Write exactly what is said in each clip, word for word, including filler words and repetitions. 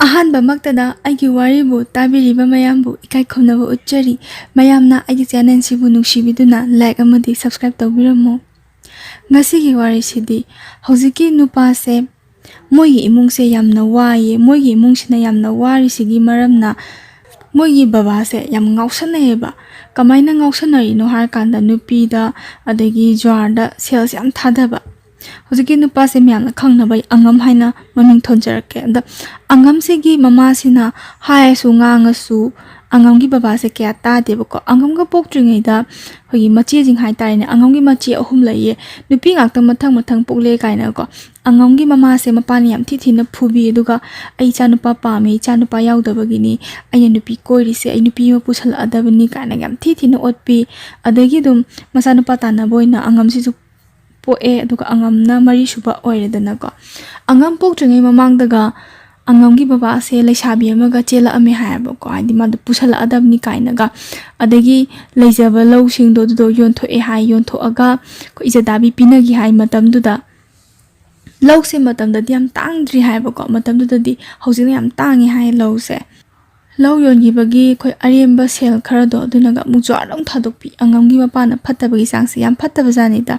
ꯑꯍꯥꯟꯕꯃꯛꯇꯗ ꯑꯩꯒꯤ ꯋꯥꯔꯤꯕꯨ ꯇꯥꯕꯤꯔꯤꯕ ꯃꯌꯥꯝꯕꯨ ꯏꯀꯥꯏ ꯈꯨꯝꯅꯕ ꯎꯠꯆꯔꯤ꯫ ꯃꯌꯥꯝꯅ ꯑꯩꯒꯤ ꯆꯦꯅꯦꯜꯁꯤꯕꯨ ꯅꯨꯡꯁꯤꯕꯤꯗꯨꯅ ꯂꯥꯏꯛ ꯑꯃꯗꯤ ꯁꯕꯁꯀ꯭ꯔꯥꯏꯕ ꯇꯧꯕꯤꯔꯝꯃꯨ꯫ ꯉꯁꯤꯒꯤ ꯋꯥꯔꯤꯁꯤꯗꯤ ꯍꯧꯖꯤꯛꯀꯤ ꯅꯨꯄꯥꯁꯦ, ꯃꯣꯏꯒꯤ ꯏꯃꯨꯡꯁꯦ ꯌꯥꯝꯅ ꯋꯥꯏꯌꯦ꯫ ꯃꯣꯏꯒꯤ ꯏꯃꯨꯡꯁꯤꯅ ꯌꯥꯝꯅ ꯋꯥꯔꯤꯁꯤꯒꯤ ꯃꯔꯝꯅ ꯃꯣꯏꯒꯤ ꯕꯕꯥꯁꯦ ꯌꯥꯝ ꯉꯥꯎꯁꯟꯅꯩꯌꯦꯕ꯫ ꯀꯃꯥꯏꯅ ꯉꯥꯎꯁꯟꯅꯔꯤꯅꯣ ꯍꯥꯏꯔꯀꯥꯟꯗ ꯅꯨꯄꯤꯗ ꯑꯗꯒꯤ ꯖ꯭ꯋꯥꯔꯗ ꯁꯦꯜꯁꯦ ꯌꯥꯝ ꯊꯥꯗꯕ꯫ ꯍꯧꯖꯤꯛꯀꯤ ꯅꯨꯄꯥꯁꯦ ꯃꯌꯥꯝꯅ ꯈꯪꯅꯕ ꯑꯩ ꯑꯉꯝ ꯍꯥꯏꯅ ꯃꯃꯤꯡ ꯊꯣꯟꯖꯔꯛꯀꯦ꯫ ꯑꯗ ꯑꯉꯝꯁꯤꯒꯤ ꯃꯃꯥꯁꯤꯅ ꯍꯥꯏꯔꯁꯨ ꯉꯥꯡꯉꯁꯨ ꯑꯉꯝꯒꯤ ꯕꯕꯥꯁꯦ ꯀꯌꯥ ꯇꯥꯗꯦꯕꯀꯣ꯫ ꯑꯉꯝꯒ ꯄꯣꯛꯇ꯭ꯔꯤꯉꯩꯗ ꯑꯩꯈꯣꯏꯒꯤ ꯃꯆꯦꯁꯤꯡ ꯍꯥꯏꯇꯥꯔꯦꯅꯦ, ꯑꯉꯝꯒꯤ ꯃꯆꯦ ꯑꯍꯨꯝ ꯂꯩꯌꯦ꯫ ꯅꯨꯄꯤ ꯉꯥꯛꯇ ꯃꯊꯪ ꯃꯊꯪ ꯄꯣꯛꯂꯦ ꯀꯥꯏꯅꯀꯣ꯫ ꯑꯉꯝꯒꯤ ꯃꯃꯥꯁꯦ ꯃꯄꯥꯅ ꯌꯥꯝ ꯊꯤ ꯊꯤꯅ ꯐꯨꯕꯤ, ꯑꯗꯨꯒ "ꯑꯩ ꯏꯆꯥ ꯅꯨꯄꯥ ꯄꯥꯝꯃꯦ, ꯏꯆꯥ ꯅꯨꯄꯥ ꯌꯥꯎꯗꯕꯒꯤꯅꯤ ꯑꯩꯅ ꯅꯨꯄꯤ ꯀꯣꯏꯔꯤꯁꯦ, ꯑꯩ ꯅꯨꯄꯤ ꯑꯃ ꯄꯨꯁꯜꯂꯛꯑꯗꯕꯅꯤ" ꯀꯥꯏꯅ ꯌꯥꯝ ꯊꯤ ꯊꯤꯅ ꯑꯣꯠꯄꯤ꯫ ꯑꯗꯒꯤ ꯑꯗꯨꯝ ꯃꯆꯥꯅꯨꯄꯥ ꯇꯥꯟꯅꯕ ꯑꯣꯏꯅ ꯑꯉꯝꯁꯤꯁꯨ ꯄꯣꯛꯑꯦ, ꯑꯗꯨꯒ ꯑꯉꯝꯅ ꯃꯔꯤꯁꯨꯕ ꯑꯣꯏꯔꯦꯗꯅꯀꯣ꯫ ꯑꯉꯝ ꯄꯣꯛꯇ꯭ꯔꯤꯉꯩ ꯃꯃꯥꯡꯗꯒ ꯑꯉꯝꯒꯤ ꯕꯕꯥꯁꯦ ꯂꯩꯁꯥꯕꯤ ꯑꯃꯒ ꯆꯦꯜꯂꯛꯑꯝꯃꯦ ꯍꯥꯏꯌꯦꯕꯀꯣ, ꯍꯥꯏꯗꯤ ꯃꯥꯗꯣ ꯄꯨꯁꯜꯂꯛꯑꯗꯕꯅꯤ ꯀꯥꯏꯅꯒ꯫ ꯑꯗꯒꯤ ꯂꯩꯖꯕ ꯂꯧꯁꯤꯡꯗꯣ ꯑꯗꯨꯗꯣ ꯌꯣꯟꯊꯣꯛꯑꯦ ꯍꯥꯏ, ꯌꯣꯟꯊꯣꯛꯑꯒ ꯑꯩꯈꯣꯏ ꯏꯖꯗꯥꯕꯤ ꯄꯤꯅꯈꯤ ꯍꯥꯏ ꯃꯇꯝꯗꯨꯗ꯫ ꯂꯧꯁꯦ ꯃꯇꯝꯗꯗꯤ ꯌꯥꯝ ꯇꯥꯡꯗ꯭ꯔꯤ ꯍꯥꯏꯕꯀꯣ, ꯃꯇꯝꯗꯨꯗꯗꯤ꯫ ꯍꯧꯖꯤꯛꯅ ꯌꯥꯝ ꯇꯥꯡꯉꯤ ꯍꯥꯏ ꯂꯧꯁꯦ꯫ ꯂꯧ ꯌꯣꯟꯈꯤꯕꯒꯤ ꯑꯩꯈꯣꯏ ꯑꯔꯦꯝꯕ ꯁꯦꯜ ꯈꯔꯗꯣ ꯑꯗꯨꯅꯒ ꯑꯃꯨꯛ ꯖ꯭ꯋꯥꯔꯗ ꯑꯃꯨꯛ ꯊꯥꯗꯣꯛꯄꯤ꯫ ꯑꯉꯝꯒꯤ ꯃꯄꯥꯅ ꯐꯠꯇꯕꯒꯤ ꯆꯥꯡꯁꯦ ꯌꯥꯝ ꯐꯠꯇꯕꯖꯥꯠꯅꯤꯗ꯫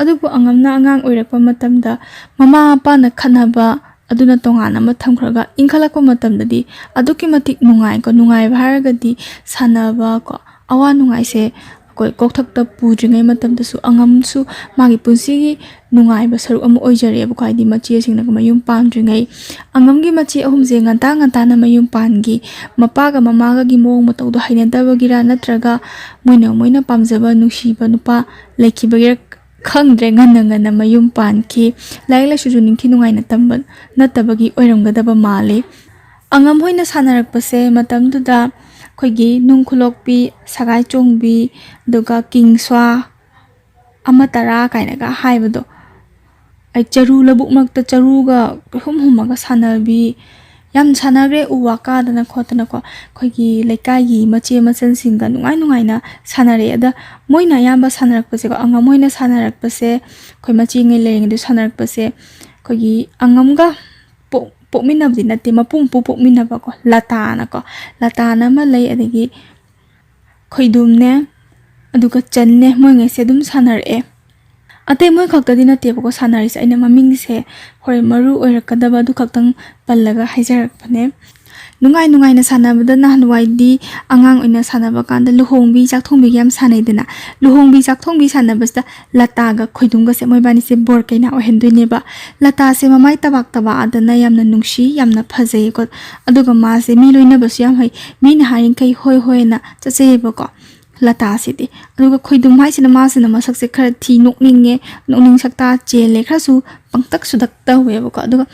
ꯑꯗꯨꯕꯨ ꯑꯉꯝꯅ ꯑꯉꯥꯡ ꯑꯣꯏꯔꯛꯄ ꯃꯇꯝꯗ ꯃꯃꯥ ꯃꯄꯥꯅ ꯈꯠꯅꯕ ꯑꯗꯨꯅ ꯇꯣꯉꯥꯟꯅ ꯑꯃ ꯊꯝꯈ꯭ꯔꯒ, ꯏꯟꯈꯠꯂꯛꯄ ꯃꯇꯝꯗꯗꯤ ꯑꯗꯨꯛꯀꯤ ꯃꯇꯤꯛ ꯅꯨꯡꯉꯥꯏꯀꯣ꯫ ꯅꯨꯡꯉꯥꯏꯕ ꯍꯥꯏꯔꯒꯗꯤ ꯁꯥꯟꯅꯕ ꯀꯣ, ꯑꯋꯥ ꯅꯨꯡꯉꯥꯏꯁꯦ ꯑꯩꯈꯣꯏ ꯀꯣꯛꯊꯛꯇ ꯄꯨꯗ꯭ꯔꯤꯉꯩ ꯃꯇꯝꯗꯁꯨ ꯑꯉꯝꯁꯨ ꯃꯥꯒꯤ ꯄꯨꯟꯁꯤꯒꯤ ꯅꯨꯡꯉꯥꯏꯕ ꯁꯔꯨꯛ ꯑꯃ ꯑꯣꯏꯖꯔꯛꯑꯦꯕꯀꯣ꯫ ꯍꯥꯏꯗꯤ ꯃꯆꯦꯁꯤꯡꯅꯒ ꯃꯌꯨꯝ ꯄꯥꯟꯗ꯭ꯔꯤꯉꯩ, ꯑꯉꯝꯒꯤ ꯃꯆꯦ ꯑꯍꯨꯝꯁꯦ ꯉꯟꯇꯥ ꯉꯟꯇꯥꯅ ꯃꯌꯨꯝ ꯄꯥꯟꯈꯤ꯫ ꯃꯄꯥꯒ ꯃꯃꯥꯒꯒꯤ ꯃꯑꯣꯡ ꯃꯇꯧꯗꯣ ꯍꯩꯅꯗꯕꯒꯤꯔ ꯅꯠꯇ꯭ꯔꯒ ꯃꯣꯏꯅ ꯃꯣꯏꯅ ꯄꯥꯝꯖꯕ ꯅꯨꯡꯁꯤꯕ ꯅꯨꯄꯥ ꯂꯩꯈꯤꯕꯒꯤꯔ ꯈꯪꯗ꯭ꯔꯦ, ꯉꯟꯅ ꯉꯟꯅ ꯃꯌꯨꯝ ꯄꯥꯟꯈꯤ꯫ ꯂꯥꯏꯔꯤꯛ ꯂꯥꯏꯁꯨꯁꯨ ꯅꯤꯡꯊꯤ ꯅꯨꯡꯉꯥꯏꯅ ꯇꯝꯕ ꯅꯠꯇꯕꯒꯤ ꯑꯣꯏꯔꯝꯒꯗꯕ ꯃꯥꯜꯂꯤ꯫ ꯑꯉꯝ ꯍꯣꯏꯅ ꯁꯥꯟꯅꯔꯛꯄꯁꯦ ꯃꯇꯝꯗꯨꯗ ꯑꯩꯈꯣꯏꯒꯤ ꯅꯨꯡ ꯈꯨꯂꯣꯛꯄꯤ, ꯁꯒꯥꯏ ꯆꯣꯡꯕꯤ, ꯑꯗꯨꯒ ꯀꯤꯡ ꯁ꯭ꯋꯥ, ꯑꯃ ꯇꯔꯥ ꯀꯥꯏꯅꯒ ꯍꯥꯏꯕꯗꯣ, ꯑꯩ ꯆꯔꯨ, ꯂꯧꯕꯨꯛ ꯃꯔꯛꯇ ꯆꯔꯨꯒ ꯍꯨꯝ ꯍꯨꯝꯃꯒ ꯁꯥꯟꯅꯕꯤ, ꯌꯥꯝ ꯁꯥꯟꯅꯈ꯭ꯔꯦ꯫ ꯎ ꯋꯥ ꯀꯥꯗꯅ ꯈꯣꯠꯇꯅꯀꯣ, ꯑꯩꯈꯣꯏꯒꯤ ꯂꯩꯀꯥꯏꯒꯤ ꯃꯆꯦ ꯃꯆꯜꯁꯤꯡꯒ ꯅꯨꯡꯉꯥꯏ ꯅꯨꯡꯉꯥꯏꯅ ꯁꯥꯟꯅꯔꯛꯑꯦ꯫ ꯑꯗ ꯃꯣꯏꯅ ꯑꯌꯥꯝꯕ ꯁꯥꯟꯅꯔꯛꯄꯁꯦꯀꯣ, ꯑꯉꯝ ꯃꯣꯏꯅ ꯁꯥꯟꯅꯔꯛꯄꯁꯦ, ꯑꯩꯈꯣꯏ ꯃꯆꯦꯉꯩ ꯂꯩꯔꯤꯉꯩꯗ ꯁꯥꯟꯅꯔꯛꯄꯁꯦ, ꯑꯩꯈꯣꯏꯒꯤ ꯑꯉꯝꯒ ꯄꯣ-, ꯄꯣꯛꯃꯤꯟꯅꯕꯗꯤ ꯅꯠꯇꯦ, ꯃꯄꯨ ꯃꯄꯨ ꯄꯣꯛꯃꯤꯟꯅꯕꯀꯣ, ꯂꯇꯥꯅꯀꯣ, ꯂꯇꯥꯅ ꯑꯃ ꯂꯩ, ꯑꯗꯒꯤ ꯈꯣꯏꯗꯨꯝꯅꯦ, ꯑꯗꯨꯒ ꯆꯟꯅꯦ, ꯃꯣꯏꯉꯩꯁꯦ ꯑꯗꯨꯝ ꯁꯥꯟꯅꯔꯛꯑꯦ꯫ ꯑꯇꯩ ꯃꯣꯏ ꯈꯛꯇꯗꯤ ꯅꯠꯇꯦꯕꯀꯣ ꯁꯥꯟꯅꯔꯤꯁꯦ, ꯑꯩꯅ ꯃꯃꯤꯡꯁꯦ ꯍꯣꯔꯦꯟ ꯃꯔꯨ ꯑꯣꯏꯔꯛꯀꯗꯕ ꯑꯗꯨ ꯈꯛꯇꯪ ꯄꯜꯂꯒ ꯍꯥꯏꯖꯔꯛꯄꯅꯦ꯫ ꯅꯨꯡꯉꯥꯏ ꯅꯨꯡꯉꯥꯏꯅ ꯁꯥꯟꯅꯕꯗ ꯅꯍꯥꯟꯋꯥꯏꯗꯤ ꯑꯉꯥꯡ ꯑꯣꯏꯅ ꯁꯥꯟꯅꯕ ꯀꯥꯟꯗ ꯂꯨꯍꯣꯡꯕꯤ ꯆꯥꯛꯊꯣꯡꯕꯤꯒ ꯌꯥꯝ ꯁꯥꯟꯅꯩꯗꯅ, ꯂꯨꯍꯣꯡꯕꯤ ꯆꯥꯛꯊꯣꯡꯕꯤ ꯁꯥꯟꯅꯕꯁꯤꯗ ꯂꯇꯥꯒ ꯈꯣꯏꯗꯨꯝꯒꯁꯦ ꯃꯣꯏꯕꯥꯅꯤꯁꯦ ꯕꯣꯔ ꯀꯩꯅꯥ ꯑꯣꯏꯍꯟꯗꯣꯏꯅꯦꯕ꯫ ꯂꯇꯥꯁꯦ ꯃꯃꯥꯏ ꯇꯕꯥꯛ ꯇꯕꯥꯛꯑꯗꯅ ꯌꯥꯝꯅ ꯅꯨꯡꯁꯤ, ꯌꯥꯝꯅ ꯐꯖꯩꯀꯣ꯫ ꯑꯗꯨꯒ ꯃꯥꯁꯦ ꯃꯤ ꯂꯣꯏꯅꯕꯁꯨ ꯌꯥꯝ ꯍꯩ, ꯃꯤꯅ ꯍꯥꯏꯔꯤꯈꯩ ꯍꯣꯏ ꯍꯣꯏꯅ ꯆꯠꯆꯩꯌꯦꯕꯀꯣ꯫ ꯂꯇꯥꯁꯤꯗꯤ꯫ ꯑꯗꯨꯒ ꯈꯣꯏꯗꯨꯝ ꯍꯥꯏꯁꯤꯅ ꯃꯥꯁꯤꯅ ꯃꯁꯛꯁꯦ ꯈꯔ ꯊꯤ, ꯅꯣꯛꯅꯤꯡꯉꯦ, ꯅꯣꯛꯅꯤꯡ ꯁꯛꯇꯥ ꯆꯦꯜꯂꯦ, ꯈꯔꯁꯨ ꯄꯪꯇꯛ ꯁꯨꯗꯛ ꯇꯧꯋꯦꯕꯀꯣ꯫ ꯑꯗꯨꯒ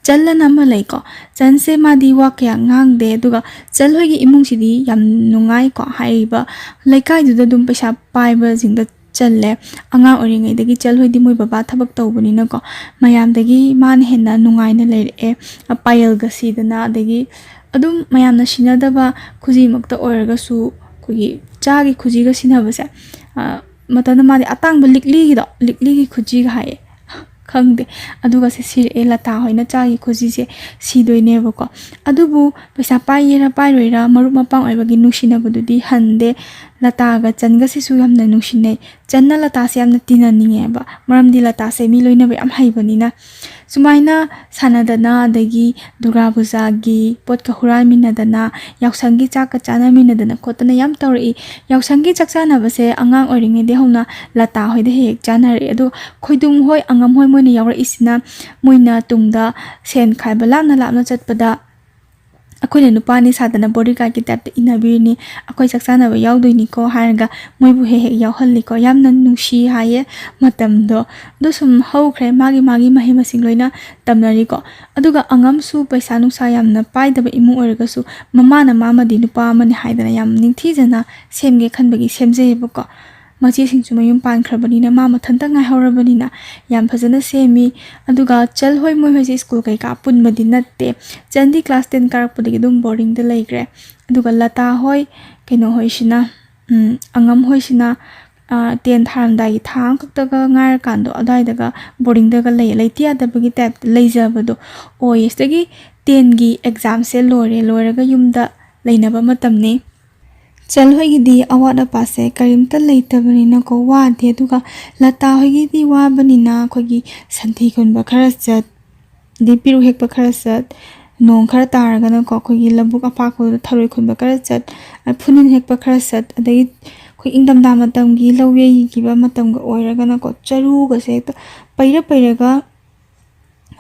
ꯆꯜꯂꯅ ꯑꯃ ꯂꯩꯀꯣ, ꯆꯟꯁꯦ ꯃꯥꯗꯤ ꯋꯥ ꯀꯌꯥ ꯉꯥꯡꯗꯦ꯫ ꯑꯗꯨꯒ ꯆꯜ ꯍꯣꯏꯒꯤ ꯏꯃꯨꯡꯁꯤꯗꯤ ꯌꯥꯝ ꯅꯨꯡꯉꯥꯏꯀꯣ, ꯍꯥꯏꯔꯤꯕ ꯂꯩꯀꯥꯏꯗꯨꯗ ꯑꯗꯨꯝ ꯄꯩꯁꯥ ꯄꯥꯏꯕꯁꯤꯡꯗ ꯆꯜꯂꯦ꯫ ꯑꯉꯥꯡ ꯑꯣꯏꯔꯤꯉꯩꯗꯒꯤ ꯆꯜ ꯍꯣꯏꯗꯤ ꯃꯣꯏ ꯕꯕꯥ ꯊꯕꯛ ꯇꯧꯕꯅꯤꯅꯀꯣ, ꯃꯌꯥꯝꯗꯒꯤ ꯃꯥꯅ ꯍꯦꯟꯅ ꯅꯨꯡꯉꯥꯏꯅ ꯂꯩꯔꯛꯑꯦ꯫ ꯑ, ꯄꯥꯌꯦꯜꯒ ꯁꯤꯗꯅ, ꯑꯗꯒꯤ ꯑꯗꯨꯝ ꯃꯌꯥꯝꯅ ꯁꯤꯟꯅꯗꯕ ꯈꯨꯖꯤꯃꯛꯇ ꯑꯣꯏꯔꯒꯁꯨ ꯑꯩꯈꯣꯏꯒꯤ ꯆꯥꯒꯤ ꯈꯨꯖꯤꯒ ꯁꯤꯟꯅꯕꯁꯦ, ꯑ, ꯃꯇꯝꯗ ꯃꯥꯗꯤ ꯑꯇꯥꯡꯕ ꯂꯤꯛꯂꯤꯒꯤꯗꯣ, ꯂꯤꯛꯂꯤꯒꯤ ꯈꯨꯖꯤꯒ ꯍꯥꯏꯌꯦ꯫ ꯈꯪꯗꯦ꯫ ꯑꯗꯨꯒꯁꯦ ꯁꯤꯔꯛꯑꯦ, ꯂꯇꯥ ꯍꯣꯏꯅ ꯆꯥꯒꯤ ꯈꯨꯖꯤꯁꯦ ꯁꯤꯗꯣꯏꯅꯦꯕꯀꯣ꯫ ꯑꯗꯨꯕꯨ ꯄꯩꯁꯥ ꯄꯥꯏꯒꯦꯔꯥ ꯄꯥꯏꯔꯣꯏꯔꯥ, ꯃꯔꯨꯞ ꯃꯄꯥꯡ ꯑꯣꯏꯕꯒꯤ ꯅꯨꯡꯁꯤꯅꯕꯗꯨꯗꯤ ꯍꯟꯗꯦ꯫ ꯂꯇꯥꯒ ꯆꯟꯒꯁꯤꯁꯨ ꯌꯥꯝꯅ ꯅꯨꯡꯁꯤꯅꯩ꯫ ꯆꯟꯅ ꯂꯇꯥꯁꯦ ꯌꯥꯝꯅ ꯇꯤꯟꯅꯅꯤꯡꯉꯦꯕ, ꯃꯔꯝꯗꯤ ꯂꯇꯥꯁꯦ ꯃꯤ ꯂꯣꯏꯅꯕ ꯌꯥꯝ ꯍꯩꯕꯅꯤꯅ꯫ ꯁꯨꯃꯥꯏꯅ ꯁꯥꯟꯅꯗꯅ, ꯑꯗꯒꯤ ꯗꯨꯔꯒꯥ ꯄꯨꯖꯥꯒꯤ ꯄꯣꯠꯀ ꯍꯨꯔꯥꯟꯃꯤꯟꯅꯗꯅ, ꯌꯥꯎꯁꯪꯒꯤ ꯆꯥꯛꯀ ꯆꯥꯅꯃꯤꯟꯅꯗꯅ ꯈꯣꯠꯇꯅ ꯌꯥꯝ ꯇꯧꯔꯛꯏ꯫ ꯌꯥꯎꯁꯪꯒꯤ ꯆꯥꯛ ꯆꯥꯅꯕꯁꯦ ꯑꯉꯥꯡ ꯑꯣꯏꯔꯤꯉꯩꯗꯒꯤ ꯍꯧꯅ ꯂꯇꯥ ꯍꯣꯏꯗ ꯍꯦꯛ ꯍꯦꯛ ꯆꯥꯅꯔꯛꯑꯦ꯫ ꯑꯗꯨꯒ ꯈꯣꯏꯗꯨꯝ ꯍꯣꯏ, ꯑꯉꯝ ꯍꯣꯏ ꯃꯣꯏꯅ ꯌꯥꯎꯔꯛꯏꯁꯤꯅ, ꯃꯣꯏꯅ ꯇꯨꯡꯗ ꯁꯦꯟ ꯈꯥꯏꯕ ꯂꯥꯞꯅ ꯂꯥꯞꯅ ꯆꯠꯄꯗ ꯑꯩꯈꯣꯏꯅ ꯅꯨꯄꯥꯅꯤ ꯁꯥꯗꯅ bodyguardꯀꯤ typeꯇ ꯏꯟꯅꯕꯤꯔꯤꯅꯤ꯫ "ꯑꯩꯈꯣꯏ ꯆꯥꯛ ꯆꯥꯅꯕ ꯌꯥꯎꯗꯣꯏꯅꯤꯀꯣ" ꯍꯥꯏꯔꯒ ꯃꯣꯏꯕꯨ ꯍꯦꯛ ꯍꯦꯛ ꯌꯥꯎꯍꯜꯂꯤꯀꯣ꯫ ꯌꯥꯝꯅ ꯅꯨꯡꯁꯤ ꯍꯥꯏꯌꯦ ꯃꯇꯝꯗꯣ꯫ ꯑꯗꯣ ꯁꯨꯝ ꯍꯧꯈ꯭ꯔꯦ, ꯃꯥꯒꯤ ꯃꯥꯒꯤ ꯃꯍꯩ ꯃꯁꯤꯡ ꯂꯣꯏꯅ ꯇꯝꯅꯔꯤꯀꯣ꯫ ꯑꯗꯨꯒ ꯑꯉꯝꯁꯨ ꯄꯩꯁꯥ ꯅꯨꯡꯁꯥ ꯌꯥꯝꯅ ꯄꯥꯏꯗꯕ ꯏꯃꯨꯡ ꯑꯣꯏꯔꯒꯁꯨ, ꯃꯃꯥꯅ ꯃꯥꯃꯗꯤ ꯅꯨꯄꯥ ꯑꯃꯅꯤ ꯍꯥꯏꯗꯅ ꯌꯥꯝ ꯅꯤꯡꯊꯤꯖꯅ ꯁꯦꯝꯒꯦ ꯈꯟꯕꯒꯤ ꯁꯦꯝꯖꯩꯌꯦꯕꯀꯣ꯫ ꯃꯆꯦꯁꯤꯡꯁꯨ ꯃꯌꯨꯝ ꯄꯥꯟꯈ꯭ꯔꯕꯅꯤꯅ ꯃꯥ ꯃꯊꯟꯇ ꯉꯥꯏꯍꯧꯔꯕꯅꯤꯅ ꯌꯥꯝ ꯐꯖꯅ ꯁꯦꯝꯃꯤ꯫ ꯑꯗꯨꯒ ꯆꯜ ꯍꯣꯏ, ꯃꯣꯏ ꯍꯣꯏꯁꯦ ꯁ꯭ꯀꯨꯜ ꯀꯩꯀꯥ ꯄꯨꯟꯕꯗꯤ ꯅꯠꯇꯦ꯫ ꯆꯟꯗꯤ class ten ꯀꯥꯔꯛꯄꯗꯒꯤ ꯑꯗꯨꯝ boardingꯗ ꯂꯩꯈ꯭ꯔꯦ꯫ ꯑꯗꯨꯒ ꯂꯇꯥ ꯍꯣꯏ, ꯀꯩꯅꯣ ꯍꯣꯏꯁꯤꯅ, ꯎꯝ, ꯑꯉꯝ ꯍꯣꯏꯁꯤꯅ ꯇꯦꯟ ꯊꯥꯔꯝꯗꯥꯏꯒꯤ ꯊꯥ ꯑꯃꯈꯛꯇꯒ ꯉꯥꯏꯔꯀꯥꯟꯗꯣ, ꯑꯗꯨꯋꯥꯏꯗꯒ ꯕꯣꯔꯗꯤꯡꯗꯒ ꯂꯩ ꯂꯩꯇ ꯌꯥꯗꯕꯒꯤ ꯇꯥꯏꯞꯇ ꯂꯩꯖꯕꯗꯣ ꯑꯣꯏꯌꯦ꯫ ꯁꯤꯗꯒꯤ ꯇꯦꯟꯒꯤ ꯑꯦꯛꯖꯥꯝꯁꯦ ꯂꯣꯏꯔꯦ, ꯂꯣꯏꯔꯒ ꯌꯨꯝꯗ ꯂꯩꯅꯕ ꯃꯇꯝꯅꯤ꯫ ꯆꯟ ꯍꯣꯏꯒꯤꯗꯤ ꯑꯋꯥꯠ ꯑꯄꯥꯁꯦ ꯀꯔꯤꯝꯇ ꯂꯩꯇꯕꯅꯤꯅꯀꯣ ꯋꯥꯗꯦ꯫ ꯑꯗꯨꯒ ꯂꯇꯥ ꯍꯣꯏꯒꯤꯗꯤ ꯋꯥꯕꯅꯤꯅ ꯑꯩꯈꯣꯏꯒꯤ ꯁꯟꯊꯤ ꯈꯨꯟꯕ ꯈꯔ ꯆꯠ, ꯑꯗꯩ ꯄꯤꯔꯨꯛ ꯍꯦꯛꯄ ꯈꯔ ꯆꯠ, ꯅꯣꯡ ꯈꯔ ꯇꯥꯔꯒꯅꯀꯣ ꯑꯩꯈꯣꯏꯒꯤ ꯂꯧꯕꯨꯛ ꯑꯄꯥꯛꯄꯗꯨꯗ ꯊꯔꯣꯏ ꯈꯨꯟꯕ ꯈꯔ ꯆꯠ, ꯐꯨꯅꯤꯟ ꯍꯦꯛꯄ ꯈꯔ ꯆꯠ, ꯑꯗꯒꯤ ꯑꯩꯈꯣꯏ ꯏꯪꯊꯝꯊꯥ ꯃꯇꯝꯒꯤ ꯂꯧ ꯌꯩꯈꯤꯕ ꯃꯇꯝꯒ ꯑꯣꯏꯔꯒꯅꯀꯣ ꯆꯔꯨꯒꯁꯦ ꯍꯦꯛꯇ ꯄꯩꯔ ꯄꯩꯔꯒ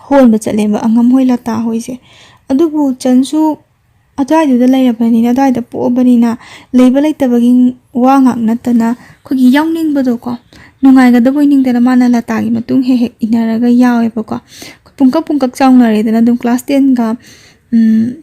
ꯍꯣꯟꯕ ꯆꯠꯂꯦꯕ ꯑꯉꯝ ꯍꯣꯏ ꯂꯇꯥ ꯍꯣꯏꯁꯦ꯫ ꯑꯗꯨꯕꯨ ꯆꯟꯁꯨ ꯑꯗꯨꯋꯥꯏꯗꯨꯗ ꯂꯩꯔꯕꯅꯤꯅ, ꯑꯗꯨꯋꯥꯏꯗ ꯄꯣꯛꯑꯕꯅꯤꯅ ꯂꯩꯕ ꯂꯩꯇꯕꯒꯤ ꯋꯥ ꯉꯥꯛ ꯅꯠꯇꯅ ꯑꯩꯈꯣꯏꯒꯤ ꯌꯥꯎꯅꯤꯡꯕꯗꯣꯀꯣ, ꯅꯨꯡꯉꯥꯏꯒꯗꯕꯣꯏ ꯅꯤꯡꯗꯅ ꯃꯥꯅ ꯂꯇꯥꯒꯤ ꯃꯇꯨꯡ ꯍꯦꯛ ꯍꯦꯛ ꯏꯟꯅꯔꯒ ꯌꯥꯎꯋꯦꯕꯀꯣ꯫ ꯄꯨꯡꯀꯛ ꯄꯨꯡꯀꯛ ꯆꯥꯎꯅꯔꯦꯗꯅ ꯑꯗꯨꯝ ꯀ꯭ꯂꯥꯁ ꯇꯦꯟꯒ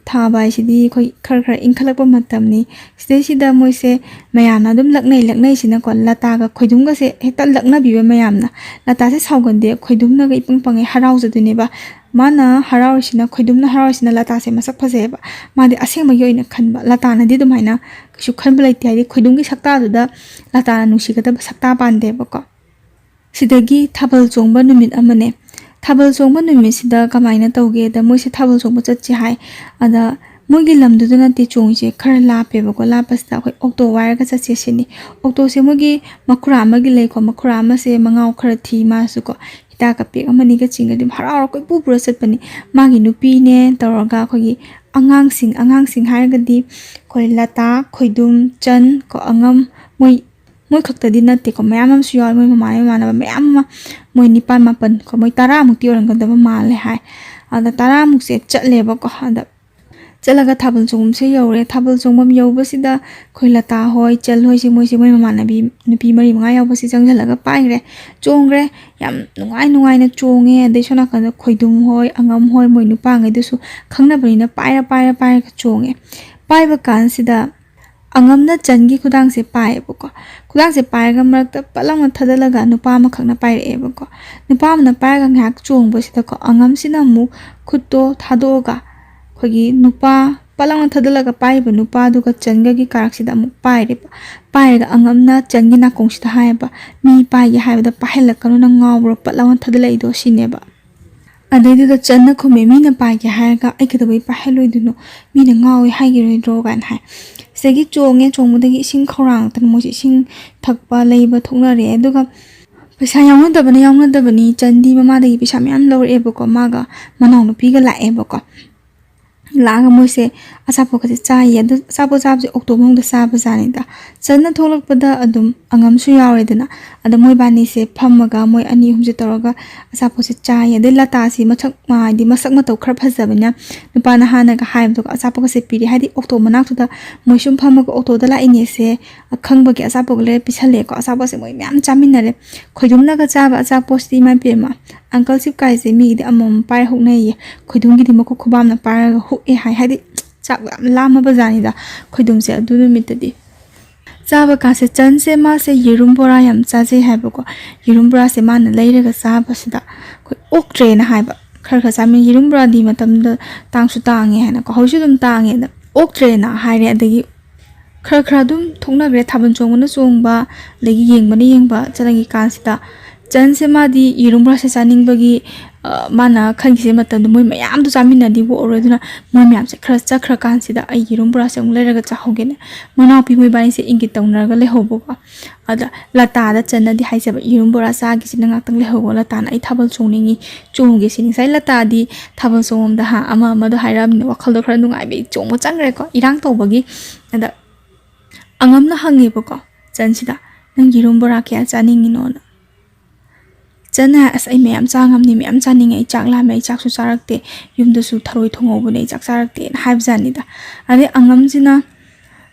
ꯊꯥꯕ ꯍꯥꯏꯁꯤꯗꯤ ꯑꯩꯈꯣꯏ ꯈꯔ ꯈꯔ ꯏꯟꯈꯠꯂꯛꯄ ꯃꯇꯝꯅꯤ꯫ ꯁꯤꯗꯩꯁꯤꯗ ꯃꯣꯏꯁꯦ ꯃꯌꯥꯝꯅ ꯑꯗꯨꯝ ꯂꯛꯅꯩ ꯂꯛꯅꯩꯁꯤꯅꯀꯣ ꯂꯇꯥꯒ ꯈꯣꯏꯗꯨꯝꯒꯁꯦ ꯍꯦꯛꯇ ꯂꯛꯅꯕꯤꯕ ꯃꯌꯥꯝꯅ꯫ ꯂꯇꯥꯁꯦ ꯁꯥꯎꯒꯟꯗꯦ, ꯈꯣꯏꯗꯨꯝꯅꯒ ꯏꯄꯪ ꯄꯪꯉꯦ ꯍꯔꯥꯎꯖꯗꯣꯏꯅꯦꯕ꯫ ꯃꯥꯅ ꯍꯔꯥꯎꯔꯤꯁꯤꯅ, ꯈꯣꯏꯗꯨꯝꯅ ꯍꯔꯥꯎꯔꯤꯁꯤꯅ ꯂꯇꯥꯁꯦ ꯃꯁꯛ ꯐꯖꯩꯑꯕ꯫ ꯃꯥꯗꯤ ꯑꯁꯦꯡꯕꯒꯤ ꯑꯣꯏꯅ ꯈꯟꯕ, ꯂꯇꯥꯅꯗꯤ ꯑꯗꯨꯃꯥꯏꯅ ꯀꯩꯁꯨ ꯈꯟꯕ ꯂꯩꯇꯦ꯫ ꯍꯥꯏꯗꯤ ꯈꯣꯏꯗꯨꯝꯒꯤ ꯁꯛꯇꯥꯗꯨꯗ ꯂꯇꯥꯅ ꯅꯨꯡꯁꯤꯒꯗꯕ ꯁꯛꯇꯥ ꯄꯥꯟꯗꯦꯕꯀꯣ꯫ ꯁꯤꯗꯒꯤ ꯊꯥꯕꯜ ꯆꯣꯡꯕ ꯅꯨꯃꯤꯠ ꯑꯃꯅꯦ꯫ ꯊꯥꯕꯜ ꯆꯣꯡꯕ ꯅꯨꯃꯤꯠꯁꯤꯗ ꯀꯃꯥꯏꯅ ꯇꯧꯒꯦꯗ, ꯃꯣꯏꯁꯦ ꯊꯥꯕꯜ ꯆꯣꯡꯕ ꯆꯠꯁꯦ ꯍꯥꯏ꯫ ꯑꯗ ꯃꯣꯏꯒꯤ ꯂꯝꯗꯨꯗ ꯅꯠꯇꯦ ꯆꯣꯡꯉꯤꯁꯦ, ꯈꯔ ꯂꯥꯞꯄꯦꯕꯀꯣ꯫ ꯂꯥꯞꯄꯁꯤꯗ ꯑꯩꯈꯣꯏ ꯑꯣꯛꯇꯣ ꯋꯥꯏꯔꯒ ꯆꯠꯁꯦ ꯁꯤꯅꯤ꯫ ꯑꯣꯛꯇꯣꯁꯦ ꯃꯣꯏꯒꯤ ꯃꯈꯨꯔꯥ ꯑꯃꯒꯤ ꯂꯩꯀꯣ, ꯃꯈꯨꯔꯥ ꯑꯃꯁꯦ ꯃꯉꯥꯎ ꯈꯔ ꯊꯤ ꯃꯥꯁꯨꯀꯣ꯫ ꯍꯤꯗꯥꯛꯀ ꯄꯦꯛ ꯑꯃꯅꯤꯒ ꯆꯤꯡꯒꯗꯤ ꯍꯔꯥꯎ ꯍꯔꯥꯎ ꯀꯣꯏꯄꯨ ꯄꯨꯔ ꯆꯠꯄꯅꯤ꯫ ꯃꯥꯒꯤ ꯅꯨꯄꯤꯅꯦ ꯇꯧꯔꯒ ꯑꯩꯈꯣꯏꯒꯤ ꯑꯉꯥꯡꯁꯤꯡ, ꯑꯉꯥꯡꯁꯤꯡ ꯍꯥꯏꯔꯒꯗꯤ ꯑꯩꯈꯣꯏ ꯂꯇꯥ, ꯈꯣꯏꯗꯨꯝ, ꯆꯟ ꯀꯣ, ꯑꯉꯝ, ꯃꯣꯏ, ꯃꯣꯏ ꯈꯛꯇꯗꯤ ꯅꯠꯇꯦꯀꯣ, ꯃꯌꯥꯝ ꯑꯃꯁꯨ ꯌꯥꯎꯋꯦ꯫ ꯃꯣꯏ ꯃꯃꯥꯟꯅꯕ ꯃꯃꯥꯟꯅꯕ ꯃꯌꯥꯝ ꯑꯃ, ꯃꯣꯏ ꯅꯤꯄꯥꯟ ꯃꯥꯄꯟ ꯀꯣ, ꯃꯣꯏ ꯇꯔꯥꯃꯨꯛꯇꯤ ꯑꯣꯏꯔꯝꯒꯗꯕ ꯃꯥꯜꯂꯦ ꯍꯥꯏ꯫ ꯑꯗ ꯇꯔꯥꯃꯨꯛꯁꯦ ꯆꯠꯂꯦꯕꯀꯣ꯫ ꯑꯗ ꯆꯠꯂꯒ ꯊꯥꯕꯜ ꯆꯣꯡꯐꯝꯁꯦ ꯌꯧꯔꯦ꯫ ꯊꯥꯕꯜ ꯆꯣꯡꯐꯝ ꯌꯧꯕꯁꯤꯗ ꯑꯩꯈꯣꯏ ꯂꯇꯥ ꯍꯣꯏ, ꯆꯜ ꯍꯣꯏꯁꯦ, ꯃꯣꯏꯁꯦ ꯃꯣꯏ ꯃꯃꯥꯟꯅꯕꯤ ꯅꯨꯄꯤ ꯃꯔꯤ ꯃꯉꯥ ꯌꯥꯎꯕꯁꯦ ꯆꯪꯁꯤꯜꯂꯒ ꯄꯥꯏꯈ꯭ꯔꯦ, ꯆꯣꯡꯈ꯭ꯔꯦ꯫ ꯌꯥꯝ ꯅꯨꯡꯉꯥꯏ ꯅꯨꯡꯉꯥꯏꯅ ꯆꯣꯡꯉꯦ꯫ ꯑꯗꯩ ꯁꯣꯝ ꯅꯥꯀꯟꯗ ꯈꯣꯏꯗꯨꯝ ꯍꯣꯏ, ꯑꯉꯝ ꯍꯣꯏ, ꯃꯣꯏ ꯅꯨꯄꯥꯉꯩꯗꯨꯁꯨ ꯈꯪꯅꯕꯅꯤꯅ ꯄꯥꯏꯔ ꯄꯥꯏꯔ ꯄꯥꯏꯔꯒ ꯆꯣꯡꯉꯦ꯫ ꯄꯥꯏꯕ ꯀꯥꯟꯁꯤꯗ ꯑꯉꯝꯅ ꯆꯟꯒꯤ ꯈꯨꯗꯥꯡꯁꯦ ꯄꯥꯏꯌꯦꯕꯀꯣ꯫ ꯈꯨꯗꯥꯡꯁꯦ ꯄꯥꯏꯔꯒ ꯃꯔꯛꯇ ꯄꯠ ꯂꯥꯎꯅ ꯊꯥꯗꯠꯂꯒ ꯅꯨꯄꯥ ꯑꯃꯈꯛꯅ ꯄꯥꯏꯔꯛꯑꯦꯕꯀꯣ꯫ ꯅꯨꯄꯥ ꯑꯃꯅ ꯄꯥꯏꯔꯒ ꯉꯥꯏꯍꯥꯛ ꯆꯣꯡꯕꯁꯤꯗꯀꯣ, ꯑꯉꯝꯁꯤꯅ ꯑꯃꯨꯛ ꯈꯨꯠꯇꯣ ꯊꯥꯗꯣꯛꯑꯒ ꯑꯩꯈꯣꯏꯒꯤ ꯅꯨꯄꯥ ꯄꯠ ꯂꯥꯎꯅ ꯊꯥꯗꯠꯂꯒ ꯄꯥꯏꯔꯤꯕ ꯅꯨꯄꯥꯗꯨꯒ ꯆꯟꯒꯒꯤ ꯀꯥꯔꯛꯁꯤꯗ ꯑꯃꯨꯛ ꯄꯥꯏꯔꯦꯕ꯫ ꯄꯥꯏꯔꯒ ꯑꯉꯝꯅ ꯆꯟꯒꯤ ꯅꯥꯀꯣꯡꯁꯤꯗ ꯍꯥꯏꯌꯦꯕ, "ꯃꯤ ꯄꯥꯏꯒꯦ ꯍꯥꯏꯕꯗ ꯄꯥꯏꯍꯜꯂꯛꯀꯅꯨ, ꯅꯪ ꯉꯥꯎꯕ꯭ꯔꯣ ꯄꯠ ꯂꯥꯎꯅ ꯊꯥꯗꯠꯂꯛꯏꯗꯣ?" ꯁꯤꯅꯦꯕ꯫ ꯑꯗꯩꯗꯨꯗ ꯆꯟꯅ ꯈꯨꯝꯃꯦ, "ꯃꯤꯅ ꯄꯥꯏꯒꯦ ꯍꯥꯏꯔꯒ ꯑꯩ ꯀꯩꯗꯧꯕꯩ ꯄꯥꯏꯍꯜꯂꯣꯏꯗꯣꯏꯅꯣ? ꯃꯤꯅ ꯉꯥꯎꯋꯦ ꯍꯥꯏꯈꯤꯔꯣꯏꯗ꯭ꯔꯣ?" ꯀꯥꯏꯅ ꯍꯥꯏ꯫ ꯁꯤꯗꯒꯤ ꯆꯣꯡꯉꯦ, ꯆꯣꯡꯕꯗꯒꯤ ꯏꯁꯤꯡ ꯈꯧꯔꯥꯡꯉꯛꯇꯅ ꯃꯣꯏꯁꯦ ꯏꯁꯤꯡ ꯊꯛꯄ ꯂꯩꯕ ꯊꯣꯛꯅꯔꯦ꯫ ꯑꯗꯨꯒ ꯄꯩꯁꯥ ꯌꯥꯎꯅꯗꯕꯅ ꯌꯥꯎꯅꯗꯕꯅꯤ, ꯆꯟꯗꯤ ꯃꯃꯥꯗꯒꯤ ꯄꯩꯁꯥ ꯃꯌꯥꯝ ꯂꯧꯔꯛꯑꯦꯕꯀꯣ, ꯃꯥꯒ ꯃꯅꯥꯎꯅꯨꯄꯤꯒ ꯂꯥꯛꯑꯦꯕꯀꯣ꯫ ꯂꯥꯛꯑꯒ ꯃꯣꯏꯁꯦ ꯑꯆꯥꯄꯣꯠꯀꯁꯦ ꯆꯥꯏꯌꯦ꯫ ꯑꯗꯨ ꯑꯆꯥꯄꯣꯠ ꯆꯥꯕꯁꯦ ꯑꯣꯛꯇꯣ ꯃꯅꯨꯡꯗ ꯆꯥꯕꯖꯥꯠꯅꯤꯗ꯫ ꯆꯟꯅ ꯊꯣꯛꯂꯛꯄꯗ ꯑꯗꯨꯝ ꯑꯉꯝꯁꯨ ꯌꯥꯎꯔꯦꯗꯅ꯫ ꯑꯗ ꯃꯣꯏꯕꯥꯅꯤꯁꯦ ꯐꯝꯃꯒ ꯃꯣꯏ ꯑꯅꯤ ꯑꯍꯨꯝꯁꯦ ꯇꯧꯔꯒ ꯑꯆꯥꯄꯣꯠꯁꯦ ꯆꯥꯏꯌꯦ꯫ ꯑꯗꯩ ꯂꯇꯥꯁꯤ ꯃꯁꯛ, ꯃꯥ-, ꯍꯥꯏꯗꯤ ꯃꯁꯛ ꯃꯇꯧ ꯈꯔ ꯐꯖꯕꯅꯤꯅ ꯅꯨꯄꯥ ꯅꯍꯥꯅꯒ ꯍꯥꯏꯕꯗꯨꯒ ꯑꯆꯥꯄꯣꯠꯀꯁꯦ ꯄꯤꯔꯦ꯫ ꯍꯥꯏꯗꯤ ꯑꯣꯛꯇꯣ ꯃꯅꯥꯛꯇꯨꯗ ꯃꯣꯏ ꯁꯨꯝ ꯐꯝꯃꯒ ꯑꯣꯛꯇꯣꯗ ꯂꯥꯛꯏꯅꯦꯁꯦ ꯑꯈꯪꯕꯒꯤ ꯑꯆꯥꯄꯣꯠ ꯂꯩꯔ ꯄꯤꯁꯜꯂꯦꯀꯣ꯫ ꯑꯆꯥꯄꯣꯠꯁꯦ ꯃꯣꯏ ꯃꯌꯥꯝ ꯆꯥꯃꯤꯟꯅꯔꯦ꯫ ꯈꯣꯏꯗꯨꯝꯅꯒ ꯆꯥꯕ ꯑꯆꯥꯄꯣꯠꯁꯤꯗꯤ ꯏꯃꯥ ꯏꯕꯦꯝꯃ, ꯑꯪꯀꯜ ꯁꯤꯞ ꯀꯥꯏꯁꯦ ꯃꯤꯒꯤꯗꯤ ꯑꯃꯃꯝ ꯄꯥꯏꯔ ꯍꯨꯛꯅꯩꯌꯦ꯫ ꯈꯣꯏꯗꯨꯝꯒꯤꯗꯤ ꯃꯈꯨꯠ ꯈꯨꯕꯥꯝꯅ ꯄꯥꯏꯔꯒ ꯍꯨꯛꯑꯦ ꯍꯥꯏ꯫ ꯍꯥꯏꯗꯤ ꯆꯥꯛ ꯌꯥꯝ ꯂꯥꯝꯃꯕ ꯖꯥꯠꯅꯤꯗ ꯈꯣꯏꯗꯨꯝꯁꯦ ꯑꯗꯨ ꯅꯨꯃꯤꯠꯇꯗꯤ꯫ ꯆꯥꯕ ꯀꯥꯟꯁꯦ ꯆꯟꯁꯦ ꯃꯥꯁꯦ ꯌꯦꯔꯨꯝ ꯕꯣꯔꯥ ꯌꯥꯝ ꯆꯥꯖꯩ ꯍꯥꯏꯕꯀꯣ꯫ ꯌꯦꯔꯨꯝ ꯕꯣꯔꯥꯁꯦ ꯃꯥꯅ ꯂꯩꯔꯒ ꯆꯥꯕꯁꯤꯗ ꯑꯩꯈꯣꯏ ꯑꯣꯛꯇ꯭ꯔꯦꯅ ꯍꯥꯏꯕ꯫ ꯈꯔ ꯈꯔ ꯆꯥꯃꯤꯟ-, ꯌꯦꯔꯨꯝ ꯕꯣꯔꯥꯗꯤ ꯃꯇꯝꯗꯨꯗ ꯇꯥꯡꯁꯨ ꯇꯥꯡꯉꯦ ꯍꯥꯏꯅꯀꯣ꯫ ꯍꯧꯖꯤꯛꯁꯨ ꯑꯗꯨꯝ ꯇꯥꯡꯉꯦ꯫ ꯑꯗ "ꯑꯣꯛꯇ꯭ꯔꯦꯅ" ꯍꯥꯏꯔꯦ꯫ ꯑꯗꯒꯤ ꯈꯔ ꯈꯔ ꯑꯗꯨꯝ ꯊꯣꯛꯅꯈ꯭ꯔꯦ꯫ ꯊꯥꯕꯜ ꯆꯣꯡꯕꯅ ꯆꯣꯡꯕ, ꯑꯗꯒꯤ ꯌꯦꯡꯕꯅ ꯌꯦꯡꯕ ꯆꯠꯂꯒꯤ ꯀꯥꯟꯁꯤꯗ ꯆꯟꯁꯦ ꯃꯥꯗꯤ ꯌꯦꯔꯨꯝ ꯕꯣꯔꯥꯁꯦ ꯆꯥꯅꯤꯡꯕꯒꯤ, ꯑ, ꯃꯥꯅ ꯈꯟꯈꯤꯁꯦ ꯃꯇꯝꯗ ꯃꯣꯏ ꯃꯌꯥꯝꯗꯣ ꯆꯥꯃꯤꯟꯅꯗꯤ ꯑꯣꯏꯔꯣꯏ꯫ ꯑꯗꯨꯅ ꯃꯣꯏ ꯃꯌꯥꯝꯁꯦ ꯈꯔ ꯆꯠꯈ꯭ꯔ ꯀꯥꯟꯁꯤꯗ "ꯑꯩ ꯌꯦꯔꯨꯝ ꯕꯣꯔꯥꯁꯦ ꯑꯃꯨꯛ ꯂꯩꯔꯒ ꯆꯥꯍꯧꯒꯦꯅꯦ"꯫ ꯃꯅꯥꯎꯄꯤ ꯃꯣꯏꯕꯥꯅꯤꯁꯦ ꯏꯪꯒꯤꯠ ꯇꯧꯅꯔꯒ ꯂꯩꯍꯧꯕꯀꯣ꯫ ꯑꯗ ꯂꯇꯥꯗ ꯆꯟꯅꯗꯤ ꯍꯥꯏꯖꯕ, "ꯌꯦꯔꯨꯝ ꯕꯣꯔꯥ ꯆꯥꯈꯤꯁꯤꯅ ꯉꯥꯛꯇꯪ ꯂꯩꯍꯧꯕ, ꯂꯇꯥꯅ ꯑꯩ ꯊꯥꯕꯜ ꯆꯣꯡꯅꯤꯡꯉꯤ, ꯆꯣꯡꯒꯦ ꯁꯤꯅꯤ"꯫ ꯉꯁꯥꯏ ꯂꯇꯥꯗꯤ ꯊꯥꯕꯜ ꯆꯣꯡꯕꯗ ꯍꯥ ꯑꯃ ꯑꯃꯗꯣ ꯍꯥꯏꯔꯛꯑꯕꯅꯤꯅ ꯋꯥꯈꯜꯗꯣ ꯈꯔ ꯅꯨꯡꯉꯥꯏꯕꯩ ꯆꯣꯡꯕ ꯆꯪꯈ꯭ꯔꯦꯀꯣ, ꯏꯔꯥꯡ ꯇꯧꯕꯒꯤ꯫ ꯑꯗ ꯑꯉꯝꯅ ꯍꯪꯉꯦꯕꯀꯣ ꯆꯟꯁꯤꯗ, "ꯅꯪ ꯌꯦꯔꯨꯝ ꯕꯣꯔꯥ ꯀꯌꯥ ꯆꯥꯅꯤꯡꯉꯤꯅꯣꯅ?" ꯆꯟꯅ ꯍꯥꯏ, "ꯑꯁ, ꯑꯩ ꯃꯌꯥꯝ ꯆꯥ ꯉꯝꯅꯤ, ꯃꯌꯥꯝ ꯆꯥꯅꯤꯡꯉꯦ, ꯑꯩ ꯆꯥꯛ ꯂꯥꯝꯃꯦ, ꯑꯩ ꯆꯥꯛꯁꯨ ꯆꯥꯔꯛꯇꯦ, ꯌꯨꯝꯗꯁꯨ ꯊꯔꯣꯏ ꯊꯣꯡꯍꯧꯕꯅꯦ, ꯑꯩ ꯆꯥꯛ ꯆꯥꯔꯛꯇꯦꯅ" ꯍꯥꯏꯕꯖꯥꯠꯅꯤꯗ꯫ ꯑꯗꯩ ꯑꯉꯝꯁꯤꯅ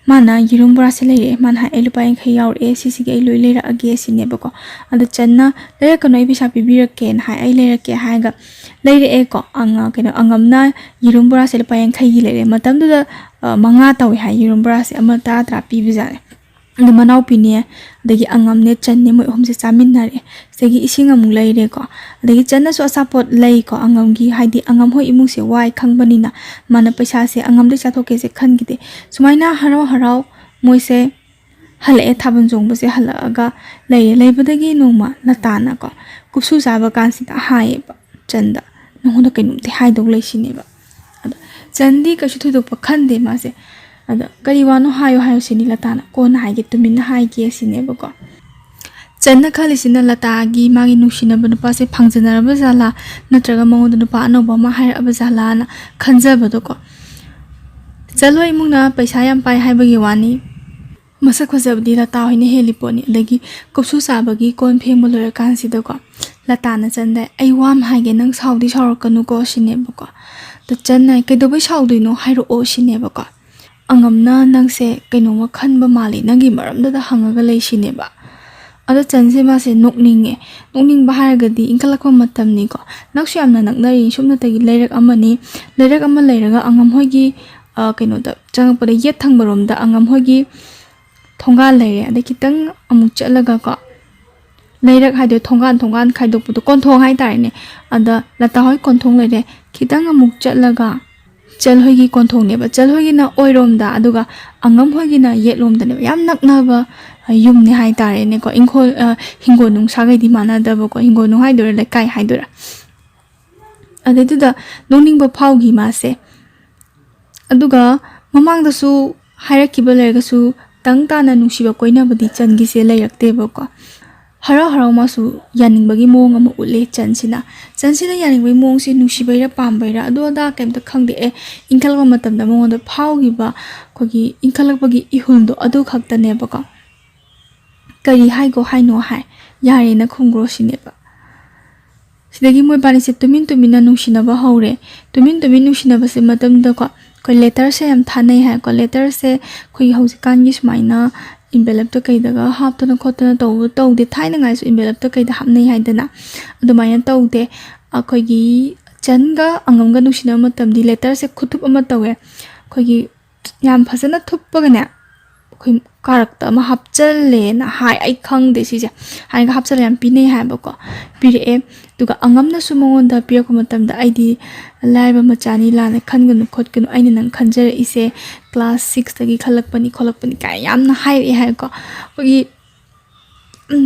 ꯃꯥꯅ ꯌꯦꯔꯨꯝ ꯕꯣꯔꯥꯁꯦ ꯂꯩꯔꯛꯑꯦ꯫ ꯃꯥꯅ ꯍꯥꯏ, "ꯑꯩ ꯂꯨꯄꯥ ꯌꯥꯡꯈꯩ ꯌꯥꯎꯔꯛꯑꯦ, ꯁꯤꯁꯤꯒꯤ ꯑꯩ ꯂꯣꯏ ꯂꯩꯔꯛꯑꯒꯦ" ꯁꯤꯅꯦꯕꯀꯣ꯫ ꯑꯗꯣ ꯆꯟꯅ, "ꯂꯩꯔꯛꯀꯅꯨ, ꯑꯩ ꯄꯩꯁꯥ ꯄꯤꯕꯤꯔꯛꯀꯦꯅ" ꯍꯥꯏ, "ꯑꯩ ꯂꯩꯔꯛꯀꯦ" ꯍꯥꯏꯔꯒ ꯂꯩꯔꯛꯑꯦꯀꯣ꯫ ꯑꯉ-, ꯀꯩꯅꯣ, ꯑꯉꯝꯅ ꯌꯦꯔꯨꯝ ꯕꯣꯔꯥꯁꯦ ꯂꯨꯄꯥ ꯌꯥꯡꯈꯩꯒꯤ ꯂꯩꯔꯛꯑꯦ꯫ ꯃꯇꯝꯗꯨꯗ, ꯑ, ꯃꯉꯥ ꯇꯧꯋꯦ ꯍꯥꯏ, ꯌꯦꯔꯨꯝ ꯕꯣꯔꯥꯁꯦ ꯑꯃ ꯇꯔꯥ ꯇꯔꯥ ꯄꯤꯕꯖꯥꯠꯅꯦ꯫ ꯑꯗ ꯃꯅꯥꯎꯄꯤꯅꯦ, ꯑꯗꯒꯤ ꯑꯉꯝꯅꯦ, ꯆꯟꯅꯦ, ꯃꯣꯏ ꯑꯍꯨꯝꯁꯦ ꯆꯥꯃꯤꯟꯅꯔꯦ꯫ ꯁꯤꯗꯒꯤ ꯏꯁꯤꯡ ꯑꯃꯨꯛ ꯂꯩꯔꯦꯀꯣ꯫ ꯑꯗꯒꯤ ꯆꯟꯅꯁꯨ ꯑꯆꯥꯄꯣꯠ ꯂꯩꯀꯣ, ꯑꯉꯝꯒꯤ, ꯍꯥꯏꯗꯤ ꯑꯉꯝ ꯍꯣꯏ ꯏꯃꯨꯡꯁꯦ ꯋꯥꯏ ꯈꯪꯕꯅꯤꯅ ꯃꯥꯅ ꯄꯩꯁꯥꯁꯦ ꯑꯉꯝꯗꯩ ꯆꯥꯊꯣꯛꯀꯦꯁꯦ ꯈꯟꯈꯤꯗꯦ꯫ ꯁꯨꯃꯥꯏꯅ ꯍꯔꯥꯎ ꯍꯔꯥꯎ ꯃꯣꯏꯁꯦ ꯍꯜꯂꯛꯑꯦ, ꯊꯥꯕꯜ ꯆꯣꯡꯕꯁꯦ ꯍꯜꯂꯛꯑꯒ ꯂꯩꯔꯦ꯫ ꯂꯩꯕꯗꯒꯤ ꯅꯣꯡꯃ ꯂꯇꯥꯅꯀꯣ ꯀꯨꯞꯁꯨ ꯆꯥꯕ ꯀꯥꯟꯁꯤꯗ ꯍꯥꯏꯌꯦꯕ ꯆꯟꯗ, "ꯅꯉꯣꯟꯗ ꯀꯩꯅꯣꯝꯇ ꯍꯥꯏꯗꯧ ꯂꯩ" ꯁꯤꯅꯦꯕ꯫ ꯑꯗꯣ ꯆꯟꯗꯤ ꯀꯩꯁꯨ ꯊꯣꯏꯗꯣꯛꯄ ꯈꯟꯗꯦ ꯃꯥꯁꯦ꯫ ꯑꯗ "ꯀꯔꯤ ꯋꯥꯅꯣ? ꯍꯥꯏꯌꯣ, ꯍꯥꯏꯌꯣ" ꯁꯤꯅꯤ ꯂꯇꯥꯅ꯫ "ꯀꯣꯟꯅ ꯍꯥꯏꯒꯦ, ꯇꯨꯃꯤꯟꯅ ꯍꯥꯏꯒꯦ" ꯁꯤꯅꯦꯕꯀꯣ꯫ ꯆꯟꯅ ꯈꯜꯂꯤꯁꯤꯅ ꯂꯇꯥꯒꯤ ꯃꯥꯒꯤ ꯅꯨꯡꯁꯤꯅꯕ ꯅꯨꯄꯥꯁꯦ ꯐꯪꯖꯅꯔꯕ ꯖꯥꯠꯂꯥ, ꯅꯠꯇ꯭ꯔꯒ ꯃꯉꯣꯟꯗ ꯅꯨꯄꯥ ꯑꯅꯧꯕ ꯑꯃ ꯍꯥꯏꯔꯛꯑꯕ ꯖꯥꯠꯂꯥꯅ ꯈꯟꯖꯕꯗꯣꯀꯣ꯫ ꯆꯟ ꯍꯣꯏ ꯏꯃꯨꯡꯅ ꯄꯩꯁꯥ ꯌꯥꯝ ꯄꯥꯏ ꯍꯥꯏꯕꯒꯤ ꯋꯥꯅꯤ, ꯃꯁꯛ ꯐꯖꯕꯗꯤ ꯂꯇꯥ ꯍꯣꯏꯅ ꯍꯦꯜꯂꯤ ꯄꯣꯠꯅꯤ꯫ ꯑꯗꯒꯤ ꯀꯨꯞꯁꯨ ꯆꯥꯕꯒꯤ ꯀꯣꯟ ꯐꯦꯡꯕ ꯂꯣꯏꯔꯀꯥꯟꯁꯤꯗꯀꯣ, ꯂꯇꯥꯅ ꯆꯟꯗ "ꯑꯩ ꯋꯥ ꯑꯃ ꯍꯥꯏꯒꯦ, ꯅꯪ ꯁꯥꯎꯗꯤ ꯁꯥꯎꯔꯛꯀꯅꯨꯀꯣ" ꯁꯤꯅꯦꯕꯀꯣ꯫ ꯑꯗ ꯆꯟꯅ "ꯀꯩꯗꯧꯕꯩ ꯁꯥꯎꯗꯣꯏꯅꯣ? ꯍꯥꯏꯔꯛꯑꯣ" ꯁꯤꯅꯦꯕꯀꯣ꯫ "ꯑꯉꯝꯅ ꯅꯪꯁꯦ ꯀꯩꯅꯣꯝꯃ ꯈꯟꯕ ꯃꯥꯜꯂꯤ, ꯅꯪꯒꯤ ꯃꯔꯝꯗꯗ ꯍꯪꯉꯒ ꯂꯩ" ꯁꯤꯅꯦꯕ꯫ ꯑꯗꯣ ꯆꯟꯁꯦ ꯃꯥꯁꯦ ꯅꯣꯛꯅꯤꯡꯉꯦ꯫ ꯅꯣꯛꯅꯤꯡꯕ ꯍꯥꯏꯔꯒꯗꯤ ꯏꯟꯈꯠꯂꯛꯄ ꯃꯇꯝꯅꯤꯀꯣ꯫ ꯅꯛꯁꯨ ꯌꯥꯝꯅ ꯅꯛꯅꯔꯤ, ꯁꯨꯞꯅꯇꯒꯤ ꯂꯩꯔꯛ ꯑꯃꯅꯤ꯫ ꯂꯩꯔꯛ ꯑꯃ ꯂꯩꯔꯒ ꯑꯉꯝ ꯍꯣꯏꯒꯤ, ꯑ, ꯀꯩꯅꯣꯗ ꯆꯪꯉꯛꯄꯗ ꯌꯦꯠ ꯊꯪꯕꯔꯣꯝꯗ ꯑꯉꯝ ꯍꯣꯏꯒꯤ ꯊꯣꯡꯒꯥꯜ ꯂꯩꯔꯦ꯫ ꯑꯗꯩ ꯈꯤꯇꯪ ꯑꯃꯨꯛ ꯆꯠꯂꯒꯀꯣ, ꯂꯩꯔꯛ ꯍꯥꯏꯗꯣꯏꯔꯥ, ꯊꯣꯡꯒꯥꯟ, ꯊꯣꯡꯒꯥꯟ ꯈꯥꯏꯗꯣꯛꯄꯗꯣ, ꯀꯣꯟꯊꯣꯡ ꯍꯥꯏꯇꯥꯔꯦꯅꯦ꯫ ꯑꯗ ꯂꯇꯥ ꯍꯣꯏ ꯀꯣꯟꯊꯣꯡ ꯂꯩꯔꯦ꯫ ꯈꯤꯇꯪ ꯑꯃꯨꯛ ꯆꯠꯂꯒ ꯆꯜ ꯍꯣꯏꯒꯤ ꯀꯣꯟꯊꯣꯡꯅꯦꯕ꯫ ꯆꯜ ꯍꯣꯏꯒꯤꯅ ꯑꯣꯏꯔꯣꯝꯗ, ꯑꯗꯨꯒ ꯑꯉꯝ ꯍꯣꯏꯒꯤꯅ ꯌꯦꯠꯂꯣꯝꯗꯅꯦꯕ꯫ ꯌꯥꯝ ꯅꯛꯅꯕ, ꯑ, ꯌꯨꯝꯅꯦ ꯍꯥꯏꯇꯥꯔꯦꯅꯦꯀꯣ꯫ ꯏꯪꯈꯣꯜ, ꯑ, ꯍꯤꯡꯒꯣꯜ ꯅꯨꯡ ꯁꯥꯒꯩꯗꯤ ꯃꯥꯟꯅꯗꯕꯀꯣ꯫ ꯍꯤꯡꯒꯣꯜ ꯅꯨꯡ ꯍꯥꯏꯗꯣꯏꯔꯥ, ꯂꯩꯀꯥꯏ ꯍꯥꯏꯗꯣꯏꯔꯥ꯫ ꯑꯗꯩꯗꯨꯗ ꯅꯣꯛꯅꯤꯡꯕ ꯐꯥꯎꯈꯤ ꯃꯥꯁꯦ꯫ ꯑꯗꯨꯒ ꯃꯃꯥꯡꯗꯁꯨ ꯍꯥꯏꯔꯛꯈꯤꯕ ꯂꯩꯔꯒꯁꯨ, ꯇꯪ ꯇꯥꯅ ꯅꯨꯡꯁꯤꯕ ꯀꯣꯏꯅꯕꯗꯤ ꯆꯟꯒꯤꯁꯦ ꯂꯩꯔꯛꯇꯦꯕꯀꯣ꯫ ꯍꯔꯥꯎ ꯍꯔꯥꯎ ꯃꯥꯁꯨ ꯌꯥꯅꯤꯡꯕꯒꯤ ꯃꯑꯣꯡ ꯑꯃ ꯎꯠꯂꯦ ꯆꯟꯁꯤꯅ꯫ ꯆꯟꯁꯤꯅ ꯌꯥꯅꯤꯡꯕꯒꯤ ꯃꯑꯣꯡꯁꯦ ꯅꯨꯡꯁꯤꯕꯩꯔꯥ ꯄꯥꯝꯕꯩꯔꯥ ꯑꯗꯨ ꯑꯗꯥ ꯀꯩꯝꯇ ꯈꯪꯗꯦ꯫ ꯑꯦ, ꯏꯟꯈꯠꯂꯛꯄ ꯃꯇꯝꯗ ꯃꯉꯣꯟꯗ ꯐꯥꯎꯈꯤꯕ ꯑꯩꯈꯣꯏꯒꯤ ꯏꯟꯈꯠꯂꯛꯄꯒꯤ ꯏꯍꯨꯜꯗꯣ ꯑꯗꯨ ꯈꯛꯇꯅꯦꯕꯀꯣ꯫ "ꯀꯔꯤ ꯍꯥꯏꯒꯣ ꯍꯥꯏꯅꯣ?" ꯍꯥꯏ꯫ "ꯌꯥꯔꯦꯅ ꯈꯨꯝꯈ꯭ꯔꯣ" ꯁꯤꯅꯦꯕ꯫ ꯁꯤꯗꯒꯤ ꯃꯣꯏꯕꯥꯅꯤꯁꯦ ꯇꯨꯃꯤꯟ ꯇꯨꯃꯤꯟꯅ ꯅꯨꯡꯁꯤꯅꯕ ꯍꯧꯔꯦ꯫ ꯇꯨꯃꯤꯟ ꯇꯨꯃꯤꯟ ꯅꯨꯡꯁꯤꯅꯕꯁꯦ ꯃꯇꯝꯗꯀꯣ, ꯑꯩꯈꯣꯏ ꯂꯦꯇꯔꯁꯦ ꯌꯥꯝ ꯊꯥꯅꯩ ꯍꯥꯏꯀꯣ꯫ ꯂꯦꯇꯔꯁꯦ ꯑꯩꯈꯣꯏꯒꯤ ꯍꯧꯖꯤꯛꯀꯥꯟꯒꯤ ꯁꯨꯃꯥꯏꯅ ꯏꯟꯚꯦꯂꯞꯇ ꯀꯩꯗꯒ ꯍꯥꯞꯇꯅ ꯈꯣꯠꯇꯅ ꯇꯧꯕ ꯇꯧꯗꯦ꯫ ꯊꯥꯏꯅꯉꯥꯏꯁꯨ ꯏꯟꯚꯦꯂꯞꯇ ꯀꯩꯗ ꯍꯥꯞꯅꯩ ꯍꯥꯏꯗꯅ, ꯑꯗꯨꯃꯥꯏꯅ ꯇꯧꯗꯦ꯫ ꯑꯩꯈꯣꯏꯒꯤ ꯆꯟꯒ ꯑꯉꯝꯒ ꯅꯨꯡꯁꯤꯅꯕ ꯃꯇꯝꯗꯤ ꯂꯦꯇꯔꯁꯦ ꯈꯨꯊꯨꯞ ꯑꯃ ꯇꯧꯋꯦ꯫ ꯑꯩꯈꯣꯏꯒꯤ ꯌꯥꯝ ꯐꯖꯅ ꯊꯨꯞꯄꯒꯅꯦ, ꯑꯩꯈꯣꯏ ꯀꯥꯔꯛꯇ ꯑꯃ ꯍꯥꯞꯆꯜꯂꯦꯅ ꯍꯥꯏ꯫ ꯑꯩ ꯈꯪꯗꯦ ꯁꯤꯁꯦ꯫ ꯍꯥꯏꯅꯒ ꯍꯥꯞꯆꯜꯂꯦ ꯌꯥꯝ ꯄꯤꯅꯩ ꯍꯥꯏꯕꯀꯣ꯫ ꯄꯤꯔꯛꯑꯦ꯫ ꯑꯗꯨꯒ ꯑꯉꯝꯅꯁꯨ ꯃꯉꯣꯟꯗ ꯄꯤꯔꯛꯄ ꯃꯇꯝꯗ, "ꯑꯩꯗꯤ ꯂꯥꯏꯔꯕ ꯃꯆꯥꯅꯤ, ꯂꯥꯟꯅ ꯈꯟꯒꯅꯨ ꯈꯣꯠꯀꯅꯨ, ꯑꯩꯅ ꯅꯪ ꯈꯟꯖꯔꯛꯏꯁꯦ ꯀ꯭ꯂꯥꯁ ꯁꯤꯛꯁꯇꯒꯤ ꯈꯜꯂꯛꯄꯅꯤ ꯈꯣꯠꯂꯛꯄꯅꯤ" ꯀꯥꯏꯅ ꯌꯥꯝꯅ ꯍꯥꯏꯔꯛꯑꯦ ꯍꯥꯏꯀꯣ꯫ ꯑꯩꯈꯣꯏꯒꯤ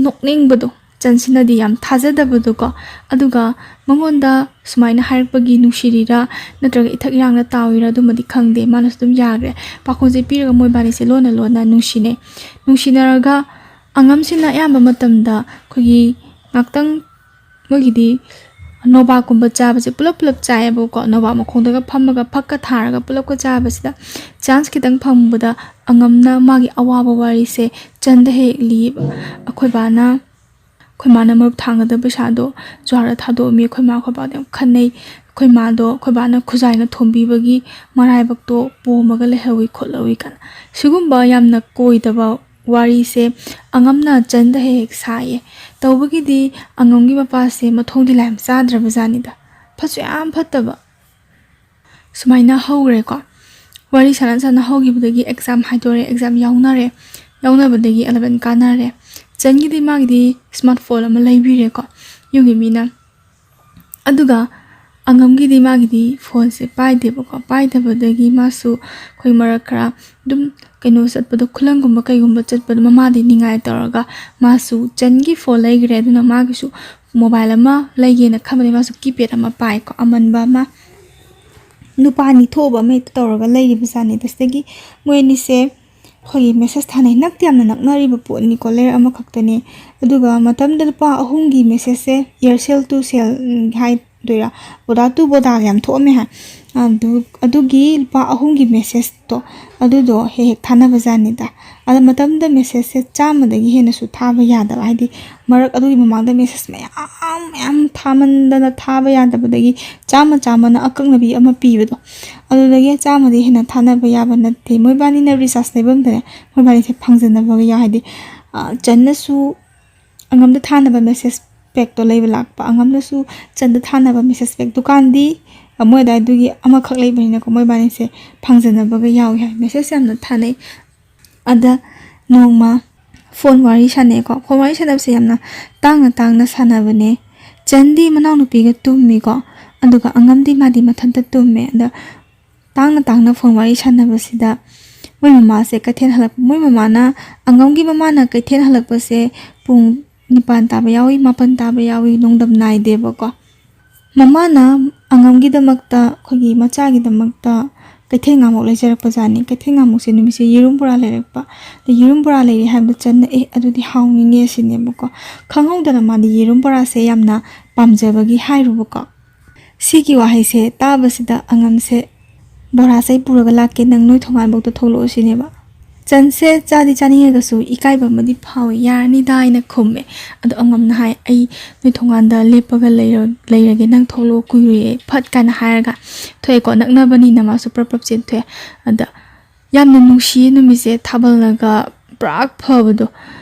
ꯅꯣꯛꯅꯤꯡꯕꯗꯣ, ꯆꯟꯁꯤꯅꯗꯤ ꯌꯥꯝ ꯊꯥꯖꯗꯕꯗꯣꯀꯣ꯫ ꯑꯗꯨꯒ ꯃꯉꯣꯟꯗ ꯁꯨꯃꯥꯏꯅ ꯍꯥꯏꯔꯛꯄꯒꯤ ꯅꯨꯡꯁꯤꯔꯤꯔꯥ ꯅꯠꯇ꯭ꯔꯒ ꯏꯊꯛ ꯏꯔꯥꯡꯅ ꯇꯥꯎꯏꯔꯥ, ꯑꯗꯨꯃꯗꯤ ꯈꯪꯗꯦ꯫ ꯃꯥꯅꯁꯨ ꯑꯗꯨꯝ ꯌꯥꯈ꯭ꯔꯦ꯫ ꯄꯥꯈꯣꯟꯁꯦ ꯄꯤꯔꯒ ꯃꯣꯏꯕꯥꯅꯤꯁꯦ ꯂꯣꯟꯅ ꯂꯣꯟꯅ ꯅꯨꯡꯁꯤꯅꯩ꯫ ꯅꯨꯡꯁꯤꯅꯔꯒ ꯑꯉꯝꯁꯤꯅ ꯑꯌꯥꯝꯕ ꯃꯇꯝꯗ ꯑꯩꯈꯣꯏꯒꯤ ꯉꯥꯛꯇꯪ ꯃꯣꯏꯒꯤꯗꯤ ꯅꯣꯕꯥꯞꯀꯨꯝꯕ ꯆꯥꯕꯁꯦ ꯄꯨꯂꯞ ꯄꯨꯂꯞ ꯆꯥꯏꯌꯦꯕꯀꯣ꯫ ꯅꯣꯕꯥꯞ ꯃꯈꯣꯡꯗꯒ ꯐꯝꯃꯒ ꯐꯛꯀ ꯊꯥꯔꯒ ꯄꯨꯂꯞꯀ ꯆꯥꯕꯁꯤꯗ ꯆꯥꯟꯁ ꯈꯤꯇꯪ ꯐꯪꯕꯗ ꯑꯉꯝꯅ ꯃꯥꯒꯤ ꯑꯋꯥꯕ ꯋꯥꯔꯤꯁꯦ ꯆꯟꯗ ꯍꯦꯛ ꯍꯦꯛ ꯂꯤꯌꯦꯕ꯫ "ꯑꯩꯈꯣꯏ ꯕꯥꯅ, ꯑꯩꯈꯣꯏ ꯃꯥꯅ ꯃꯔꯨꯞ ꯊꯥꯡꯒꯗꯕ ꯄꯩꯁꯥꯗꯣ ꯖꯨꯋꯥꯔꯗ ꯊꯥꯗꯣꯛꯑꯝꯃꯤ, ꯑꯩꯈꯣꯏ ꯃꯥ ꯑꯩꯈꯣꯏ ꯕꯥꯗ ꯌꯥꯝ ꯈꯟꯅꯩ, ꯑꯩꯈꯣꯏ ꯃꯥꯗꯣ ꯑꯩꯈꯣꯏ ꯕꯥꯅ ꯈꯨꯖꯥꯏꯅ ꯊꯣꯝꯕꯤꯕꯒꯤ ꯃꯔꯥꯏꯕꯛꯇꯣ ꯄꯣꯝꯃꯒ ꯂꯩꯍꯧꯋꯤ ꯈꯣꯠꯍꯧꯋꯤ" ꯀꯥꯏꯅ꯫ ꯁꯤꯒꯨꯝꯕ ꯌꯥꯝꯅ ꯀꯣꯏꯗꯕ ꯋꯥꯔꯤꯁꯦ ꯑꯉꯝꯅ ꯆꯟꯗ ꯍꯦꯛ ꯍꯦꯛ ꯁꯥꯏꯌꯦ꯫ ꯇꯧꯕꯒꯤꯗꯤ ꯑꯉꯝꯒꯤ ꯃꯄꯥꯁꯦ ꯃꯊꯣꯡꯗꯤ ꯂꯥꯏ ꯌꯥꯝ ꯆꯥꯗ꯭ꯔꯕ ꯖꯥꯠꯅꯤꯗ꯫ ꯐꯠꯁꯨ ꯌꯥꯝ ꯐꯠꯇꯕ꯫ ꯁꯨꯃꯥꯏꯅ ꯍꯧꯈ꯭ꯔꯦꯀꯣ꯫ ꯋꯥꯔꯤ ꯁꯥꯟꯅ ꯁꯥꯟꯅ ꯍꯧꯈꯤꯕꯗꯒꯤ ꯑꯦꯛꯖꯥꯝ ꯍꯥꯏꯗꯣꯔꯦ, ꯑꯦꯛꯖꯥꯝ ꯌꯥꯎꯅꯔꯦ꯫ ꯌꯥꯎꯅꯕꯗꯒꯤ ꯑꯦꯂꯚꯦꯟ ꯀꯥꯟꯅꯔꯦ꯫ ꯆꯟꯒꯤꯗꯤ ꯃꯥꯒꯤꯗꯤ ꯁ꯭ꯃꯥꯔꯠ ꯐꯣꯟ ꯑꯃ ꯂꯩꯕꯤꯔꯦꯀꯣ ꯌꯨꯝꯒꯤ ꯃꯤꯅ꯫ ꯑꯗꯨꯒ ꯑꯉꯝꯒꯤꯗꯤ ꯃꯥꯒꯤꯗꯤ ꯐꯣꯟꯁꯦ ꯄꯥꯏꯗꯦꯕꯀꯣ꯫ ꯄꯥꯏꯗꯕꯗꯒꯤ ꯃꯥꯁꯨ ꯑꯩꯈꯣꯏ ꯃꯔꯛ ꯈꯔ ꯑꯗꯨꯝ ꯀꯩꯅꯣ ꯆꯠꯄꯗꯣ, ꯈꯨꯂꯪꯒꯨꯝꯕ ꯀꯩꯒꯨꯝꯕ ꯆꯠꯄꯗꯣ ꯃꯃꯥꯗꯤ ꯅꯤꯡꯉꯥꯏ ꯇꯧꯔꯒ ꯃꯥꯁꯨ ꯆꯟꯒꯤ ꯐꯣꯟ ꯂꯩꯈ꯭ꯔꯦ꯫ ꯑꯗꯨꯅ ꯃꯥꯒꯤꯁꯨ ꯃꯣꯕꯥꯏꯜ ꯑꯃ ꯂꯩꯒꯦꯅ ꯈꯟꯕꯅꯦ꯫ ꯃꯥꯁꯨ ꯀꯤꯄꯦꯗ ꯑꯃ ꯄꯥꯏꯀꯣ, ꯑꯃꯟꯕ ꯑꯃ꯫ ꯅꯨꯄꯥ ꯑꯅꯤ ꯊꯣꯛꯑꯕ ꯑꯃ ꯍꯦꯛꯇ ꯇꯧꯔꯒ ꯂꯩꯔꯤꯕ ꯖꯥꯠꯅꯤꯗ꯫ ꯁꯤꯗꯒꯤ ꯃꯣꯏ ꯑꯅꯤꯁꯦ ꯑꯩꯈꯣꯏꯒꯤ ꯃꯦꯁꯦꯖ ꯊꯥꯅꯩ꯫ ꯅꯛꯇꯤ ꯌꯥꯝꯅ ꯅꯛꯅꯔꯤꯕ ꯄꯣꯠꯅꯤꯀꯣ, ꯂꯩꯔꯛ ꯑꯃꯈꯛꯇꯅꯤ꯫ ꯑꯗꯨꯒ ꯃꯇꯝꯗ ꯂꯨꯄꯥ ꯑꯍꯨꯝꯒꯤ ꯃꯦꯁꯦꯖꯁꯦ, Aircell to cell ꯍꯥꯏꯗꯣꯏꯔꯥ, ꯕꯣꯗꯥ to ꯕꯣꯗꯥ ꯌꯥꯝ ꯊꯣꯛꯑꯝꯃꯦ ꯍꯥꯏ꯫ ꯑꯗꯨ, ꯑꯗꯨꯒꯤ ꯂꯨꯄꯥ ꯑꯍꯨꯝꯒꯤ ꯃꯦꯁꯦꯖꯇꯣ ꯑꯗꯨꯗꯣ ꯍꯦꯛ ꯍꯦꯛ ꯊꯥꯅꯕ ꯖꯥꯠꯅꯤꯗ꯫ ꯑꯗ ꯃꯇꯝꯗ ꯃꯦꯁꯦꯖꯁꯦ ꯆꯥꯝꯃꯗꯒꯤ ꯍꯦꯟꯅꯁꯨ ꯊꯥꯕ ꯌꯥꯗꯕ, ꯍꯥꯏꯗꯤ ꯃꯔꯛ ꯑꯗꯨꯒꯤ ꯃꯃꯥꯡꯗ ꯃꯦꯁꯦꯖ ꯃꯌꯥꯝ ꯃꯌꯥꯝ ꯊꯥꯃꯟꯗꯅ ꯊꯥꯕ ꯌꯥꯗꯕꯗꯒꯤ ꯆꯥꯝꯃ ꯆꯥꯝꯃꯅ ꯑꯀꯛꯅꯕꯤ ꯑꯃ ꯄꯤꯕꯗꯣ, ꯑꯗꯨꯗꯒꯤ ꯆꯥꯝꯃꯗꯤ ꯍꯦꯟꯅ ꯊꯥꯅꯕ ꯌꯥꯕ ꯅꯠꯇꯦ꯫ ꯃꯣꯏꯕꯥꯅꯤꯅ ꯔꯤꯆꯥꯔꯖ ꯂꯩꯐꯝꯗꯅꯦ, ꯃꯣꯏꯕꯥꯅꯤꯁꯦ ꯐꯪꯖꯅꯕꯒ ꯌꯥꯎ, ꯍꯥꯏꯗꯤ, ꯑ, ꯆꯟꯅꯁꯨ ꯑꯉꯝꯗ ꯊꯥꯅꯕ ꯃꯦꯁꯦꯖ ꯄꯦꯛꯇꯣ ꯂꯩꯕ ꯂꯥꯛꯄ, ꯑꯉꯝꯗꯁꯨ ꯆꯟꯗ ꯊꯥꯅꯕ ꯃꯦꯁꯦꯖ ꯄꯦꯛ꯫ ꯗꯨꯀꯥꯟꯗꯤ, ꯑ, ꯃꯣꯏ ꯑꯗꯥꯏꯗꯨꯒꯤ ꯑꯃꯈꯛ ꯂꯩꯕꯅꯤꯅꯀꯣ, ꯃꯣꯏꯕꯥꯅꯤꯁꯦ ꯐꯪꯖꯅꯕꯒ ꯌꯥꯎꯏ ꯍꯥꯏ꯫ ꯃꯦꯁꯦꯖ ꯌꯥꯝꯅ ꯊꯥꯅꯩ꯫ ꯑꯗ ꯅꯣꯡꯃ ꯐꯣꯟ ꯋꯥꯔꯤ ꯁꯥꯟꯅꯩꯀꯣ꯫ ꯐꯣꯟ ꯋꯥꯔꯤ ꯁꯥꯟꯅꯕꯁꯦ ꯌꯥꯝꯅ ꯇꯥꯡꯅ ꯇꯥꯡꯅ ꯁꯥꯟꯅꯕꯅꯦ꯫ ꯆꯟꯗꯤ ꯃꯅꯥꯎꯅꯨꯄꯤꯒ ꯇꯨꯝꯃꯤꯀꯣ, ꯑꯗꯨꯒ ꯑꯉꯝꯗꯤ ꯃꯥꯗꯤ ꯃꯊꯟꯇ ꯇꯨꯝꯃꯦ꯫ ꯑꯗ ꯇꯥꯡꯅ ꯇꯥꯡꯅ ꯐꯣꯟ ꯋꯥꯔꯤ ꯁꯥꯟꯅꯕꯁꯤꯗ ꯃꯣꯏ ꯃꯃꯥꯁꯦ ꯀꯩꯊꯦꯜ ꯍꯜꯂꯛꯄ, ꯃꯣꯏ ꯃꯃꯥꯅ, ꯑꯉꯝꯒꯤ ꯃꯃꯥꯅ ꯀꯩꯊꯦꯜ ꯍꯜꯂꯛꯄꯁꯦ ꯄꯨꯡ ꯅꯤꯄꯥꯟ ꯇꯥꯕ ꯌꯥꯎꯏ, ꯃꯥꯄꯟ ꯇꯥꯕ ꯌꯥꯎꯏ, ꯅꯣꯡꯗꯝ ꯅꯥꯏꯗꯦꯕꯀꯣ꯫ ꯃꯃꯥꯅ ꯑꯉꯝꯒꯤꯗꯃꯛꯇ, ꯑꯩꯈꯣꯏꯒꯤ ꯃꯆꯥꯒꯤꯗꯃꯛꯇ ꯀꯩꯊꯦꯜ ꯉꯥꯃꯣꯛ ꯂꯩꯖꯔꯛꯄꯖꯥꯠꯅꯤ꯫ ꯀꯩꯊꯦꯜ ꯉꯥꯃꯣꯛꯁꯦ ꯅꯨꯃꯤꯠꯁꯦ ꯌꯦꯔꯨꯝ ꯕꯣꯔꯥ ꯂꯩꯔꯛꯄ꯫ ꯑꯗ ꯌꯦꯔꯨꯝ ꯕꯣꯔꯥ ꯂꯩꯔꯦ ꯍꯥꯏꯕꯗ ꯆꯟꯅ, "ꯑꯦ, ꯑꯗꯨꯗꯤ ꯍꯥꯎꯅꯤꯅꯦ" ꯁꯤꯅꯦꯕꯀꯣ꯫ ꯈꯪꯍꯧꯗꯅ ꯃꯥꯗꯤ ꯌꯦꯔꯨꯝ ꯕꯣꯔꯥꯁꯦ ꯌꯥꯝꯅ ꯄꯥꯝꯖꯕꯒꯤ ꯍꯥꯏꯔꯨꯕꯀꯣ꯫ ꯁꯤꯒꯤ ꯋꯥꯍꯩꯁꯦ ꯇꯥꯕꯁꯤꯗ ꯑꯉꯝꯁꯦ, "ꯕꯣꯔꯥꯁꯦ ꯑꯩ ꯄꯨꯔꯒ ꯂꯥꯛꯀꯦ, ꯅꯪ ꯅꯣꯏ ꯊꯣꯡꯒꯥꯟꯐꯧꯗ ꯊꯣꯛꯂꯛꯑꯣ" ꯁꯤꯅꯦꯕ꯫ ꯆꯟꯁꯦ ꯆꯥꯗꯤ ꯆꯥꯅꯤꯡꯉꯒꯁꯨ ꯏꯀꯥꯏꯕ ꯑꯃꯗꯤ ꯐꯥꯎꯋꯦ꯫ "ꯌꯥꯔꯅꯤꯗ" ꯍꯥꯏꯅ ꯈꯨꯝꯃꯦ꯫ ꯑꯗꯣ ꯑꯉꯝꯅ ꯍꯥꯏ, "ꯑꯩ ꯅꯣꯏ ꯊꯣꯡꯒꯥꯟꯗ ꯂꯦꯞꯄꯒ ꯂꯩꯔ-, ꯂꯩꯔꯒꯦ, ꯅꯪ ꯊꯣꯛꯂꯛꯑꯣ, ꯀꯨꯏꯔꯣꯏꯌꯦ" ꯐꯠ ꯀꯥꯏꯅ ꯍꯥꯏꯔꯒ ꯊꯣꯛꯑꯦꯀꯣ꯫ ꯅꯛꯅꯕꯅꯤꯅ ꯃꯥꯁꯨ ꯄ꯭ꯔꯞ ꯄ꯭ꯔꯞ ꯆꯦꯟꯊꯣꯛꯑꯦ꯫ ꯑꯗ ꯌꯥꯝꯅ ꯅꯨꯡꯁꯤꯌꯦ ꯅꯨꯃꯤꯠꯁꯦ꯫ ꯊꯥꯕꯜꯅꯒ ꯄꯨꯔꯥ ꯐꯕꯗꯣ꯫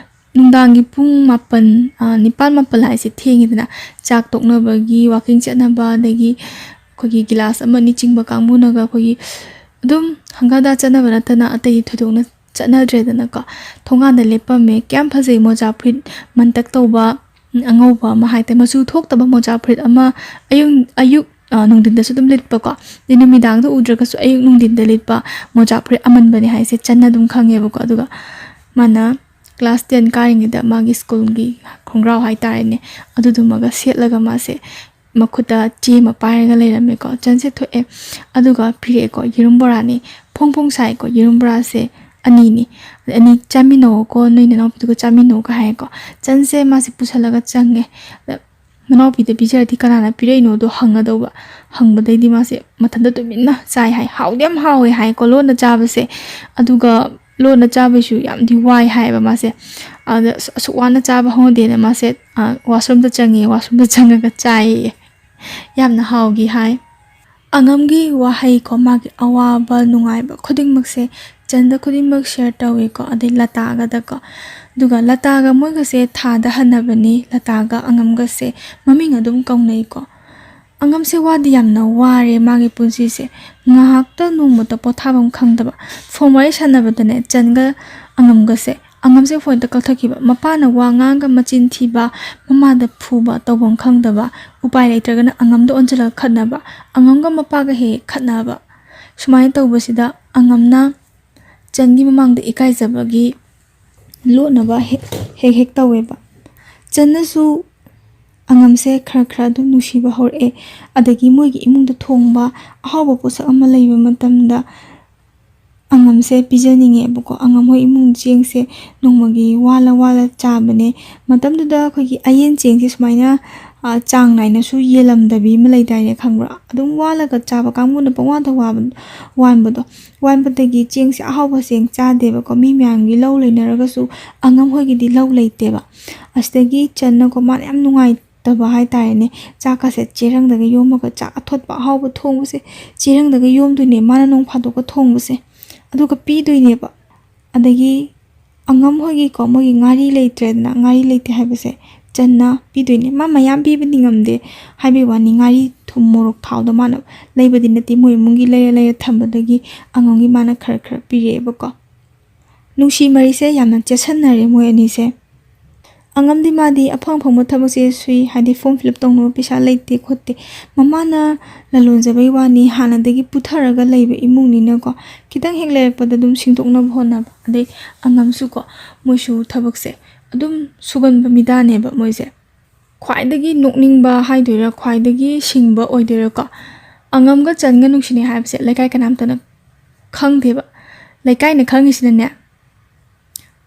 ꯅꯨꯡꯗꯥꯡꯒꯤ ꯄꯨꯡ ꯃꯥꯄꯟ, ꯑ, ꯅꯤꯄꯥꯟ ꯃꯥꯄꯟ ꯍꯥꯏꯁꯦ ꯊꯦꯡꯉꯤꯗꯅ, ꯆꯥꯛ ꯇꯣꯛꯅꯕꯒꯤ, ꯋꯥꯀꯤꯡ ꯆꯠꯅꯕ, ꯑꯗꯒꯤ ꯑꯩꯈꯣꯏꯒꯤ ꯒꯤꯂꯥꯁ ꯑꯃ ꯑꯅꯤ ꯆꯤꯡꯕ ꯀꯥꯡꯕꯨꯅꯒ ꯑꯩꯈꯣꯏꯒꯤ ꯑꯗꯨꯝ ꯍꯪꯒꯥꯗ ꯆꯠꯅꯕ ꯅꯠꯇꯅ ꯑꯇꯩꯗꯤ ꯊꯣꯏꯗꯣꯛꯅ ꯆꯠꯅꯗ꯭ꯔꯦꯗꯅꯀꯣ꯫ ꯊꯣꯡꯒꯥꯟꯗ ꯂꯦꯞꯄꯝꯃꯦ꯫ ꯀꯌꯥꯝ ꯐꯖꯩ, ꯃꯣꯖꯥ ꯐꯨꯔꯤꯠ ꯃꯟꯇꯛ ꯇꯧꯕ, ꯎꯝ, ꯑꯉꯧꯕ ꯑꯃ ꯍꯥꯏꯇꯥꯔꯦ, ꯃꯆꯨ ꯊꯣꯛꯇꯕ ꯃꯣꯖꯥ ꯐꯨꯔꯤꯠ ꯑꯃ, ꯑꯌꯨꯛ, ꯑꯌꯨꯛ, ꯑ, ꯅꯨꯡꯊꯤꯟꯗꯁꯨ ꯑꯗꯨꯝ ꯂꯤꯠꯄꯀꯣ꯫ ꯑꯗꯩ ꯅꯨꯃꯤꯗꯥꯡꯗ ꯎꯗ꯭ꯔꯒꯁꯨ ꯑꯌꯨꯛ ꯅꯨꯡꯊꯤꯟꯗ ꯂꯤꯠꯄ ꯃꯣꯖꯥ ꯐꯨꯔꯤꯠ ꯑꯃꯟꯕꯅꯦ ꯍꯥꯏꯁꯦ ꯆꯟꯅ ꯑꯗꯨꯝ ꯈꯪꯉꯦꯕꯀꯣ꯫ ꯑꯗꯨꯒ ꯃꯥꯅ class ten ꯀꯥꯔꯤꯉꯩꯗ ꯃꯥꯒꯤ ꯁ꯭ꯀꯨꯜꯒꯤ ꯈꯣꯡꯒ꯭ꯔꯥꯎ ꯍꯥꯏꯇꯥꯔꯦꯅꯦ, ꯑꯗꯨꯗꯨꯃꯒ ꯁꯦꯠꯂꯒ ꯃꯥꯁꯦ ꯃꯈꯨꯠꯇ ꯆꯦ ꯑꯃ ꯄꯥꯏꯔꯒ ꯂꯩꯔꯝꯃꯦꯀꯣ꯫ ꯆꯟꯁꯦ ꯊꯣꯛꯑꯦ, ꯑꯗꯨꯒ ꯄꯤꯔꯛꯑꯦꯀꯣ꯫ ꯌꯦꯔꯨꯝ ꯕꯣꯔꯥꯅꯤ, ꯐꯣꯡ ꯐꯣꯡ ꯁꯥꯏꯀꯣ꯫ "ꯌꯦꯔꯨꯝ ꯕꯣꯔꯥꯁꯦ ꯑꯅꯤꯅꯤ, ꯑꯅꯤ ꯆꯥꯃꯤꯟꯅꯧꯀꯣ, ꯅꯣꯏ ꯅꯅꯥꯎꯄꯤꯗꯨꯒ ꯆꯥꯃꯤꯟꯅꯧꯀ" ꯍꯥꯏꯌꯦꯀꯣ꯫ ꯆꯟꯁꯦ ꯃꯥꯁꯦ ꯄꯨꯁꯜꯂꯒ ꯆꯪꯉꯦ꯫ ꯑꯗ ꯃꯅꯥꯎꯄꯤꯗ ꯄꯤꯖꯔꯗꯤ ꯀꯅꯥꯅ ꯄꯤꯔꯛꯏꯅꯣꯗꯣ ꯍꯪꯒꯗꯧꯕ꯫ ꯍꯪꯕꯗꯩꯗꯤ ꯃꯥꯁꯦ ꯃꯊꯟꯇ ꯇꯨꯃꯤꯟꯅ ꯆꯥꯏ ꯍꯥꯏ꯫ ꯍꯥꯎꯗꯤ ꯌꯥꯝ ꯍꯥꯎꯋꯦ ꯍꯥꯏꯀꯣ ꯂꯣꯟꯅ ꯆꯥꯕꯁꯦ꯫ ꯑꯗꯨꯒ ꯂꯣꯟꯅ ꯆꯥꯕꯩꯁꯨ ꯌꯥꯝꯗꯤ ꯋꯥꯏ ꯍꯥꯏꯌꯦꯕ ꯃꯥꯁꯦ꯫ ꯑꯗ ꯑꯁ-, ꯑꯁꯨꯛ ꯋꯥꯅ ꯆꯥꯕ ꯍꯧꯅꯗꯦꯅ ꯃꯥꯁꯦ, ꯑ, washroomꯗ ꯆꯪꯉꯦ, washroomꯗ ꯆꯪꯉꯒ ꯆꯥꯏꯌꯦ꯫ ꯌꯥꯝꯅ ꯍꯥꯎꯈꯤ ꯍꯥꯏ꯫ ꯑꯉꯝꯒꯤ ꯋꯥꯍꯩꯀꯣ, ꯃꯥꯒꯤ ꯑꯋꯥꯕ ꯅꯨꯡꯉꯥꯏꯕ ꯈꯨꯗꯤꯡꯃꯛꯁꯦ ꯆꯟꯗ ꯈꯨꯗꯤꯡꯃꯛ share ꯇꯧꯋꯦꯀꯣ, ꯑꯗꯩ ꯂꯇꯥꯒꯗꯀꯣ꯫ ꯑꯗꯨꯒ ꯂꯇꯥꯒ ꯃꯣꯏꯒꯁꯦ ꯊꯥꯗ ꯍꯟꯅꯕꯅꯤ, ꯂꯇꯥꯒ ꯑꯉꯝꯒꯁꯦ꯫ ꯃꯃꯤꯡ ꯑꯗꯨꯝ ꯀꯧꯅꯩꯀꯣ꯫ ꯑꯉꯝꯁꯦ ꯋꯥꯗꯤ ꯌꯥꯝꯅ ꯋꯥꯔꯦ ꯃꯥꯒꯤ ꯄꯨꯟꯁꯤꯁꯦ꯫ ꯉꯥꯏꯍꯥꯛꯇ ꯅꯣꯡꯃꯇ ꯄꯣꯊꯥꯐꯝ ꯈꯪꯗꯕ꯫ ꯐꯣꯟ ꯋꯥꯔꯤ ꯁꯥꯟꯅꯕꯗꯅꯦ, ꯆꯟꯒ ꯑꯉꯝꯒꯁꯦ, ꯑꯉꯝꯁꯦ ꯐꯣꯟ ꯍꯦꯛꯇ ꯀꯛꯊꯠꯈꯤꯕ꯫ ꯃꯄꯥꯅ ꯋꯥ ꯉꯥꯡꯒ ꯃꯆꯤꯟ ꯊꯤꯕ, ꯃꯃꯥꯗ ꯐꯨꯕ, ꯇꯧꯐꯝ ꯈꯪꯗꯕ, ꯎꯄꯥꯏ ꯂꯩꯇ꯭ꯔꯒꯅ ꯑꯉꯝꯗ ꯑꯣꯟꯁꯤꯜꯂꯒ ꯈꯠꯅꯕ, ꯑꯉꯝꯒ ꯃꯄꯥꯒ ꯍꯦꯛ ꯍꯦꯛ ꯈꯠꯅꯕ꯫ ꯁꯨꯃꯥꯏꯅ ꯇꯧꯕꯁꯤꯗ ꯑꯉꯝꯅ ꯆꯟꯒꯤ ꯃꯃꯥꯡꯗ ꯏꯀꯥꯏꯖꯕꯒꯤ ꯂꯣꯠꯅꯕ ꯍꯦꯛ ꯍꯦꯛ ꯍꯦꯛ ꯇꯧꯋꯦꯕ꯫ ꯆꯟꯅꯁꯨ ꯑꯉꯝꯁꯦ ꯈꯔ ꯈꯔ ꯑꯗꯨꯝ ꯅꯨꯡꯁꯤꯕ ꯍꯧꯔꯛꯑꯦ꯫ ꯑꯗꯒꯤ ꯃꯣꯏꯒꯤ ꯏꯃꯨꯡꯗ ꯊꯣꯡꯕ ꯑꯍꯥꯎꯕ ꯄꯣꯠꯁꯛ ꯑꯃ ꯂꯩꯕ ꯃꯇꯝꯗ ꯑꯉꯝꯁꯦ ꯄꯤꯖꯅꯤꯡꯉꯦꯕꯀꯣ꯫ ꯑꯉꯝ ꯍꯣꯏ ꯏꯃꯨꯡ ꯆꯦꯡꯁꯦ ꯅꯣꯡꯃꯒꯤ ꯋꯥꯜꯂ ꯋꯥꯜꯂ ꯆꯥꯕꯅꯦ꯫ ꯃꯇꯝꯗꯨꯗ ꯑꯩꯈꯣꯏꯒꯤ ꯑꯌꯦꯟ ꯆꯦꯡꯁꯦ ꯁꯨꯃꯥꯏꯅ, ꯑ, ꯆꯥꯡ ꯅꯥꯏꯅꯁꯨ ꯌꯦꯜꯂꯝꯗꯕꯤ ꯑꯃ ꯂꯩꯗꯥꯏꯅꯦ, ꯈꯪꯕ꯭ꯔꯥ? ꯑꯗꯨꯝ ꯋꯥꯜꯂꯒ ꯆꯥꯕ ꯀꯥꯡꯕꯨꯅ ꯄꯪꯋꯥꯟꯗ ꯋꯥꯕ-, ꯋꯥꯟꯕꯗꯣ꯫ ꯋꯥꯟꯕꯗꯒꯤ ꯆꯦꯡꯁꯦ ꯑꯍꯥꯎꯕ ꯆꯦꯡ ꯆꯥꯗꯦꯕꯀꯣ꯫ ꯃꯤ ꯃꯌꯥꯝꯒꯤ ꯂꯧ ꯂꯩꯅꯔꯒꯁꯨ ꯑꯉꯝ ꯍꯣꯏꯒꯤꯗꯤ ꯂꯧ ꯂꯩꯇꯦꯕ꯫ ꯑꯁꯤꯗꯒꯤ ꯆꯟꯅꯀꯣ, ꯃꯥꯅ ꯌꯥꯝ ꯅꯨꯡꯉꯥꯏꯇꯕ ꯍꯥꯏꯇꯥꯔꯦꯅꯦ, ꯆꯥꯛꯀꯁꯦ ꯆꯦꯔꯪꯗꯒ ꯌꯣꯝꯃꯒ, ꯆꯥꯛ ꯑꯊꯣꯠꯄ ꯑꯍꯥꯎꯕ ꯊꯣꯡꯕꯁꯦ ꯆꯦꯔꯪꯗꯒ ꯌꯣꯝꯗꯣꯏꯅꯦ, ꯃꯥꯅ ꯅꯣꯡ ꯐꯥꯗꯣꯛꯀ ꯊꯣꯡꯕꯁꯦ꯫ ꯑꯗꯨꯒ ꯄꯤꯗꯣꯏꯅꯦꯕ꯫ ꯑꯗꯒꯤ ꯑꯉꯝ ꯍꯣꯏꯒꯤꯀꯣ, ꯃꯣꯏꯒꯤ ꯉꯥꯔꯤ ꯂꯩꯇ꯭ꯔꯦꯗꯅ, ꯉꯥꯔꯤ ꯂꯩꯇꯦ ꯍꯥꯏꯕꯁꯦ ꯆꯟꯅ ꯄꯤꯗꯣꯏꯅꯦ꯫ ꯃꯥ ꯃꯌꯥꯝ ꯄꯤꯕꯗꯤ ꯉꯝꯗꯦ, ꯍꯥꯏꯕꯒꯤ ꯋꯥꯅꯤ, ꯉꯥꯔꯤ ꯊꯨꯝ ꯃꯣꯔꯣꯛ ꯊꯥꯎꯗꯣ ꯃꯥꯅ ꯂꯩꯕꯗꯤ ꯅꯠꯇꯦ, ꯃꯣꯏ ꯏꯃꯨꯡꯒꯤ ꯂꯩꯔ ꯂꯩꯔ ꯊꯝꯕꯗꯒꯤ ꯑꯉꯝꯒꯤ ꯃꯥꯅ ꯈꯔ ꯈꯔ ꯄꯤꯔꯛꯑꯦꯕꯀꯣ꯫ ꯅꯨꯡꯁꯤ ꯃꯔꯤꯁꯦ ꯌꯥꯝꯅ ꯆꯦꯠꯁꯟꯅꯔꯦ ꯃꯣꯏ ꯑꯅꯤꯁꯦ꯫ ꯑꯉꯝꯗꯤ ꯃꯥꯗꯤ ꯑꯐꯪ ꯑꯐꯪꯕ ꯊꯕꯛꯁꯦ ꯁꯨꯏ, ꯍꯥꯏꯗꯤ form fill up ꯇꯧꯅꯕ ꯄꯩꯁꯥ ꯂꯩꯇꯦ ꯈꯣꯠꯇꯦ꯫ ꯃꯃꯥꯅ ꯂꯂꯣꯟꯖꯕꯩ ꯋꯥꯅꯤ, ꯍꯥꯟꯅꯗꯒꯤ ꯄꯨꯊꯔꯒ ꯂꯩꯕ ꯏꯃꯨꯡꯅꯤꯅꯀꯣ, ꯈꯤꯇꯪ ꯍꯦꯛ ꯂꯩꯔꯛꯄꯗ ꯑꯗꯨꯝ ꯁꯤꯡꯗꯣꯛꯅꯕ ꯍꯣꯠꯅꯕ꯫ ꯑꯗꯩ ꯑꯉꯝꯁꯨꯀꯣ, ꯃꯣꯏꯁꯨ ꯊꯕꯛꯁꯦ ꯑꯗꯨꯝ ꯁꯨꯒꯟꯕ ꯃꯤꯗꯥꯅꯦꯕ ꯃꯣꯏꯁꯦ꯫ ꯈ꯭ꯋꯥꯏꯗꯒꯤ ꯅꯣꯛꯅꯤꯡꯕ ꯍꯥꯏꯗꯣꯏꯔꯥ, ꯈ꯭ꯋꯥꯏꯗꯒꯤ ꯁꯤꯡꯕ ꯑꯣꯏꯗꯣꯏꯔꯥꯀꯣ, ꯑꯉꯝꯒ ꯆꯟꯒ ꯅꯨꯡꯁꯤꯅꯩ ꯍꯥꯏꯕꯁꯦ ꯂꯩꯀꯥꯏ ꯀꯅꯥꯝꯇꯅ ꯈꯪꯗꯦꯕ꯫ ꯂꯩꯀꯥꯏꯅ ꯈꯪꯉꯤꯁꯤꯅꯅꯦ,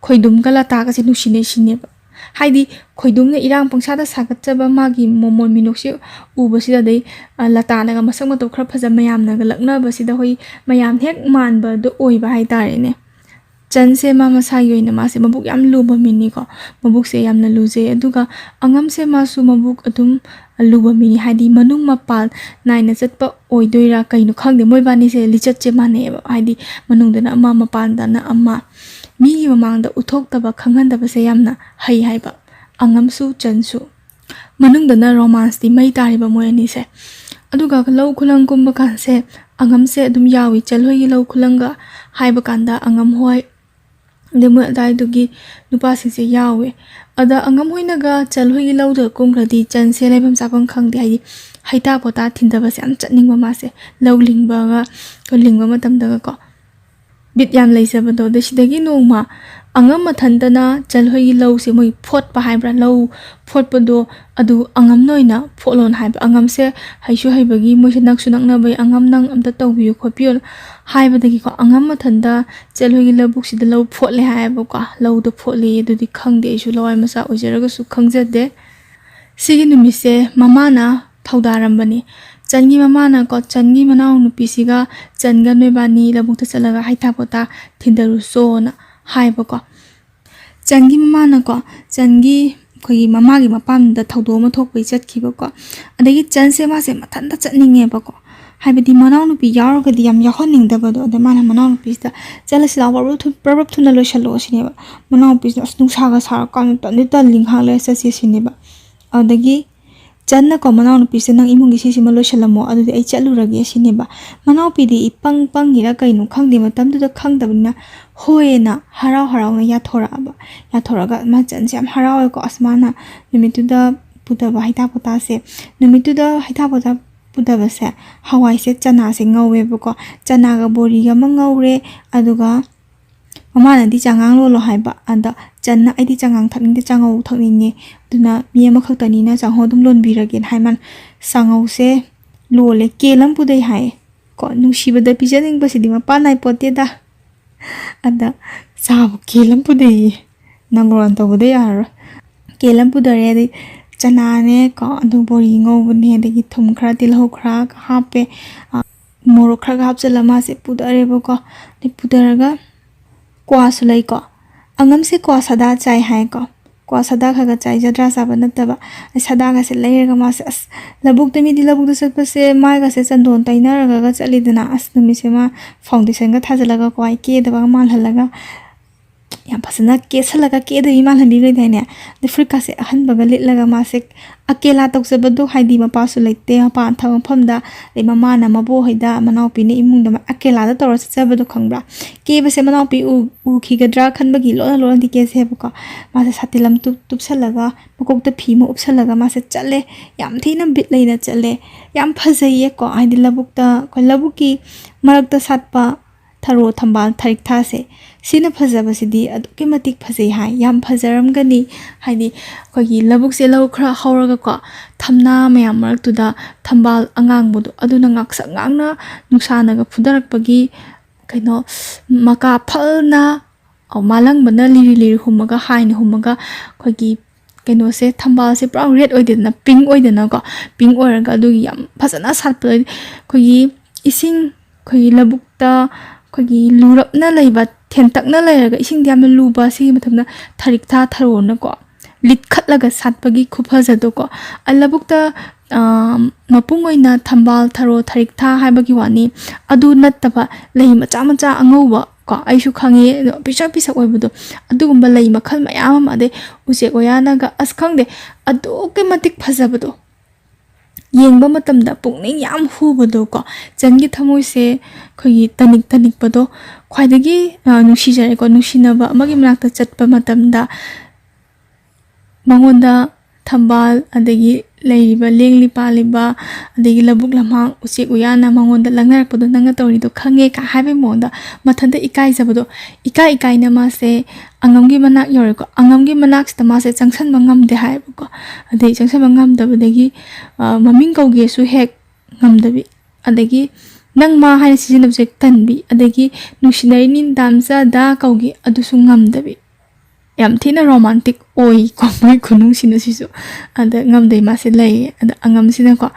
ꯈꯣꯏꯗꯨꯝꯒ ꯂꯇꯥꯒꯁꯦ ꯅꯨꯡꯁꯤꯅꯩ ꯁꯤꯅꯦꯕ꯫ ꯍꯥꯏꯗꯤ ꯈꯣꯏꯗꯨꯝꯅ ꯏꯔꯥꯡ ꯄꯪꯁꯥꯗ ꯁꯥꯒꯠꯆꯕ ꯃꯥꯒꯤ ꯃꯣꯃꯣꯟ ꯃꯤꯅꯣꯛꯁꯦ ꯎꯕꯁꯤꯗ, ꯑꯗꯩ, ꯑ, ꯂꯇꯥꯅꯒ ꯃꯁꯛ ꯃꯇꯧ ꯈꯔ ꯐꯖ, ꯃꯌꯥꯝꯅꯒ ꯂꯛꯅꯕꯁꯤꯗ ꯑꯩꯈꯣꯏ ꯃꯌꯥꯝ ꯍꯦꯛ ꯃꯥꯟꯕꯗꯣ ꯑꯣꯏꯕ ꯍꯥꯏꯇꯥꯔꯦꯅꯦ꯫ ꯆꯟꯁꯦ ꯃꯥ ꯃꯁꯥꯒꯤ ꯑꯣꯏꯅ ꯃꯥꯁꯦ ꯃꯕꯨꯛ ꯌꯥꯝ ꯂꯨꯕ ꯃꯤꯅꯤꯀꯣ꯫ ꯃꯕꯨꯛꯁꯦ ꯌꯥꯝꯅ ꯂꯨꯖꯩ꯫ ꯑꯗꯨꯒ ꯑꯉꯝꯁꯦ ꯃꯥꯁꯨ ꯃꯕꯨꯛ ꯑꯗꯨꯝ ꯂꯨꯕ ꯃꯤꯅꯤ꯫ ꯍꯥꯏꯗꯤ ꯃꯅꯨꯡ ꯃꯄꯥꯟ ꯅꯥꯏꯅ ꯆꯠꯄ ꯑꯣꯏꯗꯣꯏꯔꯥ ꯀꯩꯅꯣ ꯈꯪꯗꯦ, ꯃꯣꯏꯕꯥꯅꯤꯁꯦ ꯂꯤꯆꯠꯁꯦ ꯃꯥꯟꯅꯩꯌꯦꯕ꯫ ꯍꯥꯏꯗꯤ ꯃꯅꯨꯡꯗꯅ ꯑꯃ, ꯃꯄꯥꯟꯗꯅ ꯑꯃ꯫ ꯃꯤꯒꯤ ꯃꯃꯥꯡꯗ ꯎꯠꯊꯣꯛꯇꯕ, ꯈꯪꯍꯟꯗꯕꯁꯦ ꯌꯥꯝꯅ ꯍꯩ ꯍꯥꯏꯕ, ꯑꯉꯝꯁꯨ ꯆꯟꯁꯨ꯫ ꯃꯅꯨꯡꯗꯅ ꯔꯣꯃꯥꯟꯁꯇꯤ ꯃꯩ ꯇꯥꯔꯤꯕ ꯃꯣꯏ ꯑꯅꯤꯁꯦ꯫ ꯑꯗꯨꯒ ꯂꯧ ꯈꯨꯂꯪ ꯀꯨꯝꯕ ꯀꯥꯟꯁꯦ ꯑꯉꯝꯁꯦ ꯑꯗꯨꯝ ꯌꯥꯎꯏ꯫ "ꯆꯜꯍꯣꯏꯒꯤ ꯂꯧ ꯈꯨꯂꯪꯒ" ꯍꯥꯏꯕ ꯀꯥꯟꯗ ꯑꯉꯝ ꯍꯣꯏ, ꯑꯗꯩ ꯃꯣꯏ ꯑꯗꯥꯏꯗꯨꯒꯤ ꯅꯨꯄꯥꯁꯤꯡꯁꯦ ꯌꯥꯎꯋꯦ꯫ ꯑꯗ ꯑꯉꯝ ꯍꯣꯏꯅꯒ ꯆꯜꯍꯣꯏꯒꯤ ꯂꯧꯗ ꯀꯨꯝꯈ꯭ꯔꯗꯤ ꯆꯟꯁꯦ ꯂꯩꯐꯝ ꯆꯥꯐꯝ ꯈꯪꯗꯦ, ꯍꯥꯏꯗꯤ ꯍꯩꯇꯥ ꯄꯣꯇꯥ ꯊꯤꯟꯗꯕꯁꯦ ꯌꯥꯝ ꯆꯠꯅꯤꯡꯕ ꯃꯥꯁꯦ, ꯂꯧ ꯂꯤꯡꯕꯒ, ꯂꯤꯡꯕ ꯃꯇꯝꯗꯒꯀꯣ꯫ ꯕꯤꯠ ꯌꯥꯝ ꯂꯩꯖꯕꯗꯣ꯫ ꯑꯗ ꯁꯤꯗꯒꯤ ꯅꯣꯡꯃ ꯑꯉꯝ ꯃꯊꯟꯇꯅ ꯆꯜꯍꯣꯏꯒꯤ ꯂꯧꯁꯦ, ꯃꯣꯏ ꯐꯣꯠꯄ ꯍꯥꯏꯕ꯭ꯔꯥ, ꯂꯧ ꯐꯣꯠꯄꯗꯣ, ꯑꯗꯨ ꯑꯉꯝꯅ ꯑꯣꯏꯅ ꯐꯣꯠꯂꯣꯅ ꯍꯥꯏꯕ꯫ ꯑꯉꯝꯁꯦ ꯍꯩꯁꯨ ꯍꯩꯕꯒꯤ, ꯃꯣꯏꯁꯦ ꯅꯛꯁꯨ ꯅꯛꯅꯕꯒꯤ, "ꯑꯉꯝ, ꯅꯪ ꯑꯝꯇ ꯇꯧꯕꯤꯌꯨ ꯈꯣꯠꯄꯤꯌꯨ" ꯍꯥꯏꯕꯗꯒꯤꯀꯣ, ꯑꯉꯝ ꯃꯊꯟꯇ ꯆꯜꯍꯣꯏꯒꯤ ꯂꯧꯕꯨꯛꯁꯤꯗ ꯂꯧ ꯐꯣꯠꯂꯦ ꯍꯥꯏꯌꯦꯕꯀꯣ꯫ ꯂꯧꯗꯣ ꯐꯣꯠꯂꯦ, ꯑꯗꯨꯗꯤ ꯈꯪꯗꯦ, ꯑꯩꯁꯨ ꯂꯋꯥꯏ ꯃꯆꯥ ꯑꯣꯏꯖꯔꯒꯁꯨ ꯈꯪꯖꯗꯦ꯫ ꯁꯤꯒꯤ ꯅꯨꯃꯤꯠꯁꯦ ꯃꯃꯥꯅ ꯊꯧꯗꯥꯔꯝꯕꯅꯤ꯫ ꯆꯟꯒꯤ ꯃꯃꯥꯅꯀꯣ, ꯆꯟꯒꯤ ꯃꯅꯥꯎ ꯅꯨꯄꯤꯁꯤꯒ ꯆꯟꯒ ꯅꯣꯏꯕꯥꯅꯤ ꯂꯧꯕꯨꯛꯇ ꯆꯠꯂꯒ ꯍꯩꯊꯥ ꯄꯣꯊꯥ ꯊꯤꯟꯗꯔꯨꯆꯣꯅ ꯍꯥꯏꯕꯀꯣ꯫ ꯆꯟꯒꯤ ꯃꯃꯥꯅꯀꯣ, ꯆꯟꯒꯤ ꯑꯩꯈꯣꯏꯒꯤ ꯃꯃꯥꯒꯤ ꯃꯄꯥꯝꯗ ꯊꯧꯗꯣꯛ ꯑꯃ ꯊꯣꯛꯄꯒꯤ ꯆꯠꯈꯤꯕꯀꯣ꯫ ꯑꯗꯒꯤ ꯆꯟꯁꯦ ꯃꯥꯁꯦ ꯃꯊꯟꯇ ꯆꯠꯅꯤꯡꯉꯦꯕꯀꯣ, ꯍꯥꯏꯕꯗꯤ ꯃꯅꯥꯎꯅꯨꯄꯤ ꯌꯥꯎꯔꯒꯗꯤ ꯌꯥꯝ ꯌꯥꯎꯍꯟꯅꯤꯡꯗꯕꯗꯣ꯫ ꯑꯗ ꯃꯥꯅ ꯃꯅꯥꯎꯅꯨꯄꯤꯁꯤꯗ, "ꯆꯠꯂꯁꯤ ꯂꯥꯛꯑꯣ, ꯄ꯭ꯔꯞ ꯊꯨ-, ꯄ꯭ꯔꯞ ꯄ꯭ꯔꯞ ꯊꯨꯅ ꯂꯣꯏꯁꯜꯂꯛꯑꯣ" ꯁꯤꯅꯦꯕ꯫ ꯃꯅꯥꯎꯅꯨꯄꯤꯁꯤꯅ, "ꯑꯁ, ꯅꯨꯡꯁꯥꯒ ꯁꯥꯔꯀꯥꯟꯗ ꯇꯟꯗꯤ ꯇꯜꯂꯤ, ꯉꯥꯏꯍꯥꯛ ꯂꯩꯔ ꯆꯠꯁꯤ" ꯁꯤꯅꯦꯕ꯫ ꯑꯗꯒꯤ ꯆꯟꯅꯀꯣ ꯃꯅꯥꯎꯅꯨꯄꯤꯁꯦ, "ꯅꯪ ꯏꯃꯨꯡꯒꯤ ꯁꯤꯁꯤꯃ ꯂꯣꯏꯁꯤꯜꯂꯝꯃꯣ, ꯑꯗꯨꯗꯤ ꯑꯩ ꯆꯠꯂꯨꯔꯒꯦ" ꯁꯤꯅꯦꯕ꯫ ꯃꯅꯥꯎꯄꯤꯗꯤ ꯏꯄꯪ ꯄꯪꯉꯤꯔꯥ ꯀꯩꯅꯣ ꯈꯪꯗꯦ, ꯃꯇꯝꯗꯨꯗ ꯈꯪꯗꯕꯅꯤꯅ ꯍꯣꯏꯅ ꯍꯔꯥꯎ ꯍꯔꯥꯎꯅ ꯌꯥꯊꯣꯔꯛꯑꯕ꯫ ꯌꯥꯊꯣꯔꯛꯑꯒ ꯃꯥ ꯆꯟꯁꯦ ꯌꯥꯝ ꯍꯔꯥꯎꯋꯦꯀꯣ꯫ ꯑꯁ, ꯃꯥꯅ ꯅꯨꯃꯤꯠꯇꯨꯗ ꯄꯨꯗꯕ ꯍꯩꯊꯥ ꯄꯣꯊꯥꯁꯦ, ꯅꯨꯃꯤꯠꯇꯨꯗ ꯍꯩꯊꯥ ꯄꯣꯊꯥ ꯄꯨꯗꯕꯁꯦ, ꯍꯋꯥꯏꯁꯦ, ꯆꯅꯥꯁꯦ ꯉꯧꯋꯦꯕꯀꯣ꯫ ꯆꯅꯥꯒ ꯕꯣꯔꯤꯒ ꯑꯃ ꯉꯧꯔꯦ, ꯑꯗꯨꯒ ꯃꯃꯥꯅꯗꯤ ꯆꯉꯥꯡ ꯂꯣꯜꯂꯣ ꯍꯥꯏꯕ꯫ ꯑꯗ ꯆꯟꯅ, "ꯑꯩꯗꯤ ꯆꯉꯥꯡ ꯊꯛꯅꯤꯡꯗꯦ, ꯆꯥꯉꯧ ꯊꯛꯅꯤꯡꯉꯦ, ꯑꯗꯨꯅ ꯃꯤ ꯑꯃꯈꯛꯇꯅꯤꯅ ꯆꯥꯉꯧ ꯑꯗꯨꯝ ꯂꯣꯟꯕꯤꯔꯒꯦꯅ" ꯍꯥꯏ꯫ ꯃꯥꯅ ꯆꯥꯉꯧꯁꯦ ꯂꯣꯜꯂꯦ꯫ ꯀꯦꯜ ꯑꯃ ꯄꯨꯗꯩ ꯍꯥꯏꯌꯦ꯫ ꯀꯣ, ꯅꯨꯡꯁꯤꯕꯗ ꯄꯤꯖꯅꯤꯡꯕꯁꯤꯗꯤ ꯃꯄꯥꯟ ꯅꯥꯏ ꯄꯣꯠꯇꯦꯗ꯫ ꯑꯗ ꯆꯥꯕꯨ ꯀꯦꯜ ꯑꯃ ꯄꯨꯗꯩꯌꯦ꯫ ꯅꯝꯕꯔ ꯋꯥꯟ ꯇꯧꯕꯗ ꯌꯥꯔꯔꯣꯏ꯫ ꯀꯦꯜ ꯑꯃ ꯄꯨꯗꯔꯦ, ꯑꯗꯩ ꯆꯅꯥꯅꯦ ꯀꯣ, ꯑꯗꯨ ꯕꯣꯔꯤ ꯉꯧꯕꯅꯦ, ꯑꯗꯒꯤ ꯊꯨꯝ ꯈꯔ, ꯇꯤꯜꯍꯧ ꯈꯔ ꯍꯥꯞꯄꯦ, ꯑ, ꯃꯣꯔꯣꯛ ꯈꯔꯒ ꯍꯥꯞꯆꯤꯜꯂ ꯃꯥꯁꯦ ꯄꯨꯗꯔꯦꯕꯀꯣ꯫ ꯑꯗꯩ ꯄꯨꯗꯔꯒ ꯀ꯭ꯋꯥꯁꯨ ꯂꯩꯀꯣ꯫ ꯑꯉꯝꯁꯦ ꯀ꯭ꯋꯥ ꯁꯥꯗꯥ ꯆꯥꯏ ꯍꯥꯏꯀꯣ꯫ ꯀ꯭ꯋꯥ ꯁꯥꯗꯥ ꯈꯔ ꯈꯔ ꯆꯥꯏ, ꯖꯗ꯭ꯔꯥ ꯆꯥꯕ ꯅꯠꯇꯕ꯫ ꯑꯩ ꯁꯥꯗꯥꯒꯁꯦ ꯂꯩꯔꯒ ꯃꯥꯁꯦ, ꯑꯁ, ꯂꯧꯕꯨꯛꯇ, ꯃꯤꯗꯤ ꯂꯧꯕꯨꯛꯇ ꯆꯠꯄꯁꯦ ꯃꯥꯏꯒꯁꯦ ꯆꯟꯗꯣꯟ ꯇꯩꯅꯔꯒ ꯆꯠꯂꯤꯗꯅ꯫ ꯑꯁ, ꯅꯨꯃꯤꯠꯁꯦ ꯃꯥ ꯐꯥꯎꯟꯗꯦꯁꯟꯒ ꯊꯥꯖꯤꯜꯂꯒ ꯀ꯭ꯋꯥꯏ ꯀꯦꯗꯕꯒ ꯃꯥꯜꯍꯜꯂꯒ ꯌꯥꯝ ꯐꯖꯅ ꯀꯦꯁꯜꯂꯒ ꯀꯦꯗꯕꯤ ꯃꯥꯜꯍꯟꯕꯤ ꯂꯩꯗꯥꯏꯅꯦ? ꯑꯗꯩ ꯐꯨꯔꯤꯠꯀꯥꯁꯦ ꯑꯍꯟꯕꯒ ꯂꯤꯠꯂꯒ ꯃꯥꯁꯦ ꯑꯀꯦꯂꯥ ꯇꯧꯖꯕꯗꯣ, ꯍꯥꯏꯗꯤ ꯃꯄꯥꯁꯨ ꯂꯩꯇꯦ, ꯃꯄꯥ ꯑꯟꯊꯕ ꯃꯐꯝꯗ, ꯑꯗꯩ ꯃꯃꯥꯅ ꯃꯕꯣꯛ ꯍꯣꯏꯗ, ꯃꯅꯥꯎꯄꯤꯅ ꯏꯃꯨꯡꯗ ꯃꯥ ꯑꯀꯦꯂꯥꯗ ꯇꯧꯔ ꯆꯠꯆꯕꯗꯣ ꯈꯪꯕ꯭ꯔꯥ? ꯀꯦꯕꯁꯦ ꯃꯅꯥꯎꯄꯤ ꯎ-, ꯎꯈꯤꯒꯗ꯭ꯔꯥ ꯈꯟꯕꯒꯤ ꯂꯣꯟꯅ ꯂꯣꯟꯅꯗꯤ ꯀꯦꯁꯦꯕꯀꯣ꯫ ꯃꯥꯁꯦ ꯁꯥꯇꯤꯟ ꯑꯃ ꯇꯨꯞ-, ꯇꯨꯞꯁꯜꯂꯒ, ꯃꯀꯣꯛꯇ ꯐꯤ ꯑꯃ ꯎꯞꯁꯜꯂꯒ ꯃꯥꯁꯦ ꯆꯠꯂꯦ꯫ ꯌꯥꯝ ꯊꯤꯅ ꯕꯤꯠ ꯂꯩꯅ ꯆꯠꯂꯦ꯫ ꯌꯥꯝ ꯐꯖꯩꯌꯦꯀꯣ, ꯍꯥꯏꯗꯤ ꯂꯧꯕꯨꯛꯇ, ꯑꯩꯈꯣꯏ ꯂꯧꯕꯨꯛꯀꯤ ꯃꯔꯛꯇ ꯁꯥꯠꯄ ꯊꯔꯣ, ꯊꯝꯕꯥꯜ, ꯊꯔꯤꯛꯊꯥꯁꯦ, ꯁꯤꯅ ꯐꯖꯕꯁꯤꯗꯤ ꯑꯗꯨꯛꯀꯤ ꯃꯇꯤꯛ ꯐꯖꯩ ꯍꯥꯏ꯫ ꯌꯥꯝ ꯐꯖꯔꯝꯒꯅꯤ꯫ ꯍꯥꯏꯗꯤ ꯑꯩꯈꯣꯏꯒꯤ ꯂꯧꯕꯨꯛꯁꯦ ꯂꯧ ꯈꯔ ꯍꯧꯔꯒꯀꯣ, ꯊꯝꯅꯥ ꯃꯌꯥꯝ ꯃꯔꯛꯇꯨꯗ ꯊꯝꯕꯥꯜ ꯑꯉꯥꯡꯕꯗꯣ, ꯑꯗꯨꯅ ꯉꯥꯛꯁꯪ ꯉꯥꯡꯅ ꯅꯨꯡꯁꯥꯅꯒ ꯐꯨꯊꯔꯛꯄꯒꯤ ꯀꯩꯅꯣ, ꯃꯀꯥ ꯐꯜꯅ, ꯑꯧ, ꯃꯥꯂꯪꯕꯅ ꯂꯤꯔꯤ ꯂꯤꯔꯤ ꯍꯨꯝꯃꯒ, ꯍꯥꯏꯅ ꯍꯨꯝꯃꯒ, ꯑꯩꯈꯣꯏꯒꯤ ꯀꯩꯅꯣꯁꯦ, ꯊꯝꯕꯥꯜꯁꯦ ꯄꯨꯔꯥ ꯔꯦꯗ ꯑꯣꯏꯗꯦꯗꯅ, ꯄꯤꯡ ꯑꯣꯏꯗꯅꯀꯣ꯫ ꯄꯤꯡ ꯑꯣꯏꯔꯒ ꯑꯗꯨꯒꯤ ꯌꯥꯝ ꯐꯖꯅ ꯁꯥꯠꯄꯗꯣ, ꯑꯩꯈꯣꯏꯒꯤ ꯏꯁꯤꯡ, ꯑꯩꯈꯣꯏꯒꯤ ꯂꯧꯕꯨꯛꯇ ꯑꯩꯈꯣꯏꯒꯤ ꯂꯨꯔꯞꯅ ꯂꯩꯕ, ꯊꯦꯟꯇꯛꯅ ꯂꯩꯔꯒ ꯏꯁꯤꯡꯗꯤ ꯌꯥꯝꯅ ꯂꯨꯕ, ꯁꯤꯒꯤ ꯃꯊꯛꯇ ꯊꯔꯤꯛꯊꯥ ꯊꯔꯣꯅꯀꯣ, ꯂꯤꯠꯈꯠꯂꯒ ꯁꯥꯠꯄꯒꯤ ꯈꯨꯐꯖꯗꯣꯀꯣ꯫ ꯑ, ꯂꯧꯕꯨꯛꯇ, ꯑ, ꯃꯄꯨꯡ ꯑꯣꯏꯅ ꯊꯝꯕꯥꯜ, ꯊꯔꯣ, ꯊꯔꯤꯛꯊꯥ ꯍꯥꯏꯕꯒꯤ ꯋꯥꯅꯤ, ꯑꯗꯨ ꯅꯠꯇꯕ ꯂꯩ ꯃꯆꯥ ꯃꯆꯥ ꯑꯉꯧꯕ ꯀꯣ, ꯑꯩꯁꯨ ꯈꯪꯉꯤ, ꯑꯗꯣ ꯄꯤꯁꯛ ꯄꯤꯁꯛ ꯑꯣꯏꯕꯗꯣ, ꯑꯗꯨꯒꯨꯝꯕ ꯂꯩ ꯃꯈꯜ ꯃꯌꯥꯝ ꯑꯃ, ꯑꯗꯩ ꯎꯆꯦꯛ ꯋꯥꯌꯥꯅꯒ, ꯑꯁ, ꯈꯪꯗꯦ, ꯑꯗꯨꯛꯀꯤ ꯃꯇꯤꯛ ꯐꯖꯕꯗꯣ, ꯌꯦꯡꯕ ꯃꯇꯝꯗ ꯄꯨꯛꯅꯤꯡ ꯌꯥꯝ ꯍꯨꯕꯗꯣ ꯀꯣ, ꯆꯟꯒꯤ ꯊꯃꯣꯏꯁꯦ ꯑꯩꯈꯣꯏꯒꯤ ꯇꯅꯤꯛ ꯇꯅꯤꯛꯄꯗꯣ, ꯈ꯭ꯋꯥꯏꯗꯒꯤ, ꯑ, ꯅꯨꯡꯁꯤꯖꯔꯦꯀꯣ, ꯅꯨꯡꯁꯤꯅꯕ ꯑꯃꯒꯤ ꯃꯅꯥꯛꯇ ꯆꯠꯄ ꯃꯇꯝꯗ ꯃꯉꯣꯟꯗ ꯊꯝꯕꯥꯜ, ꯑꯗꯒꯤ ꯂꯩꯔꯤꯕ ꯂꯦꯡꯂꯤ ꯄꯥꯜꯂꯤꯕ, ꯑꯗꯒꯤ ꯂꯧꯕꯨꯛ ꯂꯝꯍꯥꯡ, ꯎꯆꯦꯛ ꯎꯌꯥꯅ ꯃꯉꯣꯟꯗ ꯂꯪꯅꯔꯛꯄꯗꯣ, "ꯅꯪꯅ ꯇꯧꯔꯤꯗꯣ ꯈꯪꯉꯦ" ꯀ ꯍꯥꯏꯕꯒꯤ ꯃꯑꯣꯡꯗ ꯃꯊꯟꯇ ꯏꯀꯥꯏꯖꯕꯗꯣ, ꯏꯀꯥꯏ ꯏꯀꯥꯏꯅ ꯃꯥꯁꯦ ꯑꯉꯝꯒꯤ ꯃꯅꯥꯛ ꯌꯧꯔꯦꯀꯣ꯫ ꯑꯉꯝꯒꯤ ꯃꯅꯥꯛꯁꯤꯗ ꯃꯥꯁꯦ ꯆꯪꯁꯟꯕ ꯉꯝꯗꯦ ꯍꯥꯏꯌꯦꯕꯀꯣ꯫ ꯑꯗꯩ ꯆꯪꯁꯟꯕ ꯉꯝꯗꯕꯗꯒꯤ, ꯑ, ꯃꯃꯤꯡ ꯀꯧꯒꯦꯁꯨ ꯍꯦꯛ ꯉꯝꯗꯕꯤ, ꯑꯗꯒꯤ "ꯅꯪ ꯃꯥ" ꯍꯥꯏꯅ ꯁꯤꯖꯤꯟꯅꯕꯁꯦ ꯇꯟꯕꯤ, ꯑꯗꯒꯤ "ꯅꯨꯡꯁꯤꯅꯔꯤꯅꯤ ꯗꯥꯝꯆꯥ ꯗꯥ" ꯀꯧꯒꯦ, ꯑꯗꯨꯁꯨ ꯉꯝꯗꯕꯤ꯫ ꯌꯥꯝ ꯊꯤꯅ ꯔꯣꯃꯥꯟꯇꯤꯛ ꯑꯣꯏꯀꯣ, ꯃꯣꯏ ꯈꯨꯅꯨꯡꯁꯤꯅ ꯁꯤꯁꯨ꯫ ꯑꯗ ꯉꯝꯗꯩ ꯃꯥꯁꯦ ꯂꯩꯌꯦ꯫ ꯑꯗ ꯑꯉꯝꯁꯤꯅꯀꯣ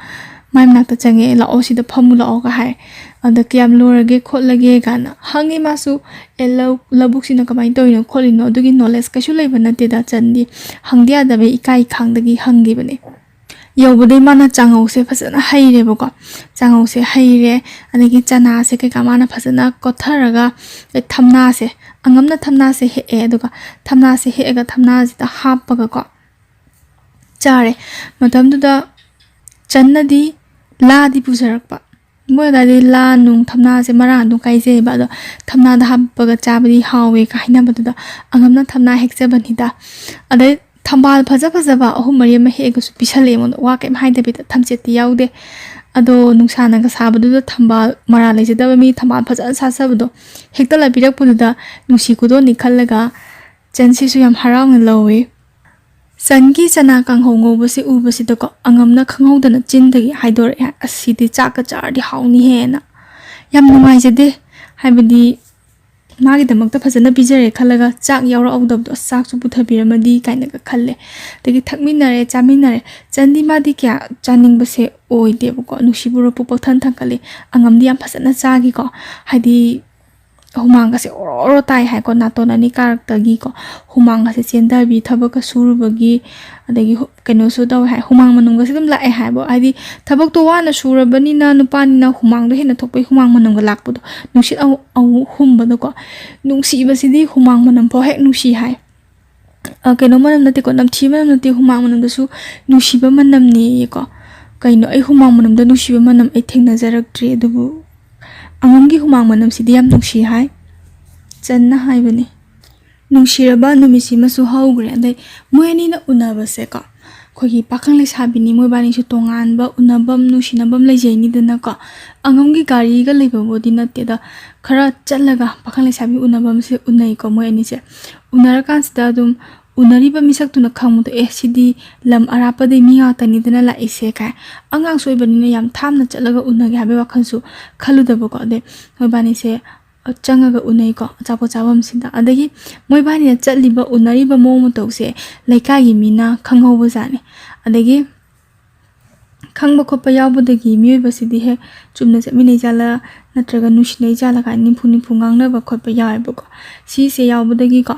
ꯃꯥꯏ ꯃꯅꯥꯛꯇ ꯆꯪꯉꯛꯑꯦ, "ꯂꯥꯛꯑꯣ, ꯁꯤꯗ ꯐꯝꯃꯨ ꯂꯥꯛꯑꯣꯒ" ꯍꯥꯏ꯫ ꯑꯗ "ꯀꯌꯥꯝ ꯂꯣꯏꯔꯒꯦ ꯈꯣꯠꯂꯒꯦ?" ꯀꯥꯏꯅ ꯍꯪꯉꯤ ꯃꯥꯁꯨ꯫ ꯑꯦ, ꯂꯧ-, ꯂꯧꯕꯨꯛꯁꯤꯅ ꯀꯃꯥꯏꯅ ꯇꯧꯔꯤꯅꯣ ꯈꯣꯠꯂꯤꯅꯣ ꯑꯗꯨꯒꯤ ꯅꯣꯂꯦꯖ ꯀꯩꯁꯨ ꯂꯩꯕ ꯅꯠꯇꯦꯗ ꯆꯟꯗꯤ꯫ ꯍꯪꯗ ꯌꯥꯗꯕꯩ ꯏꯀꯥꯏ ꯈꯥꯡꯗꯒꯤ ꯍꯪꯈꯤꯕꯅꯦ꯫ ꯌꯧꯕꯗꯩ ꯃꯥꯅ ꯆꯥꯉꯧꯁꯦ ꯐꯖꯅ ꯍꯩꯔꯦꯕꯀꯣ꯫ ꯆꯥꯉꯧꯁꯦ ꯍꯩꯔꯦ, ꯑꯗꯒꯤ ꯆꯅꯥꯁꯦ ꯀꯩꯀꯥ ꯃꯥꯅ ꯐꯖꯅ ꯀꯣꯠꯊꯔꯒ, ꯑꯦ, ꯊꯝꯅꯥꯁꯦ, ꯑꯉꯝꯅ ꯊꯝꯅꯥꯁꯦ ꯍꯦꯛꯑꯦ, ꯑꯗꯨꯒ ꯊꯝꯅꯥꯁꯦ ꯍꯦꯛꯑꯒ ꯊꯝꯅꯥꯁꯤꯗ ꯍꯥꯞꯄꯒꯀꯣ ꯆꯥꯔꯦ꯫ ꯃꯇꯝꯗꯨꯗ ꯆꯟꯅꯗꯤ ꯂꯥꯗꯤ ꯄꯨꯖꯔꯛꯄ꯫ ꯃꯣꯏ ꯑꯗꯥꯏꯗꯤ ꯂꯥ ꯅꯨꯡ ꯊꯝꯅꯥꯁꯦ ꯃꯔꯥꯡ ꯑꯗꯨꯝ ꯀꯥꯏꯖꯩꯌꯦꯕ, ꯑꯗꯣ ꯊꯝꯅꯥꯗ ꯍꯥꯞꯄꯒ ꯆꯥꯕꯗꯤ ꯍꯥꯎꯋꯦ ꯀ ꯍꯥꯏꯅꯕꯗꯨꯗ ꯑꯉꯝꯅ ꯊꯝꯅꯥ ꯍꯦꯛꯆꯕꯅꯤꯗ꯫ ꯑꯗꯩ ꯊꯝꯕꯥꯜ ꯐꯖ ꯐꯖꯕ ꯑꯍꯨꯝ ꯃꯔꯤ ꯑꯃ ꯍꯦꯛꯑꯒꯁꯨ ꯄꯤꯁꯜꯂꯛꯑꯦ ꯑꯩꯉꯣꯟꯗ, ꯋꯥ ꯀꯩꯝ ꯍꯥꯏꯗꯕꯤꯗ, ꯊꯝꯆꯦꯠꯇꯤ ꯌꯥꯎꯗꯦ꯫ ꯑꯗꯣ ꯅꯨꯡꯁꯥꯅꯒ ꯁꯥꯕꯗꯨꯗ ꯊꯝꯕꯥꯜ ꯃꯔꯥ ꯂꯩꯖꯗꯕ ꯃꯤ ꯊꯝꯕꯥꯜ ꯐꯖꯅ ꯁꯥꯠꯆꯕꯗꯣ ꯍꯦꯛꯇꯠꯂ ꯄꯤꯔꯛꯄꯗꯨꯗ ꯅꯨꯡꯁꯤ ꯈꯨꯗꯣꯜꯅꯤ ꯈꯜꯂꯒ ꯆꯟꯁꯤꯁꯨ ꯌꯥꯝ ꯍꯔꯥꯎꯅ ꯂꯧꯋꯤ꯫ ꯆꯟꯒꯤ ꯆꯅꯥ ꯀꯥꯡꯍꯧ ꯉꯧꯕꯁꯦ ꯎꯕꯁꯤꯗꯀꯣ ꯑꯉꯝꯅ ꯈꯪꯍꯧꯗꯅ ꯆꯤꯟꯗꯒꯤ ꯍꯥꯏꯗꯣꯔꯛꯑꯦ, "ꯑꯁꯤꯗꯤ ꯆꯥꯛꯀ ꯆꯥꯔꯗꯤ ꯍꯥꯎꯅꯤꯍꯦꯅ"꯫ ꯌꯥꯝ ꯅꯨꯡꯉꯥꯏꯖꯗꯦ, ꯍꯥꯏꯕꯗꯤ ꯃꯥꯒꯤꯗꯃꯛꯇ ꯐꯖꯅ ꯄꯤꯖꯔꯦ ꯈꯜꯂꯒ ꯆꯥꯛ ꯌꯥꯎꯔꯛꯍꯧꯗꯕꯗꯣ, "ꯑꯁ, ꯆꯥꯛꯁꯨ ꯄꯨꯊꯕꯤꯔꯝꯃꯗꯤ" ꯀꯥꯏꯅꯒ ꯈꯜꯂꯦ꯫ ꯑꯗꯒꯤ ꯊꯛꯃꯤꯟꯅꯔꯦ, ꯆꯥꯃꯤꯟꯅꯔꯦ꯫ ꯆꯟꯗꯤ ꯃꯥꯗꯤ ꯀꯌꯥ ꯆꯥꯅꯤꯡꯕꯁꯦ ꯑꯣꯏꯗꯦꯕꯀꯣ, ꯅꯨꯡꯁꯤꯕ ꯎꯔꯛꯄ ꯄꯣꯛꯊꯟ ꯊꯟꯀꯠꯂꯤ꯫ ꯑꯉꯝꯗꯤ ꯌꯥꯝ ꯐꯖꯅ ꯆꯥꯈꯤꯀꯣ, ꯍꯥꯏꯗꯤ ꯍꯨꯃꯥꯡꯒꯁꯦ ꯑꯣꯔꯣ ꯑꯣꯔꯣ ꯇꯥꯏ ꯍꯥꯏꯀꯣ, ꯅꯥꯇꯣꯟ ꯑꯅꯤ ꯀꯥꯔꯛꯇꯒꯤꯀꯣ ꯍꯨꯃꯥꯡꯒꯁꯦ ꯆꯦꯟꯊꯕꯤ, ꯊꯕꯛꯀ ꯁꯨꯔꯨꯕꯒꯤ, ꯑꯗꯒꯤ ꯍꯨ-, ꯀꯩꯅꯣꯁꯨ ꯇꯧꯋꯦ ꯍꯥꯏ, ꯍꯨꯃꯥꯡ ꯃꯅꯨꯡꯒꯁꯦ ꯑꯗꯨꯝ ꯂꯥꯛꯑꯦ ꯍꯥꯏꯕ, ꯍꯥꯏꯗꯤ ꯊꯕꯛꯇꯣ ꯋꯥꯅ ꯁꯨꯔꯕꯅꯤꯅ ꯅꯨꯄꯥꯅꯤꯅ ꯍꯨꯃꯥꯡꯗꯣ ꯍꯦꯟꯅ ꯊꯣꯛꯄꯩ ꯍꯨꯃꯥꯡ ꯃꯅꯝꯒ ꯂꯥꯛꯄꯗꯣ, ꯅꯨꯡꯁꯤꯠ ꯑꯃꯨꯛ ꯑꯃꯨꯛ ꯍꯨꯝꯕꯗꯣꯀꯣ꯫ ꯅꯨꯡꯁꯤꯕꯁꯤꯗꯤ ꯍꯨꯃꯥꯡ ꯃꯅꯝ ꯐꯥꯎ ꯍꯦꯛ ꯅꯨꯡꯁꯤ ꯍꯥꯏ꯫ ꯑ, ꯀꯩꯅꯣ ꯃꯅꯝ ꯅꯠꯇꯦꯀꯣ, ꯅꯝꯊꯤꯕ ꯃꯅꯝ ꯅꯠꯇꯦ, ꯍꯨꯃꯥꯡ ꯃꯅꯝꯗꯁꯨ ꯅꯨꯡꯁꯤꯕ ꯃꯅꯝꯅꯦꯌꯦꯀꯣ꯫ ꯀꯩꯅꯣ, ꯑꯩ ꯍꯨꯃꯥꯡ ꯃꯅꯝꯗ ꯅꯨꯡꯁꯤꯕ ꯃꯅꯝ ꯑꯩ ꯊꯦꯡꯅꯖꯔꯛꯇ꯭ꯔꯤ, ꯑꯗꯨꯕꯨ ꯑꯉꯝꯒꯤ ꯍꯨꯃꯥꯡ ꯃꯅꯝꯁꯤꯗꯤ ꯌꯥꯝ ꯅꯨꯡꯁꯤ ꯍꯥꯏ꯫ ꯆꯟꯅ ꯍꯥꯏꯕꯅꯤ꯫ ꯅꯨꯡꯁꯤꯔꯕ ꯅꯨꯃꯤꯠꯁꯤꯃꯁꯨ ꯍꯧꯈ꯭ꯔꯦ꯫ ꯑꯗꯩ ꯃꯣꯏ ꯑꯅꯤꯅ ꯎꯅꯕꯁꯦꯀꯣ, ꯑꯩꯈꯣꯏꯒꯤ ꯄꯥꯈꯪ ꯂꯩꯁꯥꯕꯤꯅꯤ, ꯃꯣꯏꯕꯥꯅꯤꯁꯨ ꯇꯣꯉꯥꯟꯕ ꯎꯅꯐꯝ, ꯅꯨꯡꯁꯤꯅꯐꯝ ꯂꯩꯖꯩꯅꯤꯗꯅꯀꯣ꯫ ꯑꯉꯝꯒꯤ ꯒꯥꯔꯤꯒ ꯂꯩꯕꯕꯨꯗꯤ ꯅꯠꯇꯦꯗ, ꯈꯔ ꯆꯠꯂꯒ ꯄꯥꯈꯪ ꯂꯩꯁꯥꯕꯤ ꯎꯅꯐꯝꯁꯦ ꯎꯅꯩꯀꯣ ꯃꯣꯏ ꯑꯅꯤꯁꯦ꯫ ꯎꯅꯔꯀꯥꯟꯁꯤꯗ ꯑꯗꯨꯝ ꯎꯅꯔꯤꯕ ꯃꯤꯁꯛꯇꯨꯅ ꯈꯪꯕꯗꯣ, "ꯑꯦ, ꯁꯤꯗꯤ ꯂꯝ ꯑꯔꯥꯞꯄꯗꯩ ꯃꯤ ꯉꯥꯛꯇꯅꯤꯗꯅ ꯂꯥꯛꯏꯁꯦ" ꯀꯥꯏ꯫ ꯑꯉꯥꯡꯁꯨ ꯑꯣꯏꯕꯅꯤꯅ ꯌꯥꯝ ꯊꯥꯞꯅ ꯆꯠꯂꯒ ꯎꯅꯒꯦ ꯍꯥꯏꯕꯒꯤ ꯋꯥꯈꯜꯁꯨ ꯈꯜꯂꯨꯗꯕꯀꯣ꯫ ꯑꯗꯩ ꯃꯣꯏꯕꯥꯅꯤꯁꯦ ꯆꯪꯉꯒ ꯎꯅꯩꯀꯣ, ꯑꯆꯥꯄꯣꯠ ꯆꯥꯐꯝꯁꯤꯗ꯫ ꯑꯗꯒꯤ ꯃꯣꯏꯕꯥꯅꯤꯅ ꯆꯠꯂꯤꯕ, ꯎꯅꯔꯤꯕ ꯃꯑꯣꯡ ꯃꯇꯧꯁꯦ ꯂꯩꯀꯥꯏꯒꯤ ꯃꯤꯅ ꯈꯪꯍꯧꯕꯖꯥꯠꯅꯤ꯫ ꯑꯗꯒꯤ ꯈꯪꯕ ꯈꯣꯠꯄ ꯌꯥꯎꯕꯗꯒꯤ ꯃꯤꯑꯣꯏꯕꯁꯤꯗꯤ ꯍꯦꯛ ꯆꯨꯝꯅ ꯆꯠꯃꯤꯟꯅꯩ ꯖꯥꯠꯂꯥ, ꯅꯠꯇ꯭ꯔꯒ ꯅꯨꯡꯁꯤꯅꯩ ꯖꯥꯠꯂꯥ ꯀꯥꯏꯅ ꯅꯤꯝꯐꯨ ꯅꯤꯝꯐꯨ ꯉꯥꯡꯅꯕ ꯈꯣꯠꯄ ꯌꯥꯎꯋꯦꯕꯀꯣ꯫ ꯁꯤꯁꯦ ꯌꯥꯎꯕꯗꯒꯤꯀꯣ,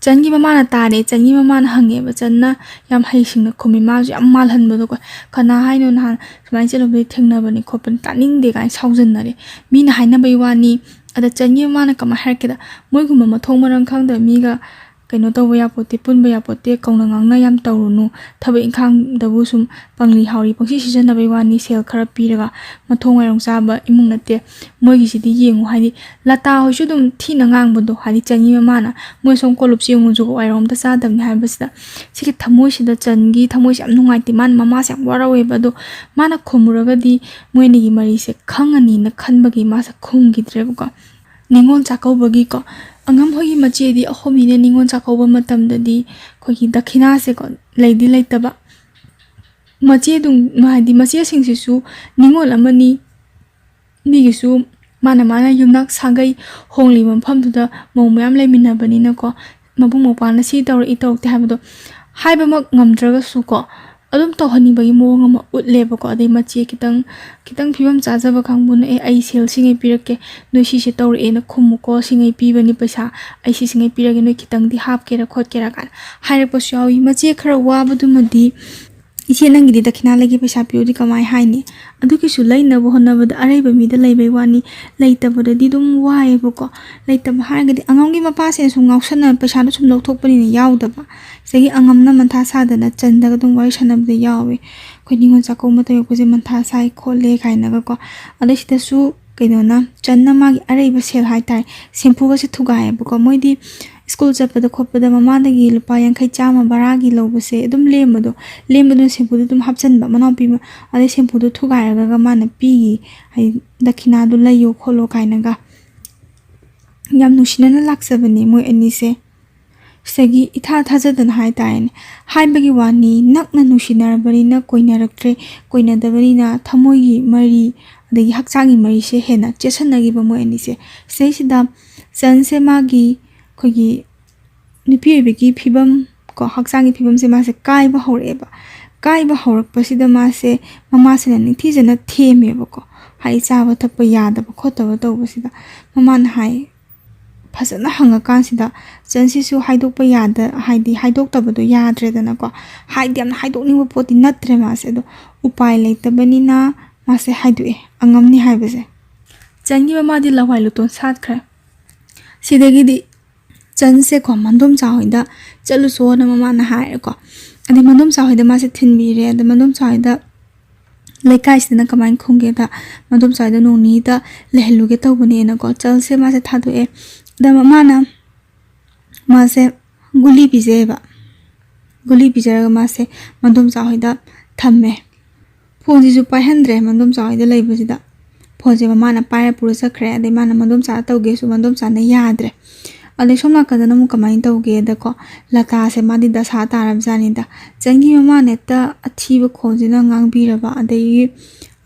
ꯆꯟꯒꯤ ꯃꯃꯥꯅ ꯇꯥꯔꯦ꯫ ꯆꯟꯒꯤ ꯃꯃꯥꯅ ꯍꯪꯉꯦꯕ꯫ ꯆꯟꯅ ꯌꯥꯝ ꯍꯩꯁꯤꯡꯅ ꯈꯨꯝꯃꯤ꯫ ꯃꯥꯁꯨ ꯌꯥꯝ ꯃꯥꯜꯍꯟꯕꯗꯣꯀꯣ꯫ "ꯀꯅꯥ ꯍꯥꯏꯅꯣ? ꯅꯍꯥꯟ ꯁꯨꯃꯥꯏꯅ ꯆꯠꯂꯨꯕꯗꯤ ꯊꯦꯡꯅꯕꯅꯤ ꯈꯣꯠꯄꯅꯤ꯫ ꯇꯥꯅꯤꯡꯗꯦ" ꯀꯥꯏꯅ ꯁꯥꯎꯖꯟꯅꯔꯦ꯫ ꯃꯤꯅ ꯍꯥꯏꯅꯕꯩ ꯋꯥꯅꯤ꯫ ꯑꯗ ꯆꯟꯒꯤ ꯃꯃꯥꯅ ꯀꯃꯥꯏꯅ ꯍꯥꯏꯔꯛꯀꯦꯗ, "ꯃꯣꯏꯒꯨꯝꯕ ꯃꯊꯣꯡ ꯃꯔꯝ ꯈꯪꯗꯕ ꯃꯤꯒ ꯀꯩꯅꯣ ꯇꯧꯕ ꯌꯥꯄꯣꯠꯇꯦ, ꯄꯨꯟꯕ ꯌꯥꯄꯣꯠꯇꯦ, ꯀꯧꯅ ꯉꯥꯡꯅ ꯌꯥꯝ ꯇꯧꯔꯨꯅꯨ, ꯊꯕꯛ ꯏꯪꯈꯥꯡꯗꯕꯨ ꯁꯨꯝ ꯄꯪꯂꯤ ꯍꯥꯎꯔꯤ ꯄꯪꯁꯤ ꯁꯤꯖꯤꯟꯅꯕꯩ ꯋꯥꯅꯤ, ꯁꯦꯜ ꯈꯔ ꯄꯤꯔꯒ꯫ ꯃꯊꯣꯡ ꯃꯔꯝ ꯆꯥꯕ ꯏꯃꯨꯡ ꯅꯠꯇꯦ ꯃꯣꯏꯒꯤꯁꯤꯗꯤ꯫ ꯌꯦꯡꯉꯨ", ꯍꯥꯏꯗꯤ ꯂꯇꯥ ꯍꯣꯏꯁꯨ ꯑꯗꯨꯝ ꯊꯤꯅ ꯉꯥꯡꯕꯗꯣ, ꯍꯥꯏꯗꯤ ꯆꯟꯒꯤ ꯃꯃꯥꯅ, "ꯃꯣꯏ ꯁꯣꯝ ꯀꯣꯂꯨꯞꯁꯦ ꯌꯦꯡꯉꯨ, ꯖꯨꯒꯣꯠ ꯋꯥꯏꯔꯣꯝ ꯑꯝꯇ ꯆꯥꯗꯕꯅꯤ" ꯍꯥꯏꯕꯁꯤꯗ꯫ ꯁꯤꯒꯤ ꯊꯃꯣꯏꯁꯤꯗ, ꯆꯟꯒꯤ ꯊꯃꯣꯏꯁꯦ ꯌꯥꯝ ꯅꯨꯡꯉꯥꯏꯇꯦ꯫ ꯃꯥꯅ, ꯃꯃꯥꯁꯦ ꯌꯥꯝ ꯋꯥꯔꯧꯋꯦꯕ꯫ ꯑꯗꯣ ꯃꯥꯅ ꯈꯨꯝꯃꯨꯔꯒꯗꯤ ꯃꯣꯏ ꯑꯅꯤꯒꯤ ꯃꯔꯤꯁꯦ ꯈꯪꯉꯅꯤꯅ ꯈꯟꯕꯒꯤ ꯃꯥꯁꯦ ꯈꯨꯝꯈꯤꯗ꯭ꯔꯦꯕꯀꯣ꯫ ꯅꯤꯉꯣꯜ ꯆꯥꯛꯀꯧꯕꯒꯤꯀꯣ, ꯑꯉꯝ ꯍꯣꯏꯒꯤ ꯃꯆꯦꯗꯤ ꯑꯍꯨꯝꯅꯤꯅ ꯅꯤꯉꯣꯜ ꯆꯥꯛꯀꯧꯕ ꯃꯇꯝꯗꯗꯤ ꯑꯩꯈꯣꯏꯒꯤ ꯗꯈꯤꯅꯥꯁꯦꯀꯣ ꯂꯩꯗꯤ ꯂꯩꯇꯕ꯫ ꯃꯆꯦꯗꯨ, ꯍꯥꯏꯗꯤ ꯃꯆꯦꯁꯤꯡꯁꯤꯁꯨ ꯅꯤꯉꯣꯜ ꯑꯃꯅꯤ, ꯃꯤꯒꯤꯁꯨ ꯃꯥꯅ ꯃꯥꯅ ꯌꯨꯝꯅꯥꯛ ꯁꯥꯒꯩ ꯍꯣꯡꯂꯤꯕ ꯃꯐꯝꯗꯨꯗ ꯃꯧ ꯃꯌꯥꯝ ꯂꯩꯃꯤꯟꯅꯕꯅꯤꯅꯀꯣ, ꯃꯕꯨꯡ ꯃꯧꯄ꯭ꯋꯥꯅ ꯁꯤ ꯇꯧꯔꯛꯏ ꯇꯧꯔꯛꯇꯦ ꯍꯥꯏꯕꯗꯣ ꯍꯥꯏꯕꯃꯛ ꯉꯝꯗ꯭ꯔꯒꯁꯨꯀꯣ, ꯑꯗꯨꯝ ꯇꯧꯍꯟꯅꯤꯡꯕꯒꯤ ꯃꯑꯣꯡ ꯑꯃ ꯎꯠꯂꯦꯕꯀꯣ꯫ ꯑꯗꯩ ꯃꯆꯦ ꯈꯤꯇꯪ, ꯈꯤꯇꯪ ꯐꯤꯕꯝ ꯆꯥꯖꯕ ꯀꯥꯡꯕꯨꯅ, "ꯑꯦ, ꯑꯩ ꯁꯦꯜ ꯁꯤꯉꯩ ꯄꯤꯔꯛꯀꯦ, ꯅꯣꯏ ꯁꯤꯁꯦ ꯇꯧꯔꯛꯑꯦꯅ ꯈꯨꯝꯃꯨꯀꯣ, ꯁꯤꯉꯩ ꯄꯤꯕꯅꯤ ꯄꯩꯁꯥ, ꯑꯩ ꯁꯤ ꯁꯤꯉꯩ ꯄꯤꯔꯒꯦ, ꯅꯣꯏ ꯈꯤꯇꯪꯗꯤ ꯍꯥꯞꯀꯦꯔꯥ ꯈꯣꯠꯀꯦꯔꯥ" ꯀꯥꯏꯅ ꯍꯥꯏꯔꯛꯄꯁꯨ ꯌꯥꯎꯏ꯫ ꯃꯆꯦ ꯈꯔ ꯋꯥꯕꯗꯨꯃꯗꯤ, "ꯏꯆꯦ, ꯅꯪꯒꯤꯗꯤ ꯗꯈꯤꯅꯥ ꯂꯩꯒꯦ, ꯄꯩꯁꯥ ꯄꯤꯌꯨꯗꯤ ꯀꯃꯥꯏ ꯍꯥꯏꯅꯤ?" ꯑꯗꯨꯒꯤꯁꯨ ꯂꯩꯅꯕ ꯍꯣꯠꯅꯕꯗ ꯑꯔꯩꯕ ꯃꯤꯗ ꯂꯩꯕꯩ ꯋꯥꯅꯤ, ꯂꯩꯇꯕꯗꯗꯤ ꯑꯗꯨꯝ ꯋꯥꯏꯑꯦꯕꯀꯣ꯫ ꯂꯩꯇꯕ ꯍꯥꯏꯔꯒꯗꯤ ꯑꯉꯝꯒꯤ ꯃꯄꯥꯁꯤꯅ ꯁꯨꯝ ꯉꯥꯎꯁꯟꯅ ꯄꯩꯁꯥꯗꯣ ꯁꯨꯝ ꯂꯧꯊꯣꯛꯄꯅꯤꯅ ꯌꯥꯎꯗꯕ꯫ ꯁꯤꯗꯒꯤ ꯑꯉꯝꯅ ꯃꯟꯊꯥ ꯁꯥꯗꯅ ꯆꯟꯗꯒ ꯑꯗꯨꯝ ꯋꯥꯔꯤ ꯁꯥꯟꯅꯕꯗ ꯌꯥꯎꯋꯦ꯫ "ꯑꯩꯈꯣꯏ ꯅꯤꯉꯣꯜ ꯆꯥꯛꯀꯧꯕ ꯃꯇꯝ ꯌꯧꯔꯛꯄꯁꯦ ꯃꯟꯊꯥ ꯁꯥꯏ ꯈꯣꯠꯂꯦ" ꯀꯥꯏꯅꯒꯀꯣ꯫ ꯑꯗꯩ ꯁꯤꯗꯁꯨ ꯀꯩꯅꯣꯅ, ꯆꯟꯅ ꯃꯥꯒꯤ ꯑꯔꯩꯕ ꯁꯦꯜ ꯍꯥꯏꯇꯥꯔꯦ, ꯁꯦꯝꯐꯨꯒꯁꯦ ꯊꯨꯒꯥꯏꯌꯦꯕꯀꯣ꯫ ꯃꯣꯏꯗꯤ ꯁ꯭ꯀꯨꯜ ꯆꯠꯄꯗ ꯈꯣꯠꯄꯗ ꯃꯃꯥꯗꯒꯤ ꯂꯨꯄꯥ ꯌꯥꯡꯈꯩ ꯆꯥꯝꯃ ꯚꯔꯥꯒꯤ ꯂꯧꯕꯁꯦ ꯑꯗꯨꯝ ꯂꯦꯝꯕꯗꯣ, ꯂꯦꯝꯕꯗꯨꯅ ꯁꯦꯝꯐꯨꯗ ꯑꯗꯨꯝ ꯍꯥꯞꯆꯤꯟꯕ ꯃꯅꯥꯎꯄꯤ ꯑꯃ-, ꯑꯗꯩ ꯁꯦꯝꯐꯨꯗꯣ ꯊꯨꯒꯥꯏꯔꯒ ꯃꯥꯅ ꯄꯤꯈꯤ, ꯍꯥꯏꯗꯤ ꯗꯈꯤꯅꯥꯗꯣ ꯂꯩꯌꯣ ꯈꯣꯠꯂꯣ ꯀꯥꯏꯅꯒ꯫ ꯌꯥꯝ ꯅꯨꯡꯁꯤꯅꯅ ꯂꯥꯛꯆꯕꯅꯦ ꯃꯣꯏ ꯑꯅꯤꯁꯦ꯫ ꯁꯤꯗꯒꯤ ꯏꯊꯥ ꯊꯥꯖꯗꯅ ꯍꯥꯏꯇꯥꯔꯦꯅꯦ, ꯍꯥꯏꯕꯒꯤ ꯋꯥꯅꯤ, ꯅꯛꯅ ꯅꯨꯡꯁꯤꯅꯔꯕꯅꯤꯅ ꯀꯣꯏꯅꯔꯛꯇ꯭ꯔꯦ, ꯀꯣꯏꯅꯗꯕꯅꯤꯅ ꯊꯃꯣꯏꯒꯤ ꯃꯔꯤ ꯑꯗꯒꯤ ꯍꯛꯆꯥꯡꯒꯤ ꯃꯔꯤꯁꯦ ꯍꯦꯟꯅ ꯆꯦꯠꯁꯟꯅꯈꯤꯕ ꯃꯣꯏ ꯑꯅꯤꯁꯦ꯫ ꯁꯤꯗꯩꯁꯤꯗ ꯆꯟꯁꯦ ꯃꯥꯒꯤ ꯑꯩꯈꯣꯏꯒꯤ ꯅꯨꯄꯤ ꯑꯣꯏꯕꯒꯤ ꯐꯤꯕꯝ ꯀꯣ, ꯍꯛꯆꯥꯡꯒꯤ ꯐꯤꯕꯝꯁꯦ ꯃꯥꯁꯦ ꯀꯥꯏꯕ ꯍꯧꯔꯛꯑꯦꯕ꯫ ꯀꯥꯏꯕ ꯍꯧꯔꯛꯄꯁꯤꯗ ꯃꯥꯁꯦ ꯃꯃꯥꯁꯤꯅ ꯅꯤꯡꯊꯤꯖꯅ ꯊꯦꯝꯃꯦꯕꯀꯣ, ꯍꯥꯏꯗꯤ ꯆꯥꯕ ꯊꯛꯄ ꯌꯥꯗꯕ ꯈꯣꯠꯇꯕ ꯇꯧꯕꯁꯤꯗ꯫ ꯃꯃꯥꯅ ꯍꯥꯏ, ꯐꯖꯅ ꯍꯪꯉꯀꯥꯟꯁꯤꯗ ꯆꯟꯁꯤꯁꯨ ꯍꯥꯏꯗꯣꯛꯄ ꯌꯥꯗ, ꯍꯥꯏꯗꯤ ꯍꯥꯏꯗꯣꯛꯇꯕꯗꯣ ꯌꯥꯗ꯭ꯔꯦꯗꯅꯀꯣ꯫ ꯍꯥꯏꯗꯤ ꯌꯥꯝꯅ ꯍꯥꯏꯗꯣꯛꯅꯤꯡꯕ ꯄꯣꯠꯇꯤ ꯅꯠꯇ꯭ꯔꯦ ꯃꯥꯁꯦ, ꯑꯗꯣ ꯎꯄꯥꯏ ꯂꯩꯇꯕꯅꯤꯅ ꯃꯥꯁꯦ ꯍꯥꯏꯗꯣꯛꯑꯦ ꯑꯉꯝꯅꯤ ꯍꯥꯏꯕꯁꯦ꯫ ꯆꯟꯒꯤ ꯃꯃꯥꯗꯤ ꯂꯋꯥꯏ ꯂꯨꯇꯣꯟ ꯁꯥꯠꯈ꯭ꯔꯦ꯫ ꯁꯤꯗꯒꯤꯗꯤ ꯆꯟꯁꯦꯀꯣ ꯃꯟꯗꯣꯝꯆꯥ ꯍꯣꯏꯗ ꯆꯠꯂꯨꯁꯣꯅ ꯃꯃꯥꯅ ꯍꯥꯏꯔꯦꯀꯣ꯫ ꯑꯗꯩ ꯃꯟꯗꯣꯝꯆꯥ ꯍꯣꯏꯗ ꯃꯥꯁꯦ ꯊꯤꯟꯕꯤꯔꯦ꯫ ꯑꯗ ꯃꯟꯗꯣꯝꯆꯥ ꯍꯣꯏꯗ ꯂꯩꯀꯥꯏꯁꯤꯗꯅ ꯀꯃꯥꯏꯅ ꯈꯨꯝꯒꯦꯗ, ꯃꯟꯗꯣꯝꯆꯥ ꯍꯣꯏꯗ ꯅꯣꯡ ꯅꯤꯅꯤꯗ ꯂꯩꯍꯜꯂꯨꯒꯦ ꯇꯧꯕꯅꯦꯅꯀꯣ ꯆꯟꯁꯦ ꯃꯥꯁꯦ ꯊꯥꯗꯣꯛꯑꯦ꯫ ꯑꯗ ꯃꯃꯥꯅ ꯃꯥꯁꯦ ꯒꯨꯂꯤ ꯄꯤꯖꯩꯑꯕ꯫ ꯒꯨꯂꯤ ꯄꯤꯖꯔꯒ ꯃꯥꯁꯦ ꯃꯟꯗꯣꯝꯆꯥ ꯍꯣꯏꯗ ꯊꯝꯃꯦ꯫ ꯐꯣꯟꯁꯤꯁꯨ ꯄꯥꯏꯍꯟꯗ꯭ꯔꯦ ꯃꯟꯗꯣꯝꯆꯥ ꯍꯣꯏꯗ ꯂꯩꯕꯁꯤꯗ꯫ ꯐꯣꯟꯁꯦ ꯃꯃꯥꯅ ꯄꯥꯏꯔ ꯄꯨꯔ ꯆꯠꯈ꯭ꯔꯦ꯫ ꯑꯗꯩ ꯃꯥꯅ ꯃꯟꯗꯣꯝꯆꯥꯗ ꯇꯧꯒꯦꯁꯨ ꯃꯟꯗꯣꯝꯆꯥꯅ ꯌꯥꯗ꯭ꯔꯦ꯫ ꯑꯗꯩ ꯁꯣꯝ ꯅꯥꯀꯟꯗꯅ ꯑꯃꯨꯛ ꯀꯃꯥꯏꯅ ꯇꯧꯒꯦꯗꯀꯣ, ꯂꯇꯥꯁꯦ ꯃꯥꯗꯤ ꯗꯁꯥ ꯇꯥꯔꯕꯖꯥꯠꯅꯤꯗ꯫ ꯆꯟꯒꯤ ꯃꯃꯥꯅ ꯍꯦꯛꯇ ꯑꯊꯤꯕ ꯈꯣꯟꯁꯤꯅ ꯉꯥꯡꯕꯤꯔꯕ꯫ ꯑꯗꯒꯤ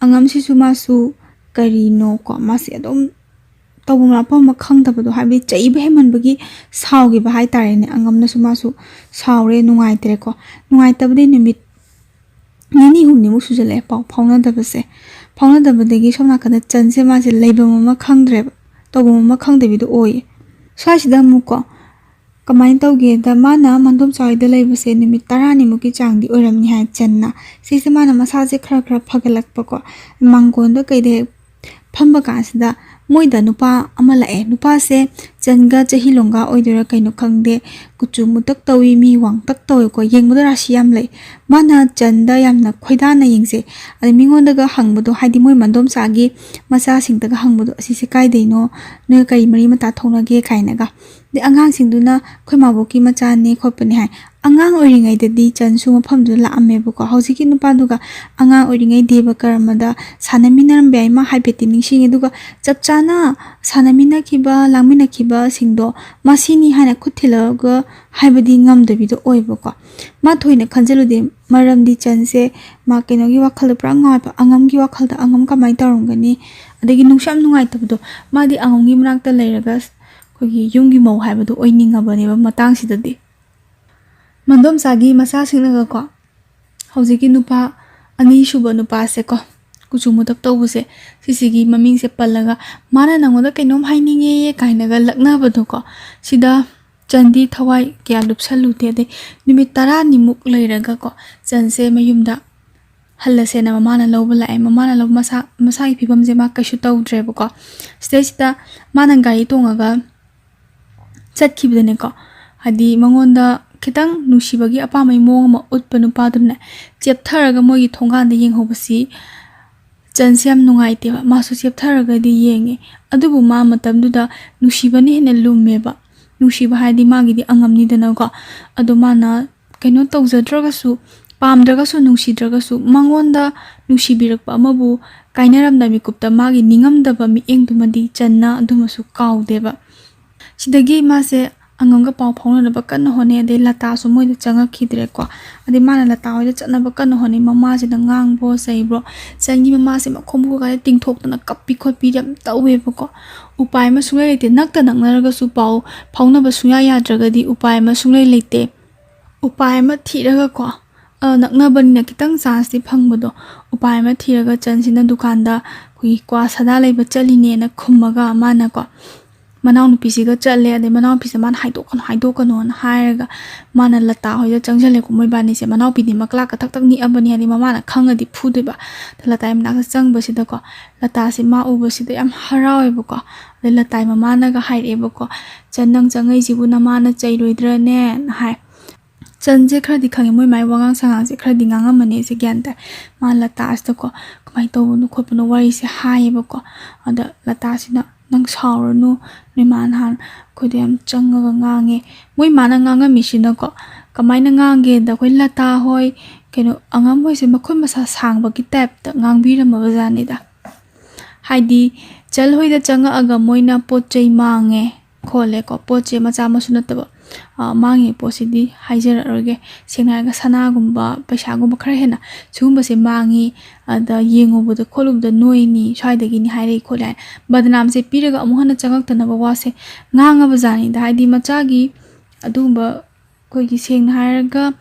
ꯑꯉꯝꯁꯤꯁꯨ ꯃꯥꯁꯨ ꯀꯔꯤꯅꯣꯀꯣ, ꯃꯥꯁꯦ ꯑꯗꯨꯝ ꯇꯧꯐꯝ ꯂꯥꯛꯐꯝ ꯑꯃ ꯈꯪꯗꯕꯗꯣ, ꯍꯥꯏꯕꯗꯤ ꯆꯩꯕ ꯍꯦꯟꯃꯟꯕꯒꯤ ꯁꯥꯎꯈꯤꯕ ꯍꯥꯏꯇꯥꯔꯦꯅꯦ꯫ ꯑꯉꯝꯅꯁꯨ ꯃꯥꯁꯨ ꯁꯥꯎꯔꯦ, ꯅꯨꯡꯉꯥꯏꯇ꯭ꯔꯦꯀꯣ꯫ ꯅꯨꯡꯉꯥꯏꯇꯕꯗꯤ ꯅꯨꯃꯤꯠ ꯅꯤꯅꯤ ꯍꯨꯝꯅꯤꯃꯨꯛ ꯁꯨꯖꯜꯂꯛꯑꯦ ꯄꯥꯎ ꯐꯥꯎꯅꯗꯕꯁꯦ꯫ ꯐꯥꯎꯅꯗꯕꯗꯒꯤ ꯁꯣꯝ ꯅꯥꯀꯟꯗ ꯆꯟꯁꯦ ꯃꯥꯁꯦ ꯂꯩꯐꯝ ꯑꯃ ꯈꯪꯗ꯭ꯔꯦꯕ, ꯇꯧꯐꯝ ꯑꯃ ꯈꯪꯗꯕꯤꯗꯣ ꯑꯣꯏꯌꯦ꯫ ꯁ꯭ꯋꯥꯏꯁꯤꯗ ꯑꯃꯨꯛꯀꯣ ꯀꯃꯥꯏꯅ ꯇꯧꯒꯦꯗ, ꯃꯥꯅ ꯃꯟꯗꯣꯝꯆꯥ ꯍꯣꯏꯗ ꯂꯩꯕꯁꯦ ꯅꯨꯃꯤꯠ ꯇꯔꯥꯅꯤꯃꯨꯛꯀꯤ ꯆꯥꯡꯗꯤ ꯑꯣꯏꯔꯝꯅꯤ ꯍꯥꯏ ꯆꯟꯅ꯫ ꯁꯤꯁꯦ ꯃꯥꯅ ꯃꯁꯥꯁꯦ ꯈꯔ ꯈꯔ ꯐꯒꯠꯂꯛꯄꯀꯣ, ꯃꯥꯡꯒꯣꯟꯗ ꯀꯩꯗ ꯍꯦꯛ ꯐꯝꯕ ꯀꯥꯟꯁꯤꯗ ꯃꯣꯏꯗ ꯅꯨꯄꯥ ꯑꯃ ꯂꯥꯛꯑꯦ꯫ ꯅꯨꯄꯥꯁꯦ ꯆꯟꯒ ꯆꯍꯤ ꯂꯣꯡꯒ ꯑꯣꯏꯗꯣꯏꯔꯥ ꯀꯩꯅꯣ ꯈꯪꯗꯦ, ꯀꯨꯆꯨ ꯃꯨꯇꯛ ꯇꯧꯏ, ꯃꯤ ꯋꯥꯡꯇꯛ ꯇꯧꯏꯀꯣ, ꯌꯦꯡꯕꯗ ꯔꯥꯁꯤ ꯌꯥꯝ ꯂꯩ꯫ ꯃꯥꯅ ꯆꯟꯗ ꯌꯥꯝꯅ ꯈꯣꯏꯗꯥꯅ ꯌꯦꯡꯖꯩ꯫ ꯑꯗꯩ ꯃꯤꯉꯣꯟꯗꯒ ꯍꯪꯕꯗꯣ, ꯍꯥꯏꯗꯤ ꯃꯣꯏ ꯃꯟꯗꯣꯝꯆꯥꯒꯤ ꯃꯆꯥꯁꯤꯡꯗꯒ ꯍꯪꯕꯗꯣ, "ꯑꯁꯤꯁꯦ ꯀꯥꯏꯗꯩꯅꯣ? ꯅꯣꯏ ꯀꯔꯤ ꯃꯔꯤ ꯃꯇꯥ ꯊꯣꯛꯅꯒꯦ?" ꯀꯥꯏꯅꯒ꯫ ꯑꯗꯩ ꯑꯉꯥꯡꯁꯤꯡꯗꯨꯅ, "ꯑꯩꯈꯣꯏ ꯃꯥꯕꯣꯛꯀꯤ ꯃꯆꯥꯅꯦ ꯈꯣꯠꯄꯅꯦ" ꯍꯥꯏ꯫ ꯑꯉꯥꯡ ꯑꯣꯏꯔꯤꯉꯩꯗꯗꯤ ꯆꯟꯁꯨ ꯃꯐꯝꯗꯨꯗ ꯂꯥꯛꯑꯝꯃꯦꯕꯀꯣ꯫ ꯍꯧꯖꯤꯛꯀꯤ ꯅꯨꯄꯥꯗꯨꯒ ꯑꯉꯥꯡ ꯑꯣꯏꯔꯤꯉꯩ ꯗꯦꯕ ꯀꯔꯃꯗ ꯁꯥꯟꯅꯃꯤꯟꯅꯔꯝꯕ ꯌꯥꯏ, ꯃꯥ ꯍꯥꯏꯐꯦꯠꯇꯤ ꯅꯤꯡꯁꯤꯡꯉꯤ꯫ ꯑꯗꯨꯒ ꯆꯞ ꯆꯥꯅ ꯁꯥꯟꯅꯃꯤꯟꯅꯈꯤꯕ, ꯂꯥꯡꯃꯤꯟꯅꯈꯤꯕꯁꯤꯡꯗꯣ ꯃꯁꯤꯅꯤ ꯍꯥꯏꯅ ꯈꯨꯠ ꯊꯤꯜꯂꯒ ꯍꯥꯏꯕꯗꯤ ꯉꯝꯗꯕꯤꯗꯣ ꯑꯣꯏꯕꯀꯣ꯫ ꯃꯥ ꯊꯣꯏꯅ ꯈꯟꯖꯤꯜꯂꯨꯗꯦ, ꯃꯔꯝꯗꯤ ꯆꯟꯁꯦ ꯃꯥ ꯀꯩꯅꯣꯒꯤ ꯋꯥꯈꯜꯗ ꯄꯨꯔꯥ ꯉꯥꯎꯋꯦꯕ, ꯑꯉꯝꯒꯤ ꯋꯥꯈꯜꯗ꯫ ꯑꯉꯝ ꯀꯃꯥꯏꯅ ꯇꯧꯔꯝꯒꯅꯤ? ꯑꯗꯒꯤ ꯅꯨꯡꯁꯨ ꯌꯥꯝ ꯅꯨꯡꯉꯥꯏꯇꯕꯗꯣ, ꯃꯥꯗꯤ ꯑꯉꯝꯒꯤ ꯃꯅꯥꯛꯇ ꯂꯩꯔꯒ ꯑꯩꯈꯣꯏꯒꯤ ꯌꯨꯝꯒꯤ ꯃꯧ ꯍꯥꯏꯕꯗꯣ ꯑꯣꯏꯅꯤꯡꯉꯕꯅꯦꯕ ꯃꯇꯥꯡꯁꯤꯗꯗꯤ꯫ ꯃꯟꯗꯣꯝꯆꯥꯒꯤ ꯃꯆꯥꯁꯤꯡꯅꯒꯀꯣ, ꯍꯧꯖꯤꯛꯀꯤ ꯅꯨꯄꯥ ꯑꯅꯤꯁꯨꯕ ꯅꯨꯄꯥꯁꯦꯀꯣ, ꯀꯨꯆꯨ ꯃꯨꯇꯛ ꯇꯧꯕꯁꯦ, ꯁꯤꯁꯤꯒꯤ ꯃꯃꯤꯡꯁꯦ ꯄꯜꯂꯒ, "ꯃꯥꯅ ꯅꯪꯉꯣꯟꯗ ꯀꯩꯅꯣꯝ ꯍꯥꯏꯅꯤꯡꯉꯦ" ꯀꯥꯏꯅꯒ ꯂꯛꯅꯕꯗꯣꯀꯣ꯫ ꯁꯤꯗ ꯆꯟꯗꯤ ꯊꯋꯥꯏ ꯀꯌꯥ ꯂꯨꯞꯁꯜꯂꯨꯗꯦ꯫ ꯑꯗꯩ ꯅꯨꯃꯤꯠ ꯇꯔꯥꯅꯤꯃꯨꯛ ꯂꯩꯔꯒꯀꯣ, ꯆꯟꯁꯦ ꯃꯌꯨꯝꯗ ꯍꯜꯂꯁꯦꯅ ꯃꯃꯥꯅ ꯂꯧꯕ ꯂꯥꯛꯑꯦ꯫ ꯃꯃꯥꯅ ꯂꯧꯕ, ꯃꯁꯥ, ꯃꯁꯥꯒꯤ ꯐꯤꯕꯝꯁꯦ ꯃꯥ ꯀꯩꯁꯨ ꯇꯧꯗ꯭ꯔꯦꯕꯀꯣ꯫ ꯁꯤꯗꯩꯁꯤꯗ ꯃꯥꯅ ꯒꯥꯔꯤ ꯇꯣꯡꯉꯒ ꯆꯠꯈꯤꯕꯗꯅꯦꯀꯣ, ꯍꯥꯏꯗꯤ ꯃꯉꯣꯟꯗ ꯈꯤꯇꯪ ꯅꯨꯡꯁꯤꯕꯒꯤ ꯑꯄꯥꯝꯕꯒꯤ ꯃꯑꯣꯡ ꯑꯃ ꯎꯠꯄ ꯅꯨꯄꯥꯗꯨꯅꯦ, ꯆꯦꯞꯊꯔꯒ ꯃꯣꯏꯒꯤ ꯊꯣꯡꯒꯥꯟꯗ ꯌꯦꯡꯍꯧꯕꯁꯤ ꯆꯟꯁꯦ ꯌꯥꯝ ꯅꯨꯡꯉꯥꯏꯇꯦꯕ꯫ ꯃꯥꯁꯨ ꯆꯦꯞꯊꯔꯒꯗꯤ ꯌꯦꯡꯉꯦ, ꯑꯗꯨꯕꯨ ꯃꯥ ꯃꯇꯝꯗꯨꯗ ꯅꯨꯡꯁꯤꯕꯅ ꯍꯦꯟꯅ ꯂꯨꯝꯃꯦꯕ꯫ ꯅꯨꯡꯁꯤꯕ ꯍꯥꯏꯗꯤ ꯃꯥꯒꯤꯗꯤ ꯑꯉꯝꯅꯤꯗꯅꯀꯣ꯫ ꯑꯗꯣ ꯃꯥꯅ ꯀꯩꯅꯣ ꯇꯧꯖꯗ꯭ꯔꯒꯁꯨ, ꯄꯥꯝꯗ꯭ꯔꯒꯁꯨ, ꯅꯨꯡꯁꯤꯗ꯭ꯔꯒꯁꯨ, ꯃꯉꯣꯟꯗ ꯅꯨꯡꯁꯤꯕꯤꯔꯛꯄ ꯑꯃꯕꯨ ꯀꯥꯏꯅꯔꯝꯗꯥꯏ ꯃꯤꯀꯨꯞꯇ ꯃꯥꯒꯤ ꯅꯤꯡꯉꯝꯗꯕ ꯃꯤꯠꯌꯦꯡꯗꯨꯃꯗꯤ ꯆꯟꯅ ꯑꯗꯨꯃꯁꯨ ꯀꯥꯎꯗꯦꯕ꯫ ꯁꯤꯗꯒꯤ ꯃꯥꯁꯦ ꯑꯉꯝꯒ ꯄꯥꯎ ꯐꯥꯎꯅꯅꯕ ꯀꯟꯅ ꯍꯣꯠꯅꯩ꯫ ꯑꯗꯩ ꯂꯇꯥꯁꯨ ꯃꯣꯏꯗ ꯆꯪꯉꯛꯈꯤꯗ꯭ꯔꯦꯀꯣ꯫ ꯑꯗꯩ ꯃꯥꯅ ꯂꯇꯥ ꯍꯣꯏꯗ ꯆꯠꯅꯕ ꯀꯟꯅ ꯍꯣꯠꯅꯩ꯫ ꯃꯃꯥꯁꯤꯅ ꯉꯥꯡꯕ꯭ꯔꯣ ꯆꯩꯕ꯭ꯔꯣ? ꯆꯟꯒꯤ ꯃꯃꯥꯁꯦ ꯃꯈꯣꯡ ꯃꯈꯨꯠꯀꯥꯁꯦ ꯇꯤꯡꯊꯣꯛꯇꯅ ꯀꯞꯄꯤ ꯈꯣꯠꯄꯤ ꯌꯥꯝ ꯇꯧꯋꯦꯕꯀꯣ꯫ ꯎꯄꯥꯏ ꯑꯃ ꯁꯨꯡꯂꯩ ꯂꯩꯇꯦ꯫ ꯅꯛꯇ ꯅꯛꯅꯔꯒꯁꯨ ꯄꯥꯎ ꯐꯥꯎꯅꯕ ꯁꯨꯡꯌꯥ ꯌꯥꯗ꯭ꯔꯒꯗꯤ ꯎꯄꯥꯏ ꯑꯃ ꯁꯨꯡꯂꯩ ꯂꯩꯇꯦ꯫ ꯎꯄꯥꯏ ꯑꯃ ꯊꯤꯔꯒꯀꯣ, ꯑ, ꯅꯛꯅꯕꯅꯤꯅ ꯈꯤꯇꯪ ꯆꯥꯟꯁꯇꯤ ꯐꯪꯕꯗꯣ, ꯎꯄꯥꯏ ꯑꯃ ꯊꯤꯔꯒ ꯆꯟꯁꯤꯅ ꯗꯨꯀꯥꯟꯗ ꯑꯩꯈꯣꯏꯒꯤ ꯀ꯭ꯋꯥ ꯁꯥꯗꯥ ꯂꯩꯕ ꯆꯠꯂꯤꯅꯦꯅ ꯈꯨꯝꯃꯒ ꯃꯥꯅꯀꯣ, ꯃꯅꯥꯎꯅꯨꯄꯤꯁꯤꯒ ꯆꯠꯂꯦ꯫ ꯑꯗꯩ ꯃꯅꯥꯎꯅꯨꯄꯤꯁꯦ ꯃꯥꯅ "ꯍꯥꯏꯗꯣꯛꯀꯅꯨ, ꯍꯥꯏꯗꯣꯛꯀꯅꯣꯅ" ꯍꯥꯏꯔꯒ ꯃꯥꯅ ꯂꯇꯥ ꯍꯣꯏꯗ ꯆꯪꯁꯤꯜꯂꯦꯀꯣ꯫ ꯃꯣꯏꯕꯥꯅꯤꯁꯦ, ꯃꯅꯥꯎꯄꯤꯗꯤ ꯃꯀ꯭ꯂꯥꯛꯀ ꯊꯛ ꯊꯛ ꯅꯤꯛꯑꯕꯅꯤ, ꯍꯥꯏꯗꯤ ꯃꯃꯥꯅ ꯈꯪꯉꯗꯤ ꯐꯨꯗꯣꯏꯕ꯫ ꯑꯗ ꯂꯇꯥꯏ ꯃꯅꯥꯛꯇ ꯆꯪꯕꯁꯤꯗꯀꯣ, ꯂꯇꯥꯁꯦ ꯃꯥ ꯎꯕꯁꯤꯗ ꯌꯥꯝ ꯍꯔꯥꯎꯋꯦꯕꯀꯣ꯫ ꯑꯗꯩ ꯂꯇꯥꯏ ꯃꯃꯥꯅꯒ ꯍꯥꯏꯔꯛꯑꯦꯕꯀꯣ, "ꯆꯟ, ꯅꯪ ꯆꯪꯉꯛꯏꯁꯤꯕꯨ ꯅꯃꯥꯅ ꯆꯩꯔꯣꯏꯗ꯭ꯔꯅꯦꯅ?" ꯍꯥꯏ꯫ ꯆꯟꯁꯦ ꯈꯔꯗꯤ ꯈꯪꯉꯦ, ꯃꯣꯏ ꯃꯥꯏ ꯋꯥꯉꯥꯡ ꯁꯉꯥꯡꯁꯦ ꯈꯔꯗꯤ ꯉꯥꯡꯉꯝꯃꯅꯤ, ꯑꯩꯁꯦ ꯒ꯭ꯌꯥꯟ ꯇꯥꯏ꯫ ꯃꯥ ꯂꯇꯥꯁꯤꯗꯀꯣ ꯀꯃꯥꯏꯅ ꯇꯧꯕꯅꯣ ꯈꯣꯠꯄꯅꯣ ꯋꯥꯔꯤꯁꯦ ꯍꯥꯏꯌꯦꯕꯀꯣ꯫ ꯑꯗ ꯂꯇꯥꯁꯤꯅ, "ꯅꯪ ꯁꯥꯎꯔꯅꯨ, ꯅꯣꯏ ꯃꯥ ꯅꯍꯥꯟ ꯑꯩꯈꯣꯏꯗ ꯌꯥꯝ ꯆꯪꯉꯒ ꯉꯥꯡꯉꯦ꯫" ꯃꯣꯏ ꯃꯥꯅ ꯉꯥꯡꯉꯝꯃꯤꯁꯤꯅꯀꯣ ꯀꯃꯥꯏꯅ ꯉꯥꯡꯒꯦꯗ, ꯑꯩꯈꯣꯏ ꯂꯇꯥ ꯍꯣꯏ, ꯀꯩꯅꯣ, ꯑꯉꯝ ꯍꯣꯏꯁꯦ ꯃꯈꯨꯠ ꯃꯁꯥ ꯁꯥꯡꯕꯒꯤ ꯇꯥꯏꯞꯇ ꯉꯥꯡꯕꯤꯔꯝꯃꯕ ꯖꯥꯠꯅꯤꯗ꯫ ꯍꯥꯏꯗꯤ ꯆꯜ ꯍꯣꯏꯗ ꯆꯪꯉꯛꯑꯒ ꯃꯣꯏꯅ ꯄꯣꯠ ꯆꯩ ꯃꯥꯡꯉꯦ ꯈꯣꯠꯂꯦꯀꯣ, ꯄꯣꯠꯁꯦ ꯃꯆꯥ ꯃꯁꯨ ꯅꯠꯇꯕ, ꯑ, ꯃꯥꯡꯉꯤ ꯄꯣꯠꯁꯤꯗꯤ ꯍꯥꯏꯖꯔꯛꯑꯔꯣꯏꯒꯦ꯫ ꯁꯦꯡꯅ ꯍꯥꯏꯔꯒ ꯁꯅꯥꯒꯨꯝꯕ, ꯄꯩꯁꯥꯒꯨꯝꯕ ꯈꯔ ꯍꯦꯟꯅ ꯁꯤꯒꯨꯝꯕꯁꯦ ꯃꯥꯡꯉꯤ, ꯑꯗ ꯌꯦꯡꯉꯨꯕꯗ ꯈꯣꯠꯂꯨꯕꯗ ꯅꯣꯏꯅꯤ ꯁ꯭ꯋꯥꯏꯗꯒꯤꯅꯤ ꯍꯥꯏꯔꯛꯏ ꯈꯣꯠꯂꯦ ꯍꯥꯏꯅ ꯕꯗꯅꯥꯝꯁꯦ ꯄꯤꯔꯒ ꯑꯃꯨꯛ ꯍꯟꯅ ꯆꯪꯉꯛꯇꯅꯕ ꯋꯥꯁꯦ ꯉꯥꯡꯉꯕ ꯖꯥꯠꯅꯤꯗ꯫ ꯍꯥꯏꯗꯤ ꯃꯆꯥꯒꯤ ꯑꯗꯨꯒꯨꯝꯕ, ꯑꯩꯈꯣꯏꯒꯤ ꯁꯦꯡꯅ ꯍꯥꯏꯔꯒ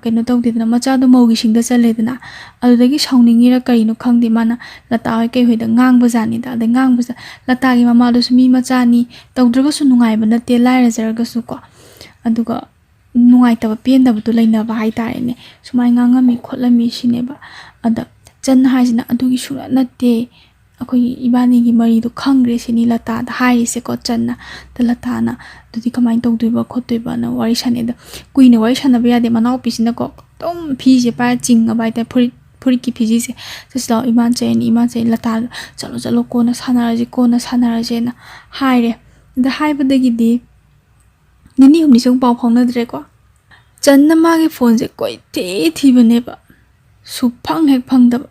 ꯀꯩꯅꯣ ꯇꯧꯗꯦꯗꯅ, ꯃꯆꯥꯗꯣ ꯃꯧꯒꯤ ꯁꯤꯡꯗ ꯆꯜꯂꯦꯗꯅ꯫ ꯑꯗꯨꯗꯒꯤ ꯁꯥꯎꯅꯤꯡꯉꯤꯔ ꯀꯩꯅꯣ ꯈꯪꯗꯦ, ꯃꯥꯅ ꯂꯇꯥ ꯍꯣꯏ ꯀꯩ ꯍꯣꯏꯗ ꯉꯥꯡꯕꯖꯥꯠꯅꯤꯗ꯫ ꯑꯗꯩ ꯉꯥꯡꯕꯁꯤꯗ ꯂꯇꯥꯒꯤ ꯃꯃꯥꯗꯨꯁꯨ ꯃꯤ ꯃꯆꯥꯅꯤ, ꯇꯧꯗ꯭ꯔꯒꯁꯨ ꯅꯨꯡꯉꯥꯏꯕ ꯅꯠꯇꯦ, ꯂꯥꯏꯔꯖꯔꯒꯁꯨ ꯀꯣ꯫ ꯑꯗꯨꯒ ꯅꯨꯡꯉꯥꯏꯇꯕ, ꯄꯦꯟꯗꯕꯗꯣ ꯂꯩꯅꯕ ꯍꯥꯏꯇꯥꯔꯦꯅꯦ꯫ ꯁꯨꯃꯥꯏꯅ ꯉꯥꯡꯉꯝꯃꯤ ꯈꯣꯠꯂꯝꯃꯤ ꯁꯤꯅꯦꯕ꯫ ꯑꯗ ꯆꯟ ꯍꯥꯏꯁꯤꯅ ꯑꯗꯨꯒꯤ ꯁꯨꯡꯅꯠ ꯅꯠꯇꯦ, ꯑꯩꯈꯣꯏꯒꯤ ꯏꯕꯥꯅꯤꯒꯤ ꯃꯔꯤꯗꯣ ꯈꯪꯈ꯭ꯔꯦ ꯁꯤꯅꯤ ꯂꯇꯥꯗ ꯍꯥꯏꯔꯤꯁꯦꯀꯣ ꯆꯟꯅ꯫ ꯑꯗ ꯂꯇꯥꯅ ꯑꯗꯨꯗꯤ ꯀꯃꯥꯏꯅ ꯇꯧꯗꯣꯏꯕ ꯈꯣꯠꯇꯣꯏꯕꯅ ꯋꯥꯔꯤ ꯁꯥꯟꯅꯩ꯫ ꯑꯗ ꯀꯨꯏꯅ ꯋꯥꯔꯤ ꯁꯥꯟꯅꯕ ꯌꯥꯗꯦ, ꯃꯅꯥꯎꯄꯤꯁꯤꯅꯀꯣ ꯑꯗꯨꯝ ꯐꯤꯁꯦ ꯄꯥꯏꯔ ꯆꯤꯡꯉꯕ ꯍꯥꯏꯇꯥꯔꯦ, ꯐꯨꯔꯤꯠ ꯐꯨꯔꯤꯠꯀꯤ ꯐꯤꯖꯤꯁꯦ꯫ ꯆꯠꯁꯤ ꯂꯥꯛꯑꯣ, ꯏꯃꯥꯟ ꯆꯩꯔꯅꯤ, ꯏꯃꯥꯟ ꯆꯩꯔꯅꯤ, ꯂꯇꯥ ꯆꯠꯂꯣ ꯆꯠꯂꯣ, ꯀꯣꯟꯅ ꯁꯥꯟꯅꯔꯁꯤ, ꯀꯣꯟꯅ ꯁꯥꯟꯅꯔꯁꯦꯅ ꯍꯥꯏꯔꯦ꯫ ꯑꯗ ꯍꯥꯏꯕꯗꯒꯤꯗꯤ ꯅꯤꯅꯤ ꯍꯨꯝꯅꯤꯁꯦ ꯑꯃꯨꯛ ꯄꯥꯎ ꯐꯥꯎꯅꯗ꯭ꯔꯦꯀꯣ꯫ ꯆꯟꯅ ꯃꯥꯒꯤ ꯐꯣꯟꯁꯦ ꯀꯣꯏꯊꯤ ꯊꯤꯕꯅꯦꯕ, ꯁꯨꯐꯪ ꯍꯦꯛ ꯐꯪꯗꯕ꯫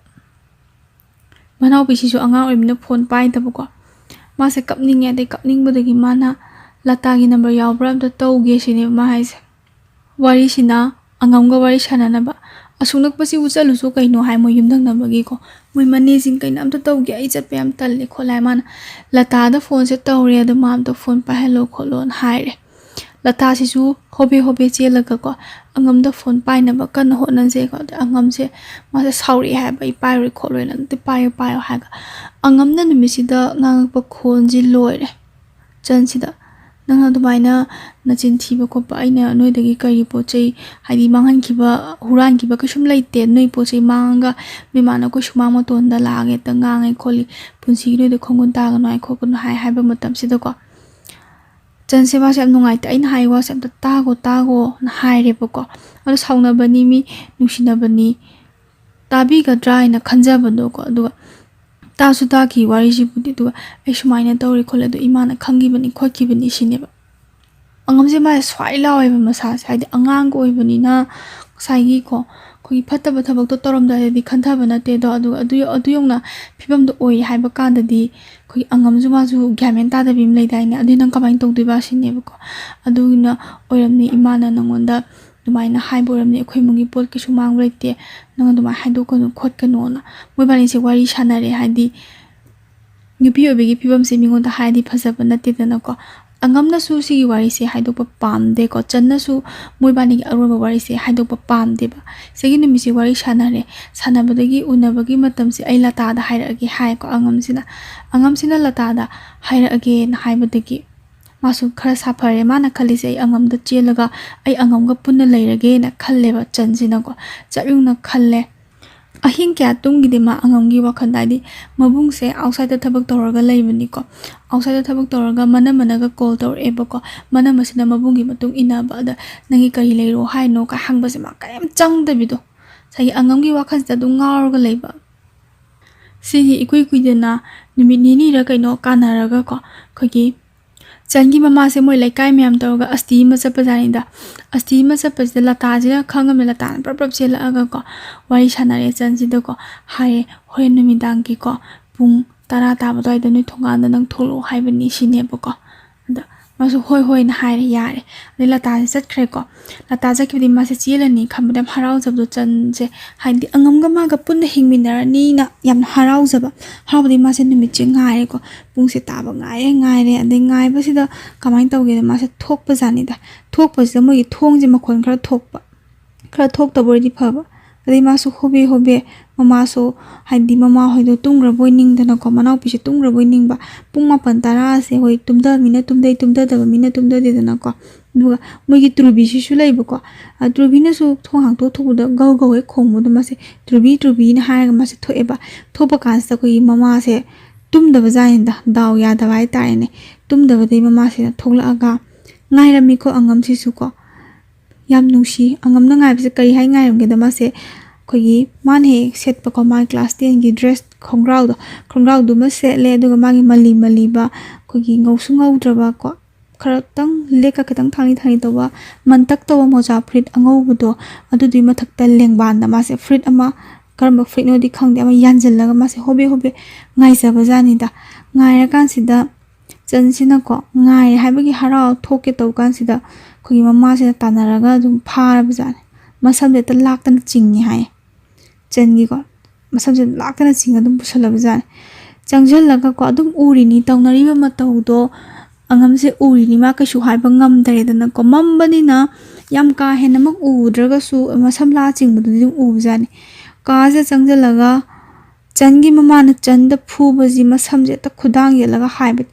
ꯃꯅꯥꯎꯄꯤꯁꯤꯁꯨ ꯑꯉꯥꯡ ꯑꯣꯏꯕꯅꯤꯅ ꯐꯣꯟ ꯄꯥꯏꯗꯕꯀꯣ꯫ ꯃꯥꯁꯦ ꯀꯞꯅꯤꯡꯉꯦ, ꯑꯗꯩ ꯀꯞꯅꯤꯡꯕꯗꯒꯤ ꯃꯥꯅ ꯂꯇꯥꯒꯤ ꯅꯝꯕꯔ ꯌꯥꯎꯕ꯭ꯔꯥ ꯑꯝꯇ ꯇꯧꯒꯦ ꯁꯤꯅꯦꯕ ꯃꯥ ꯍꯥꯏꯁꯦ꯫ ꯋꯥꯔꯤꯁꯤꯅ ꯑꯉꯝꯒ ꯋꯥꯔꯤ ꯁꯥꯟꯅꯅꯕ꯫ "ꯑꯁꯨꯛ ꯅꯛꯄꯁꯤꯕꯨ ꯆꯠꯂꯨꯁꯨ ꯀꯩꯅꯣ?" ꯍꯥꯏ ꯃꯣꯏ ꯌꯨꯝꯊꯪꯅꯕꯒꯤꯀꯣ꯫ ꯃꯣꯏ ꯃꯅꯦꯁꯤꯡ, "ꯀꯩꯅꯣ ꯑꯝꯇ ꯇꯧꯒꯦ, ꯑꯩ ꯆꯠꯄ ꯌꯥꯝ ꯇꯜꯂꯦ" ꯈꯣꯠꯂꯦ ꯍꯥꯏ꯫ ꯃꯥꯅ ꯂꯇꯥꯗ ꯐꯣꯟꯁꯦ ꯇꯧꯔꯦ, ꯑꯗꯣ ꯃꯥ ꯑꯝꯇ ꯐꯣꯟ ꯄꯥꯏꯍꯜꯂꯣ ꯈꯣꯠꯂꯣꯅ ꯍꯥꯏꯔꯦ꯫ ꯂꯇꯥꯁꯤꯁꯨ ꯍꯣꯕꯦ ꯍꯣꯕꯦ ꯆꯦꯜꯂꯒꯀꯣ ꯑꯉꯝꯗ ꯐꯣꯟ ꯄꯥꯏꯅꯕ ꯀꯟꯅ ꯍꯣꯠꯅꯖꯩꯀꯣ꯫ ꯑꯗ ꯑꯉꯝꯁꯦ ꯃꯥꯁꯦ ꯁꯥꯎꯔꯛꯑꯦ ꯍꯥꯏꯕ, "ꯑꯩ ꯄꯥꯏꯔꯣꯏ ꯈꯣꯠꯂꯣꯏꯅ, ꯑꯝꯇ ꯄꯥꯏꯌꯣ ꯄꯥꯏꯌꯣ" ꯍꯥꯏꯔꯒ꯫ ꯑꯉꯝꯅ ꯅꯨꯃꯤꯠꯁꯤꯗ ꯉꯥꯡꯉꯛꯄ ꯈꯣꯟꯁꯤ ꯂꯣꯏꯔꯦ꯫ ꯆꯟꯁꯤꯗ, "ꯅꯪ ꯑꯗꯨꯃꯥꯏꯅ ꯅꯆꯤꯟ ꯊꯤꯕ ꯈꯣꯠꯄ, ꯑꯩꯅ ꯅꯣꯏꯗꯒꯤ ꯀꯔꯤ ꯄꯣꯠ ꯆꯩ, ꯍꯥꯏꯗꯤ ꯃꯥꯡꯍꯟꯈꯤꯕ, ꯍꯨꯔꯥꯟꯈꯤꯕ ꯀꯩꯁꯨꯝ ꯂꯩꯇꯦ꯫ ꯅꯣꯏ ꯄꯣꯠ ꯆꯩ ꯃꯥꯡꯉꯒ ꯅꯣꯏ ꯃꯥꯅ ꯑꯩꯈꯣꯏ ꯁꯨꯃꯥꯡ ꯃꯇꯣꯟꯗ ꯂꯥꯛꯑꯒ ꯍꯦꯛꯇ ꯉꯥꯡꯉꯦ ꯈꯣꯠꯂꯤ, ꯄꯨꯟꯁꯤꯒꯤ ꯅꯣꯏꯗ ꯈꯣꯡꯒꯨꯟ ꯇꯥꯒꯅꯨ ꯍꯥꯏ ꯈꯣꯠꯀꯅꯨ ꯍꯥꯏ" ꯍꯥꯏꯕ ꯃꯇꯝꯁꯤꯗꯀꯣ꯫ ꯆꯟꯁꯦ ꯃꯥꯁꯦ ꯌꯥꯝ ꯅꯨꯡꯉꯥꯏꯇꯦ, "ꯑꯩꯅ ꯍꯥꯏ ꯋꯥꯁꯦ ꯑꯝꯇ ꯇꯥꯒꯣ ꯇꯥꯒꯣꯅ" ꯍꯥꯏꯔꯦꯕꯀꯣ꯫ ꯑꯗꯣ ꯁꯥꯎꯅꯕꯅꯤ, ꯃꯤ ꯅꯨꯡꯁꯤꯅꯕꯅꯤ, ꯇꯥꯕꯤꯒꯗ꯭ꯔꯥ ꯍꯥꯏꯅ ꯈꯟꯖꯕꯗꯣꯀꯣ꯫ ꯑꯗꯨꯒ ꯇꯥꯁꯨ ꯇꯥꯈꯤ ꯋꯥꯔꯤꯁꯤꯕꯨꯗꯤ꯫ ꯑꯗꯨꯒ "ꯑꯩ ꯁꯨꯃꯥꯏꯅ ꯇꯧꯔꯦ ꯈꯣꯠꯂꯦ, ꯑꯗꯣ ꯏꯃꯥꯅ ꯈꯪꯈꯤꯕꯅꯤ ꯈꯣꯠꯈꯤꯕꯅꯤ" ꯁꯤꯅꯦꯕ꯫ ꯑꯉꯝꯁꯦ ꯃꯥꯁꯦ ꯁ꯭ꯋꯥꯏ ꯂꯥꯎꯋꯦꯕ ꯃꯁꯥꯁꯦ, ꯍꯥꯏꯗꯤ ꯑꯉꯥꯡꯒ ꯑꯣꯏꯕꯅꯤꯅ ꯉꯁꯥꯏꯒꯤꯀꯣ ꯑꯩꯈꯣꯏꯒꯤ ꯐꯠꯇꯕ ꯊꯕꯛꯇꯣ ꯇꯧꯔꯝꯗꯥꯏꯗꯗꯤ ꯈꯟꯊꯕ ꯅꯠꯇꯦ ꯑꯗꯣ꯫ ꯑꯗꯨꯒ ꯑꯗꯨ ꯑꯗꯨ ꯌꯧꯅ ꯐꯤꯕꯝꯗꯣ ꯑꯣꯏ ꯍꯥꯏꯕ ꯀꯥꯟꯗꯗꯤ ꯑꯩꯈꯣꯏꯒꯤ ꯑꯉꯝꯁꯨ ꯃꯥꯁꯨ ꯒ꯭ꯌꯥꯟ ꯃꯦꯟ ꯇꯥꯗꯕꯤ ꯑꯃ ꯂꯩꯗꯥꯏꯅꯦ? "ꯑꯗꯨꯗꯤ ꯅꯪ ꯀꯃꯥꯏꯅ ꯇꯧꯗꯣꯏꯕ?" ꯁꯤꯅꯦꯕꯀꯣ꯫ "ꯑꯗꯨꯒꯤꯅ ꯑꯣꯏꯔꯝꯅꯤ, ꯏꯃꯥꯅ ꯅꯪꯉꯣꯟꯗ ꯑꯗꯨꯃꯥꯏꯅ ꯍꯥꯏꯕ ꯑꯣꯏꯔꯝꯅꯤ, ꯑꯩꯈꯣꯏ ꯏꯃꯨꯡꯒꯤ ꯄꯣꯠ ꯀꯩꯁꯨ ꯃꯥꯡꯕ ꯂꯩꯇꯦ, ꯅꯪ ꯑꯗꯨꯃꯥꯏꯅ ꯍꯥꯏꯗꯣꯛꯀꯅꯨ ꯈꯣꯠꯀꯅꯣꯅ" ꯃꯣꯏꯕꯥꯅꯤꯁꯦ ꯋꯥꯔꯤ ꯁꯥꯟꯅꯔꯦ꯫ ꯍꯥꯏꯗꯤ ꯅꯨꯄꯤ ꯑꯣꯏꯕꯒꯤ ꯐꯤꯕꯝꯁꯦ ꯃꯤꯉꯣꯟꯗ ꯍꯥꯏꯔꯗꯤ ꯐꯖꯕ ꯅꯠꯇꯦꯗꯅꯀꯣ꯫ ꯑꯉꯝꯅꯁꯨ ꯁꯤꯒꯤ ꯋꯥꯔꯤꯁꯦ ꯍꯥꯏꯗꯣꯛꯄ ꯄꯥꯝꯗꯦꯀꯣ, ꯆꯟꯅꯁꯨ ꯃꯣꯏꯕꯥꯅꯤꯒꯤ ꯑꯔꯣꯏꯕ ꯋꯥꯔꯤꯁꯦ ꯍꯥꯏꯗꯣꯛꯄ ꯄꯥꯝꯗꯦꯕ꯫ ꯁꯤꯒꯤ ꯅꯨꯃꯤꯠꯁꯦ ꯋꯥꯔꯤ ꯁꯥꯟꯅꯔꯦ, ꯁꯥꯟꯅꯕꯗꯒꯤ ꯎꯅꯕꯒꯤ ꯃꯇꯝꯁꯦ ꯑꯩ ꯂꯇꯥꯗ ꯍꯥꯏꯔꯛꯑꯒꯦ ꯍꯥꯏꯀꯣ꯫ ꯑꯉꯝꯁꯤꯅ ꯑꯉꯝꯁꯤꯅ ꯂꯇꯥꯗ ꯍꯥꯏꯔꯛꯑꯒꯦꯅ ꯍꯥꯏꯕꯗꯒꯤ ꯃꯥꯁꯨ ꯈꯔ ꯁꯥꯐꯔꯦ꯫ ꯃꯥꯅ ꯈꯜꯂꯤꯁꯦ ꯑꯩ ꯑꯉꯝꯗ ꯆꯦꯜꯂꯒ ꯑꯩ ꯑꯉꯝꯒ ꯄꯨꯟꯅ ꯂꯩꯔꯒꯦꯅ ꯈꯜꯂꯦꯕ ꯆꯟꯁꯤꯅꯀꯣ꯫ ꯆꯞ ꯌꯨꯡꯅ ꯈꯜꯂꯦ꯫ ꯑꯍꯤꯡ ꯀꯌꯥ ꯇꯨꯝꯈꯤꯗꯦ ꯃꯥ ꯑꯉꯝꯒꯤ ꯋꯥꯈꯜꯗ, ꯍꯥꯏꯗꯤ ꯃꯕꯨꯡꯁꯦ ꯑꯥꯎꯠꯁꯥꯏꯗꯠꯇ ꯊꯕꯛ ꯇꯧꯔꯒ ꯂꯩꯕꯅꯤꯀꯣ꯫ ꯑꯥꯎꯠꯁꯥꯏꯗꯠꯇ ꯊꯕꯛ ꯇꯧꯔꯒ ꯃꯅꯝꯃꯅꯒ ꯀꯣꯜ ꯇꯧꯔꯛꯑꯦꯕꯀꯣ꯫ ꯃꯅꯝꯃꯁꯤꯅ ꯃꯕꯨꯡꯒꯤ ꯃꯇꯨꯡ ꯏꯟꯅꯕ, ꯑꯗ "ꯅꯪꯒꯤ ꯀꯔꯤ ꯂꯩꯔꯣ ꯍꯥꯏꯅꯣ?" ꯀꯥꯏ ꯍꯪꯕꯁꯦ ꯃꯥ ꯀꯔꯤꯝ ꯆꯪꯗꯕꯤꯗꯣ, ꯉꯁꯥꯏꯒꯤ ꯑꯉꯝꯒꯤ ꯋꯥꯈꯜꯁꯤꯗ ꯑꯗꯨꯝ ꯉꯥꯎꯔꯒ ꯂꯩꯕ꯫ ꯁꯤꯒꯤ ꯏꯀꯨꯏ ꯀꯨꯏꯗꯅ ꯅꯨꯃꯤꯠ ꯅꯤꯅꯤꯔ ꯀꯩꯅꯣ ꯀꯥꯟꯅꯔꯒꯀꯣ, ꯑꯩꯈꯣꯏꯒꯤ ꯆꯟꯒꯤ ꯃꯃꯥꯁꯦ ꯃꯣꯏ ꯂꯩꯀꯥꯏ ꯃꯌꯥꯝ ꯇꯧꯔꯒ ꯑꯁꯇꯤ ꯑꯃ ꯆꯠꯄꯖꯥꯠꯅꯤꯗ꯫ ꯑꯁꯇꯤ ꯑꯃ ꯆꯠꯄꯁꯤꯗ ꯂꯇꯥꯁꯤꯅ ꯈꯪꯉꯝꯃꯦ꯫ ꯂꯇꯥꯅ ꯄ꯭ꯔꯞ ꯄ꯭ꯔꯞ ꯆꯦꯜꯂꯛꯑꯒꯀꯣ, ꯋꯥꯔꯤ ꯁꯥꯟꯅꯔꯦ ꯆꯟꯁꯤꯗꯀꯣ, ꯍꯥꯏꯔꯦ, "ꯍꯣꯔꯦꯟ ꯅꯨꯃꯤꯗꯥꯡꯒꯤꯀꯣ ꯄꯨꯡ ꯇꯔꯥ ꯇꯥꯕ ꯑꯗꯨꯋꯥꯏꯗ ꯅꯣꯏ ꯊꯣꯡꯒꯥꯟꯗ ꯅꯪ ꯊꯣꯛꯂꯛꯑꯣ ꯍꯥꯏꯕꯅꯤ" ꯁꯤꯅꯦꯕꯀꯣ꯫ ꯑꯗ ꯃꯥꯁꯨ "ꯍꯣꯏ, ꯍꯣꯏꯅ" ꯍꯥꯏꯔꯦ, ꯌꯥꯔꯦ꯫ ꯑꯗꯩ ꯂꯇꯥꯁꯦ ꯆꯠꯈ꯭ꯔꯦꯀꯣ꯫ ꯂꯇꯥ ꯆꯠꯈꯤꯕꯗꯤ ꯃꯥꯁꯦ ꯆꯦꯜꯂꯅꯤ ꯈꯟꯕꯗ ꯌꯥꯝ ꯍꯔꯥꯎꯖꯕꯗꯣ ꯆꯟꯁꯦ, ꯍꯥꯏꯗꯤ ꯑꯉꯝꯒ ꯃꯥꯒ ꯄꯨꯟꯅ ꯍꯤꯡꯃꯤꯟꯅꯔꯅꯤꯅ ꯌꯥꯝꯅ ꯍꯔꯥꯎꯖꯕ꯫ ꯍꯔꯥꯎꯕꯗꯤ ꯃꯥꯁꯦ ꯅꯨꯃꯤꯠꯁꯦ ꯉꯥꯏꯔꯦꯀꯣ꯫ ꯄꯨꯡꯁꯦ ꯇꯥꯕ ꯉꯥꯏꯔꯦ, ꯉꯥꯏꯔꯦ꯫ ꯑꯗꯩ ꯉꯥꯏꯕꯁꯤꯗ ꯀꯃꯥꯏꯅ ꯇꯧꯒꯦꯗ, ꯃꯥꯁꯦ ꯊꯣꯛꯄꯖꯥꯠꯅꯤꯗ꯫ ꯊꯣꯛꯄꯁꯤꯗ ꯃꯣꯏꯒꯤ ꯊꯣꯡꯁꯦ ꯃꯈꯣꯟ ꯈꯔ ꯊꯣꯛꯄ꯫ ꯈꯔ ꯊꯣꯛꯇꯕ ꯑꯣꯏꯔꯗꯤ ꯐꯕ꯫ ꯑꯗꯩ ꯃꯥꯁꯨ ꯍꯣꯕꯦ ꯍꯣꯕꯦ, ꯃꯃꯥꯁꯨ, ꯍꯥꯏꯗꯤ ꯃꯃꯥꯍꯣꯏꯗꯣ ꯇꯨꯝꯈ꯭ꯔꯕꯣꯏ ꯅꯤꯡꯗꯅꯀꯣ, ꯃꯅꯥꯎꯄꯤꯁꯦ ꯇꯨꯝꯈ꯭ꯔꯕꯣꯏ ꯅꯤꯡꯕ꯫ ꯄꯨꯡ ꯃꯥꯄꯟ ꯇꯔꯥꯁꯦ ꯍꯣꯏ ꯇꯨꯝꯊꯃꯤꯅ ꯇꯨꯝꯊꯩ, ꯇꯨꯝꯊꯗꯕ ꯃꯤꯅ ꯇꯨꯝꯊꯗꯦꯗꯅꯀꯣ꯫ ꯑꯗꯨꯒ ꯃꯣꯏꯒꯤ ꯇ꯭ꯔꯨꯕꯤꯁꯤꯁꯨ ꯂꯩꯕꯀꯣ꯫ ꯑ, ꯇ꯭ꯔꯨꯕꯤꯅꯁꯨ ꯊꯣꯡ ꯍꯥꯡꯇꯣꯛ ꯊꯣꯛꯄꯗ ꯒꯧ ꯒꯧ ꯍꯦꯛ ꯈꯣꯡꯕꯗꯣ ꯃꯥꯁꯦ "ꯇ꯭ꯔꯨꯕꯤ, ꯇ꯭ꯔꯨꯕꯤꯅ" ꯍꯥꯏꯔꯒ ꯃꯥꯁꯦ ꯊꯣꯛꯑꯦꯕ꯫ ꯊꯣꯛꯄ ꯀꯥꯟꯁꯤꯗ ꯑꯩꯈꯣꯏꯒꯤ ꯃꯃꯥꯁꯦ ꯇꯨꯝꯗꯕ ꯖꯥꯠꯅꯤꯗ, ꯗꯥꯎ ꯌꯥꯗꯕ ꯍꯥꯏꯇꯥꯔꯦꯅꯦ꯫ ꯇꯨꯝꯗꯕꯗꯩ ꯃꯃꯥꯁꯤꯅ ꯊꯣꯛꯂꯛꯑꯒ ꯉꯥꯏꯔꯝꯃꯤꯀꯣ ꯑꯉꯝꯁꯤꯁꯨꯀꯣ꯫ ꯌꯥꯝ ꯅꯨꯡꯁꯤ꯫ ꯑꯉꯝꯅ ꯉꯥꯏꯕꯁꯦ ꯀꯔꯤ ꯍꯥꯏ ꯉꯥꯏꯔꯝꯒꯦꯗ, ꯃꯥꯁꯦ ꯑꯩꯈꯣꯏꯒꯤ ꯃꯥꯅ ꯍꯦꯛ ꯁꯦꯠꯄꯀꯣ, ꯃꯥꯒꯤ class tenꯒꯤ dress, ꯈꯣꯡꯒ꯭ꯔꯥꯎꯗꯣ, ꯈꯣꯡꯒ꯭ꯔꯥꯎꯗꯨꯃ ꯁꯦꯠꯂꯦ꯫ ꯑꯗꯨꯒ ꯃꯥꯒꯤ ꯃꯂꯤ ꯃꯂꯤꯕ, ꯑꯩꯈꯣꯏꯒꯤ ꯉꯧꯁꯨ ꯉꯧꯗ꯭ꯔꯕꯀꯣ, ꯈꯔꯇꯪ ꯂꯦꯛꯀ ꯈꯤꯇꯪ ꯊꯥꯡꯂꯤ ꯊꯥꯡꯂꯤ ꯇꯧꯕ, ꯃꯟꯇꯛ ꯇꯧꯕ ꯃꯣꯖꯥ ꯐꯨꯔꯤꯠ ꯑꯉꯧꯕꯗꯣ, ꯑꯗꯨꯗꯨꯒꯤ ꯃꯊꯛꯇ ꯂꯦꯡꯕꯥꯟꯗ ꯃꯥꯁꯦ ꯐꯨꯔꯤꯠ ꯑꯃ, ꯀꯔꯝꯕ ꯐꯨꯔꯤꯠꯅꯣꯗꯤ ꯈꯪꯗꯦ, ꯑꯃ ꯌꯥꯟꯁꯤꯜꯂꯒ ꯃꯥꯁꯦ ꯍꯣꯕꯦ ꯍꯣꯕꯦ ꯉꯥꯏꯖꯕ ꯖꯥꯠꯅꯤꯗ꯫ ꯉꯥꯏꯔꯀꯥꯟꯁꯤꯗ ꯆꯟꯁꯤꯅꯀꯣ, ꯉꯥꯏꯔꯦ ꯍꯥꯏꯕꯒꯤ ꯍꯔꯥꯎ ꯊꯣꯛꯀꯦ ꯇꯧ ꯀꯥꯟꯁꯤꯗ ꯑꯩꯈꯣꯏꯒꯤ ꯃꯃꯥꯁꯤꯅ ꯇꯥꯟꯅꯔꯒ ꯑꯗꯨꯝ ꯐꯥꯔꯕꯖꯥꯠꯅꯤ꯫ ꯃꯁꯝꯁꯦ ꯍꯦꯛꯇ ꯂꯥꯛꯇꯅ ꯆꯤꯡꯉꯤ ꯍꯥꯏꯌꯦ꯫ ꯆꯟꯒꯤꯀꯣ, ꯃꯁꯝꯁꯦ ꯂꯥꯛꯇꯅ ꯆꯤꯡꯉ ꯑꯗꯨꯝ ꯄꯨꯁꯜꯂꯕꯖꯥꯠꯅꯤ꯫ ꯆꯪꯁꯤꯜꯂꯒꯀꯣ, ꯑꯗꯨꯝ ꯎꯔꯤꯅꯤ ꯇꯧꯅꯔꯤꯕ ꯃꯇꯧꯗꯣ꯫ ꯑꯉꯝꯁꯦ ꯎꯔꯤꯅꯤ, ꯃꯥ ꯀꯩꯁꯨ ꯍꯥꯏꯕ ꯉꯝꯗ꯭ꯔꯦꯗꯅꯀꯣ꯫ ꯃꯝꯕꯅꯤꯅ ꯌꯥꯝ ꯀꯥ ꯍꯦꯟꯅꯃꯛ ꯎꯗ꯭ꯔꯒꯁꯨ ꯃꯁꯝꯂꯥ ꯆꯤꯡꯕꯗꯨꯗꯤ ꯑꯗꯨꯝ ꯎꯕꯖꯥꯠꯅꯤ꯫ ꯀꯥꯁꯦ ꯆꯪꯁꯤꯜꯂꯒ ꯆꯟꯒꯤ ꯃꯃꯥꯅ ꯆꯟꯗ ꯐꯨꯕꯁꯤ ꯃꯁꯝꯁꯦ ꯍꯦꯛꯇ ꯈꯨꯗꯥꯡ ꯌꯦꯠꯂꯒ ꯍꯥꯏꯕ,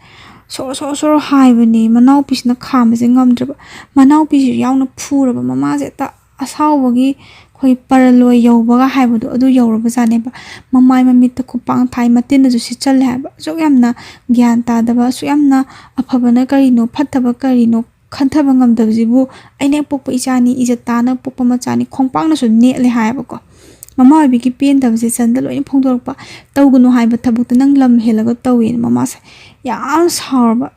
ꯁꯣꯔꯣ ꯁꯣꯔꯣ ꯁꯣꯔꯣ ꯍꯥꯏꯕꯅꯦ꯫ ꯃꯅꯥꯎꯄꯤꯁꯤꯅ ꯈꯥꯝꯕꯁꯦ ꯉꯝꯗ꯭ꯔꯕ, ꯃꯅꯥꯎꯄꯤꯁꯤ ꯌꯥꯎꯅ ꯐꯨꯔꯕ, ꯃꯃꯥꯁꯦ ꯍꯦꯛꯇ ꯑꯁꯥꯎꯕꯒꯤ ꯑꯩꯈꯣꯏ ꯄꯔꯂꯣꯏ ꯌꯧꯕꯒ ꯍꯥꯏꯕꯗꯣ ꯑꯗꯨ ꯌꯧꯔꯕꯖꯥꯠꯅꯦꯕ꯫ ꯃꯃꯥꯏ ꯃꯃꯤꯠꯇ ꯈꯨꯄꯥꯡ ꯊꯥꯏ, ꯃꯇꯤꯟꯅꯁꯨ ꯁꯤꯠꯆꯜꯂꯦ ꯍꯥꯏꯕ꯫ ꯑꯁꯨꯛ ꯌꯥꯝꯅ ꯒ꯭ꯌꯥꯟ ꯇꯥꯗꯕ, ꯑꯁꯨꯛ ꯌꯥꯝꯅ ꯑꯐꯕꯅ ꯀꯔꯤꯅꯣ, ꯐꯠꯇꯕ ꯀꯔꯤꯅꯣ ꯈꯟꯊꯕ ꯉꯝꯗꯕꯁꯤꯕꯨ, "ꯑꯩꯅ ꯍꯦꯛ ꯄꯣꯛꯄ ꯏꯆꯥꯅꯤ, ꯏꯖꯠ ꯇꯥꯅ ꯄꯣꯛꯄ ꯃꯆꯥꯅꯤ", ꯈꯣꯡꯄꯥꯛꯅꯁꯨ ꯅꯦꯠꯂꯦ ꯍꯥꯏꯌꯦꯕꯀꯣ꯫ ꯃꯃꯥ ꯑꯣꯏꯕꯤꯒꯤ ꯄꯦꯟꯗꯕꯁꯦ ꯆꯟꯗ ꯂꯣꯏꯅ ꯐꯣꯡꯗꯣꯔꯛꯄ꯫ "ꯇꯧꯒꯅꯨ ꯍꯥꯏꯕ ꯊꯕꯛꯇꯣ ꯅꯪ ꯂꯝ ꯍꯦꯜꯂꯒ ꯇꯧꯋꯦꯅ" ꯃꯃꯥꯁꯦ ꯌꯥꯝ ꯁꯥꯎꯔꯕ꯫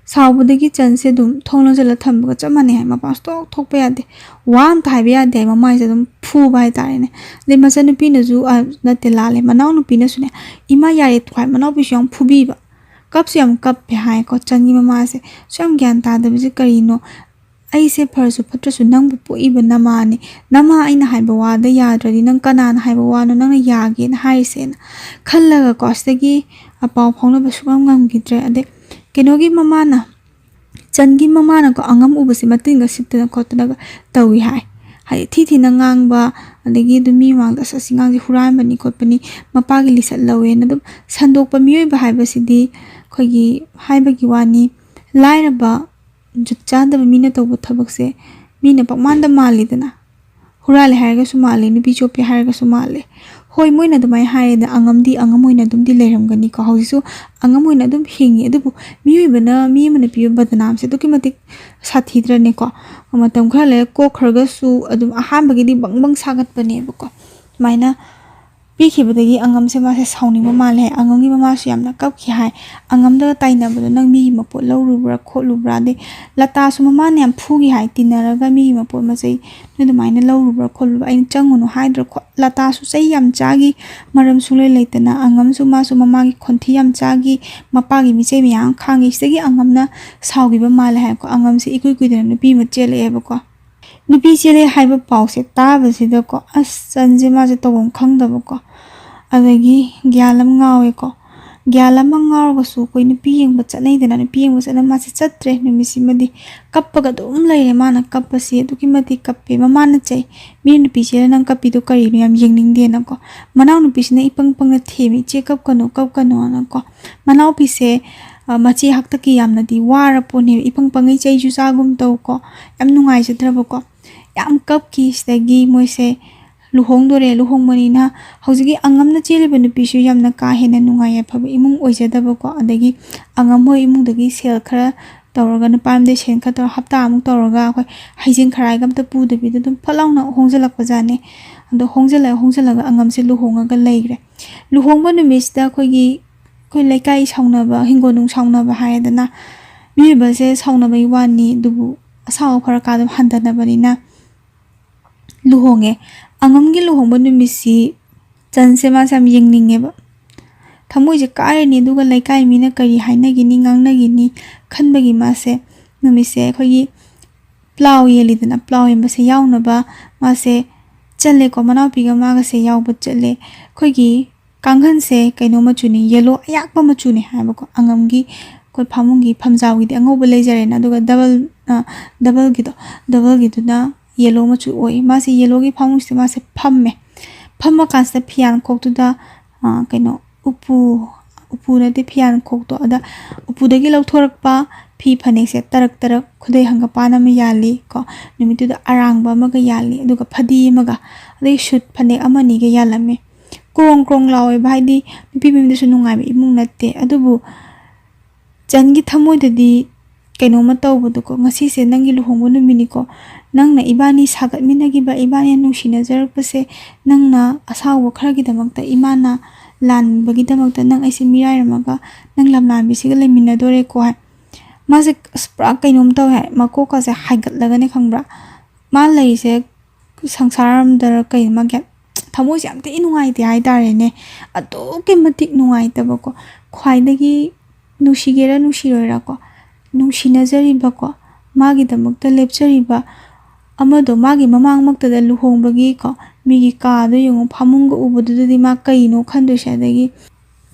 ꯁꯥꯎꯕꯗꯒꯤ ꯆꯟꯁꯦ ꯑꯗꯨꯝ ꯊꯣꯡ ꯂꯣꯟꯁꯤꯜꯂ ꯊꯝꯕꯒ ꯆꯞ ꯃꯥꯟꯅꯩ ꯍꯥꯏ꯫ ꯃꯄꯥꯟ ꯁꯨꯡꯊꯣꯛ ꯊꯣꯛꯄ ꯌꯥꯗꯦ꯫ ꯋꯥ ꯑꯝꯇ ꯍꯥꯏꯕ ꯌꯥꯗꯦ ꯍꯥꯏ꯫ ꯃꯃꯥꯁꯦ ꯑꯗꯨꯝ ꯐꯨꯕ ꯍꯥꯏꯇꯥꯔꯦꯅꯦ꯫ ꯑꯗꯩ ꯃꯆꯟꯅꯨꯄꯤꯅꯁꯨ, ꯑ, ꯅꯠꯇꯦ, ꯂꯥꯜꯂꯦ, ꯃꯅꯥꯎꯅꯨꯄꯤꯅꯁꯨꯅꯦ, "ꯏꯃꯥ ꯌꯥꯔꯦ ꯇꯣꯛꯑꯣ" ꯍꯥꯏ꯫ ꯃꯅꯥꯎꯄꯤꯁꯨ ꯌꯥꯝ ꯐꯨꯕꯤꯕ꯫ ꯀꯞꯁꯨ ꯌꯥꯝ ꯀꯞꯄꯦ ꯍꯥꯏꯀꯣ ꯆꯟꯒꯤ ꯃꯃꯥꯁꯦ꯫ "ꯁꯨꯛ ꯌꯥꯝ ꯒ꯭ꯌꯥꯟ ꯇꯥꯗꯕꯁꯦ ꯀꯔꯤꯅꯣ? ꯑꯩꯁꯦ ꯐꯔꯁꯨ ꯐꯠꯇ꯭ꯔꯁꯨ ꯅꯪꯕꯨ ꯄꯣꯛꯏꯕ ꯅꯃꯥꯅꯦ꯫ ꯅꯃꯥ ꯑꯩꯅ ꯍꯥꯏꯕ ꯋꯥꯗ ꯌꯥꯗ꯭ꯔꯗꯤ ꯅꯪ ꯀꯅꯥꯅ ꯍꯥꯏꯕ ꯋꯥꯅꯣ ꯅꯪꯅ ꯌꯥꯒꯦꯅ ꯍꯥꯏꯔꯤꯁꯦꯅ" ꯈꯜꯂꯒꯀꯣ, ꯁꯤꯗꯒꯤ ꯄꯥꯎ ꯐꯥꯎꯅꯕ ꯁꯨꯛꯉꯝ ꯉꯝꯈꯤꯗ꯭ꯔꯦ꯫ ꯑꯗꯩ ꯀꯩꯅꯣꯒꯤ ꯃꯃꯥꯅ, ꯆꯟꯒꯤ ꯃꯃꯥꯅꯀꯣ, ꯑꯉꯝ ꯎꯕꯁꯦ ꯃꯇꯤꯟꯒ ꯁꯤꯠꯇꯅ ꯈꯣꯠꯇꯅꯒ ꯇꯧꯏ ꯍꯥꯏ꯫ ꯍꯥꯏꯗꯤ ꯊꯤ ꯊꯤꯅ ꯉꯥꯡꯕ, ꯑꯗꯒꯤ ꯑꯗꯨꯝ ꯃꯤ ꯃꯃꯥꯡꯗ "ꯑꯁ, ꯑꯁꯤ ꯑꯉꯥꯡꯁꯦ ꯍꯨꯔꯥꯟꯕꯅꯤ ꯈꯣꯠꯄꯅꯤ, ꯃꯄꯥꯒꯤ ꯂꯤꯆꯠ ꯂꯧꯋꯦꯅ" ꯑꯗꯨꯝ ꯁꯟꯗꯣꯛꯄ꯫ ꯃꯤꯑꯣꯏꯕ ꯍꯥꯏꯕꯁꯤꯗꯤ ꯑꯩꯈꯣꯏꯒꯤ ꯍꯥꯏꯕꯒꯤ ꯋꯥꯅꯤ, ꯂꯥꯏꯔꯕ, ꯖꯨꯠ ꯆꯥꯗꯕ ꯃꯤꯅ ꯇꯧꯕ ꯊꯕꯛꯁꯦ ꯃꯤꯅ ꯄꯪꯃꯥꯟꯗ ꯃꯥꯜꯂꯤꯗꯅ꯫ ꯍꯨꯔꯥꯜꯂꯦ ꯍꯥꯏꯔꯒꯁꯨ ꯃꯥꯜꯂꯦ, ꯅꯨꯄꯤ ꯆꯣꯞꯄꯦ ꯍꯥꯏꯔꯒꯁꯨ ꯃꯥꯜꯂꯦ꯫ ꯍꯣꯏ, ꯃꯣꯏꯅ ꯑꯗꯨꯃꯥꯏꯅ ꯍꯥꯏꯔꯦꯗ, ꯑꯉꯝꯗꯤ ꯑꯉꯝ ꯑꯣꯏꯅ ꯑꯗꯨꯝꯗꯤ ꯂꯩꯔꯝꯒꯅꯤꯀꯣ꯫ ꯍꯧꯖꯤꯛꯁꯨ ꯑꯉꯝ ꯑꯣꯏꯅ ꯑꯗꯨꯝ ꯍꯤꯡꯉꯤ꯫ ꯑꯗꯨꯕꯨ ꯃꯤꯑꯣꯏꯕꯅ ꯃꯤ ꯑꯃꯅ ꯄꯤꯕ ꯕꯗꯅꯥꯝꯁꯦ ꯑꯗꯨꯛꯀꯤ ꯃꯇꯤꯛ ꯁꯥꯊꯤꯗ꯭ꯔꯅꯦꯀꯣ? ꯃꯇꯝ ꯈꯔ ꯂꯩꯔ ꯀꯣꯛꯈ꯭ꯔꯒꯁꯨ ꯑꯗꯨꯝ ꯑꯍꯥꯟꯕꯒꯤꯗꯤ ꯕꯪ ꯕꯪ ꯁꯥꯒꯠꯄꯅꯦꯕꯀꯣ꯫ ꯑꯗꯨꯃꯥꯏꯅ ꯄꯤꯈꯤꯕꯗꯒꯤ ꯑꯉꯝꯁꯦ ꯃꯥꯁꯦ ꯁꯥꯎꯅꯤꯡꯕ ꯃꯥꯜꯂꯦ꯫ ꯑꯉꯝꯒꯤ ꯃꯃꯥꯁꯨ ꯌꯥꯝꯅ ꯀꯞꯈꯤ ꯍꯥꯏ꯫ "ꯑꯉꯝꯗꯒ ꯇꯥꯏꯅꯕꯗꯣ ꯅꯪ ꯃꯤꯒꯤ ꯃꯄꯣꯠ ꯂꯧꯔꯨꯕ꯭ꯔꯥ ꯈꯣꯠꯂꯨꯕ꯭ꯔꯥ?" ꯑꯗꯩ ꯂꯇꯥꯁꯨ ꯃꯃꯥꯅ ꯌꯥꯝ ꯐꯨꯈꯤ ꯍꯥꯏ, "ꯇꯤꯟꯅꯔꯒ ꯃꯤꯒꯤ ꯃꯄꯣꯠ ꯃꯆꯩ ꯅꯣꯏ ꯑꯗꯨꯃꯥꯏꯅ ꯂꯧꯔꯨꯕ꯭ꯔꯥ ꯈꯣꯠꯂꯨꯕ꯭ꯔꯥ? ꯑꯩꯅ ꯆꯪꯉꯨꯅꯨ ꯍꯥꯏꯗ꯭ꯔꯣ?" ꯈꯣ-, ꯂꯇꯥꯁꯨ ꯆꯩ ꯌꯥꯝ ꯆꯥꯈꯤ, ꯃꯔꯝ ꯁꯨꯡꯂꯩ ꯂꯩꯇꯅ꯫ ꯑꯉꯝꯁꯨ ꯃꯥꯁꯨ ꯃꯃꯥꯒꯤ ꯈꯣꯟꯊꯤ ꯌꯥꯝ ꯆꯥꯈꯤ, ꯃꯄꯥꯒꯤ ꯃꯤꯆꯩ ꯃꯌꯥꯝ ꯈꯥꯡꯉꯤ꯫ ꯁꯤꯗꯒꯤ ꯑꯉꯝꯅ ꯁꯥꯎꯈꯤꯕ ꯃꯥꯜꯂꯦ ꯍꯥꯏꯀꯣ꯫ ꯑꯉꯝꯁꯦ ꯏꯀꯨꯏ ꯀꯨꯏꯗꯅ ꯅꯨꯄꯤ ꯑꯃ ꯆꯦꯜꯂꯛꯑꯦꯕꯀꯣ꯫ ꯅꯨꯄꯤ ꯆꯦꯜꯂꯦ ꯍꯥꯏꯕ ꯄꯥꯎꯁꯦ ꯇꯥꯕꯁꯤꯗꯀꯣ, ꯑꯁ, ꯆꯟꯁꯦ ꯃꯥꯁꯦ ꯇꯧꯐꯝ ꯈꯪꯗꯕꯀꯣ, ꯑꯗꯒꯤ ꯒ꯭ꯌꯥꯟ ꯑꯃ ꯉꯥꯎꯋꯦꯀꯣ꯫ ꯒ꯭ꯌꯥꯟ ꯑꯃ ꯉꯥꯎꯔꯒꯁꯨ ꯑꯩꯈꯣꯏ ꯅꯨꯄꯤ ꯌꯦꯡꯕ ꯆꯠꯅꯩꯗꯅ, ꯅꯨꯄꯤ ꯌꯦꯡꯕ ꯆꯠꯅ ꯃꯥꯁꯦ ꯆꯠꯇ꯭ꯔꯦ꯫ ꯅꯨꯃꯤꯠꯁꯤꯃꯗꯤ ꯀꯞꯄꯒ ꯑꯗꯨꯝ ꯂꯩꯔꯦ꯫ ꯃꯥꯅ ꯀꯞꯄꯁꯤ ꯑꯗꯨꯛꯀꯤ ꯃꯇꯤꯛ ꯀꯞꯄꯦ꯫ ꯃꯃꯥꯅ ꯆꯩ, "ꯃꯤ ꯅꯨꯄꯤꯁꯤꯗ ꯅꯪ ꯀꯞꯄꯤꯗꯣ ꯀꯔꯤꯅꯣ, ꯌꯥꯝ ꯌꯦꯡꯅꯤꯡꯗꯦꯅꯀꯣ"꯫ ꯃꯅꯥꯎꯅꯨꯄꯤꯁꯤꯅ ꯏꯄꯪ ꯄꯪꯅ ꯊꯦꯝꯃꯤ, "ꯏꯆꯦ ꯀꯞꯀꯅꯨ, ꯀꯞꯀꯅꯨꯅꯀꯣ"꯫ ꯃꯅꯥꯎꯄꯤꯁꯦ, ꯑ, ꯃꯆꯦ ꯍꯥꯛꯇꯛꯀꯤ ꯌꯥꯝꯅꯗꯤ ꯋꯥꯔ ꯄꯣꯠꯅꯦꯕ, ꯏꯄꯪ ꯄꯪꯉꯩ ꯆꯩꯁꯨ ꯆꯥꯒꯨꯝ ꯇꯧꯀꯣ꯫ ꯌꯥꯝ ꯅꯨꯡꯉꯥꯏꯖꯗ꯭ꯔꯕꯀꯣ꯫ ꯌꯥꯝ ꯀꯞꯈꯤ꯫ ꯁꯤꯗꯒꯤ ꯃꯣꯏꯁꯦ ꯂꯨꯍꯣꯡꯗꯣꯔꯦ꯫ ꯂꯨꯍꯣꯡꯕꯅꯤꯅ ꯍꯧꯖꯤꯛꯀꯤ ꯑꯉꯝꯅ ꯆꯦꯜꯂꯤꯕ ꯅꯨꯄꯤꯁꯨ ꯌꯥꯝꯅ ꯀꯥ ꯍꯦꯟꯅ ꯅꯨꯡꯉꯥꯏ ꯌꯥꯏꯐꯕ ꯏꯃꯨꯡ ꯑꯣꯏꯖꯗꯕꯀꯣ꯫ ꯑꯗꯒꯤ ꯑꯉꯝ ꯍꯣꯏ ꯏꯃꯨꯡꯗꯒꯤ ꯁꯦꯜ ꯈꯔ ꯇꯧꯔꯒ, ꯅꯨꯄꯥ ꯑꯃꯗꯒꯤ ꯁꯦꯜ ꯈꯔ ꯇꯧꯔꯒ, ꯍꯞꯇꯥ ꯑꯃꯨꯛ ꯇꯧꯔꯒ ꯑꯩꯈꯣꯏ ꯍꯩꯖꯤꯡ ꯈꯔꯥꯏꯒ ꯑꯝꯇ ꯄꯨꯗꯕꯤꯗ ꯑꯗꯨꯝ ꯐꯠ ꯂꯥꯎꯅ ꯍꯣꯡꯖꯤꯜꯂꯛꯄꯖꯥꯠꯅꯦ꯫ ꯑꯗꯣ ꯍꯣꯡꯖꯤꯜꯂꯛꯑ ꯍꯣꯡꯖꯤꯜꯂꯒ ꯑꯉꯝꯁꯦ ꯂꯨꯍꯣꯡꯉꯒ ꯂꯩꯈ꯭ꯔꯦ꯫ ꯂꯨꯍꯣꯡꯕ ꯅꯨꯃꯤꯠꯁꯤꯗ ꯑꯩꯈꯣꯏꯒꯤ, ꯑꯩꯈꯣꯏ ꯂꯩꯀꯥꯏ ꯁꯥꯎꯅꯕ, ꯍꯤꯡꯒꯣꯜꯅꯨꯡ ꯁꯥꯎꯅꯕ ꯍꯥꯏꯗꯅ, ꯃꯤꯑꯣꯏꯕꯁꯦ ꯁꯥꯎꯅꯕꯒꯤ ꯋꯥꯅꯤ, ꯑꯗꯨꯕꯨ ꯑꯁꯥꯎ ꯑꯐꯔꯀꯥ ꯑꯗꯨꯝ ꯍꯟꯊꯅꯕꯅꯤꯅ ꯂꯨꯍꯣꯡꯉꯦ꯫ ꯑꯉꯝꯒꯤ ꯂꯨꯍꯣꯡꯕ ꯅꯨꯃꯤꯠꯁꯤ ꯆꯟꯁꯦ ꯃꯥꯁꯦ ꯌꯥꯝ ꯌꯦꯡꯅꯤꯡꯉꯦꯕ꯫ ꯊꯃꯣꯏꯁꯦ ꯀꯥꯏꯔꯅꯤ, ꯑꯗꯨꯒ ꯂꯩꯀꯥꯏ ꯃꯤꯅ ꯀꯔꯤ ꯍꯥꯏꯅꯈꯤꯅꯤ, ꯉꯥꯡꯅꯈꯤꯅꯤ ꯈꯟꯕꯒꯤ ꯃꯥꯁꯦ ꯅꯨꯃꯤꯠꯁꯦ ꯑꯩꯈꯣꯏꯒꯤ ꯄ꯭ꯂꯥꯎ ꯌꯦꯜꯂꯤꯗꯅ, ꯄ꯭ꯂꯥꯎ ꯌꯦꯟꯕꯁꯦ ꯌꯥꯎꯅꯕ ꯃꯥꯁꯦ ꯆꯠꯂꯦꯀꯣ꯫ ꯃꯅꯥꯎꯄꯤꯒ ꯃꯥꯒꯁꯦ ꯌꯥꯎꯕ ꯆꯠꯂꯦ꯫ ꯑꯩꯈꯣꯏꯒꯤ ꯀꯥꯡꯈꯟꯁꯦ ꯀꯩꯅꯣ ꯃꯆꯨꯅꯤ, ꯌꯦꯜꯂꯣ ꯑꯌꯥꯛꯄ ꯃꯆꯨꯅꯤ ꯍꯥꯏꯕꯀꯣ꯫ ꯑꯉꯝꯒꯤ ꯑꯩꯈꯣꯏ ꯐꯃꯨꯡꯒꯤ ꯐꯝꯖꯥꯎꯒꯤꯗꯤ ꯑꯉꯧꯕ ꯂꯩꯖꯔꯦꯅ, ꯑꯗꯨꯒ ꯗꯕꯜ, ꯑ, ꯗꯕꯜꯒꯤꯗꯣ, ꯗꯕꯜꯒꯤꯗꯨꯅ ꯌꯦꯜꯂꯣ ꯃꯆꯨ ꯑꯣꯏ꯫ ꯃꯥꯁꯦ ꯌꯦꯜꯂꯣꯒꯤ ꯐꯃꯨꯡꯁꯤꯗ ꯃꯥꯁꯦ ꯐꯝꯃꯦ꯫ ꯐꯝꯃ ꯀꯥꯟꯁꯤꯗ ꯐꯤꯌꯥꯟꯈꯣꯛꯇꯨꯗ, ꯑ, ꯀꯩꯅꯣ, ꯎꯄꯨ, ꯎꯄꯨ ꯅꯠꯇꯦ, ꯐꯤꯌꯥꯟꯈꯣꯛꯇꯣ, ꯑꯗ ꯎꯄꯨꯗꯒꯤ ꯂꯧꯊꯣꯔꯛꯄ ꯐꯤ ꯐꯅꯦꯛꯁꯦ ꯇꯔꯛ ꯇꯔꯛ, ꯈꯨꯗꯩ ꯍꯪꯒꯄꯥꯟ ꯑꯃ ꯌꯥꯜꯂꯤ ꯀꯣ, ꯅꯨꯃꯤꯠꯇꯨꯗ ꯑꯔꯥꯡꯕ ꯑꯃꯒ ꯌꯥꯜꯂꯤ, ꯑꯗꯨꯒ ꯐꯗꯤ ꯑꯃꯒ, ꯑꯗꯩ ꯁꯨꯠ ꯐꯅꯦꯛ ꯑꯃꯅꯤꯒ ꯌꯥꯜꯂꯝꯃꯦ꯫ ꯀ꯭ꯔꯣꯡ ꯀ꯭ꯔꯣꯡ ꯂꯥꯎꯋꯦꯕ, ꯍꯥꯏꯗꯤ ꯅꯨꯄꯤ ꯃꯌꯨꯝꯗꯁꯨ ꯅꯨꯡꯉꯥꯏꯕ ꯏꯃꯨꯡ ꯅꯠꯇꯦ꯫ ꯑꯗꯨꯕꯨ ꯆꯟꯒꯤ ꯊꯃꯣꯏꯗꯗꯤ ꯀꯩꯅꯣꯝꯃ ꯇꯧꯕꯗꯣꯀꯣ, "ꯉꯁꯤꯁꯦ ꯅꯪꯒꯤ ꯂꯨꯍꯣꯡꯕ ꯅꯨꯃꯤꯠꯅꯤꯀꯣ, ꯅꯪꯅ ꯏꯕꯥꯅꯤ ꯁꯥꯒꯠꯃꯤꯟꯅꯈꯤꯕ, ꯏꯕꯥꯅꯤ ꯅꯨꯡꯁꯤꯅꯖꯔꯛꯄꯁꯦ, ꯅꯪꯅ ꯑꯁꯥꯎꯕ ꯈꯔꯒꯤꯗꯃꯛꯇ, ꯏꯃꯥꯅ ꯂꯥꯟꯕꯒꯤꯗꯃꯛꯇ ꯅꯪ ꯑꯩꯁꯦ ꯃꯤꯔꯥꯏꯔꯝꯃꯒ ꯅꯪ ꯂꯝꯂꯥꯟꯕꯤꯁꯤꯒ ꯂꯩꯃꯤꯟꯅꯗꯣꯔꯦꯀꯣ" ꯍꯥꯏ꯫ ꯃꯥꯁꯦ ꯑꯁ ꯄꯨꯔꯥ ꯀꯩꯅꯣꯝ ꯇꯧꯋꯦ ꯍꯥꯏ, ꯃꯀꯣꯛꯀꯁꯦ ꯍꯥꯏꯒꯠꯂꯒꯅꯦ ꯈꯪꯕ꯭ꯔꯥ, ꯃꯥ ꯂꯩꯔꯤꯁꯦ ꯁꯪꯁꯥꯔ ꯑꯃꯗꯔ ꯀꯩꯅꯣ, ꯃꯥꯒꯤ ꯊꯃꯣꯏꯁꯦ ꯌꯥꯝ ꯊꯤ ꯅꯨꯡꯉꯥꯏꯇꯦ ꯍꯥꯏꯇꯥꯔꯦꯅꯦ꯫ ꯑꯗꯨꯛꯀꯤ ꯃꯇꯤꯛ ꯅꯨꯡꯉꯥꯏꯇꯕꯀꯣ, ꯈ꯭ꯋꯥꯏꯗꯒꯤ ꯅꯨꯡꯁꯤꯒꯦꯔꯥ ꯅꯨꯡꯁꯤꯔꯣꯏꯔꯥꯀꯣ, ꯅꯨꯡꯁꯤꯅꯖꯔꯤꯕꯀꯣ, ꯃꯥꯒꯤꯗꯃꯛꯇ ꯂꯦꯞꯆꯔꯤꯕ ꯑꯃꯗꯣ, ꯃꯥꯒꯤ ꯃꯃꯥꯡꯃꯛꯇꯗ ꯂꯨꯍꯣꯡꯕꯒꯤꯀꯣ, ꯃꯤꯒꯤ ꯀꯥꯗꯣ ꯌꯦꯡꯉꯣ, ꯐꯃꯨꯡꯒ ꯎꯕꯗꯨꯗꯗꯤ ꯃꯥ ꯀꯩꯅꯣ ꯈꯟꯗꯣꯏꯁꯦ꯫ ꯑꯗꯒꯤ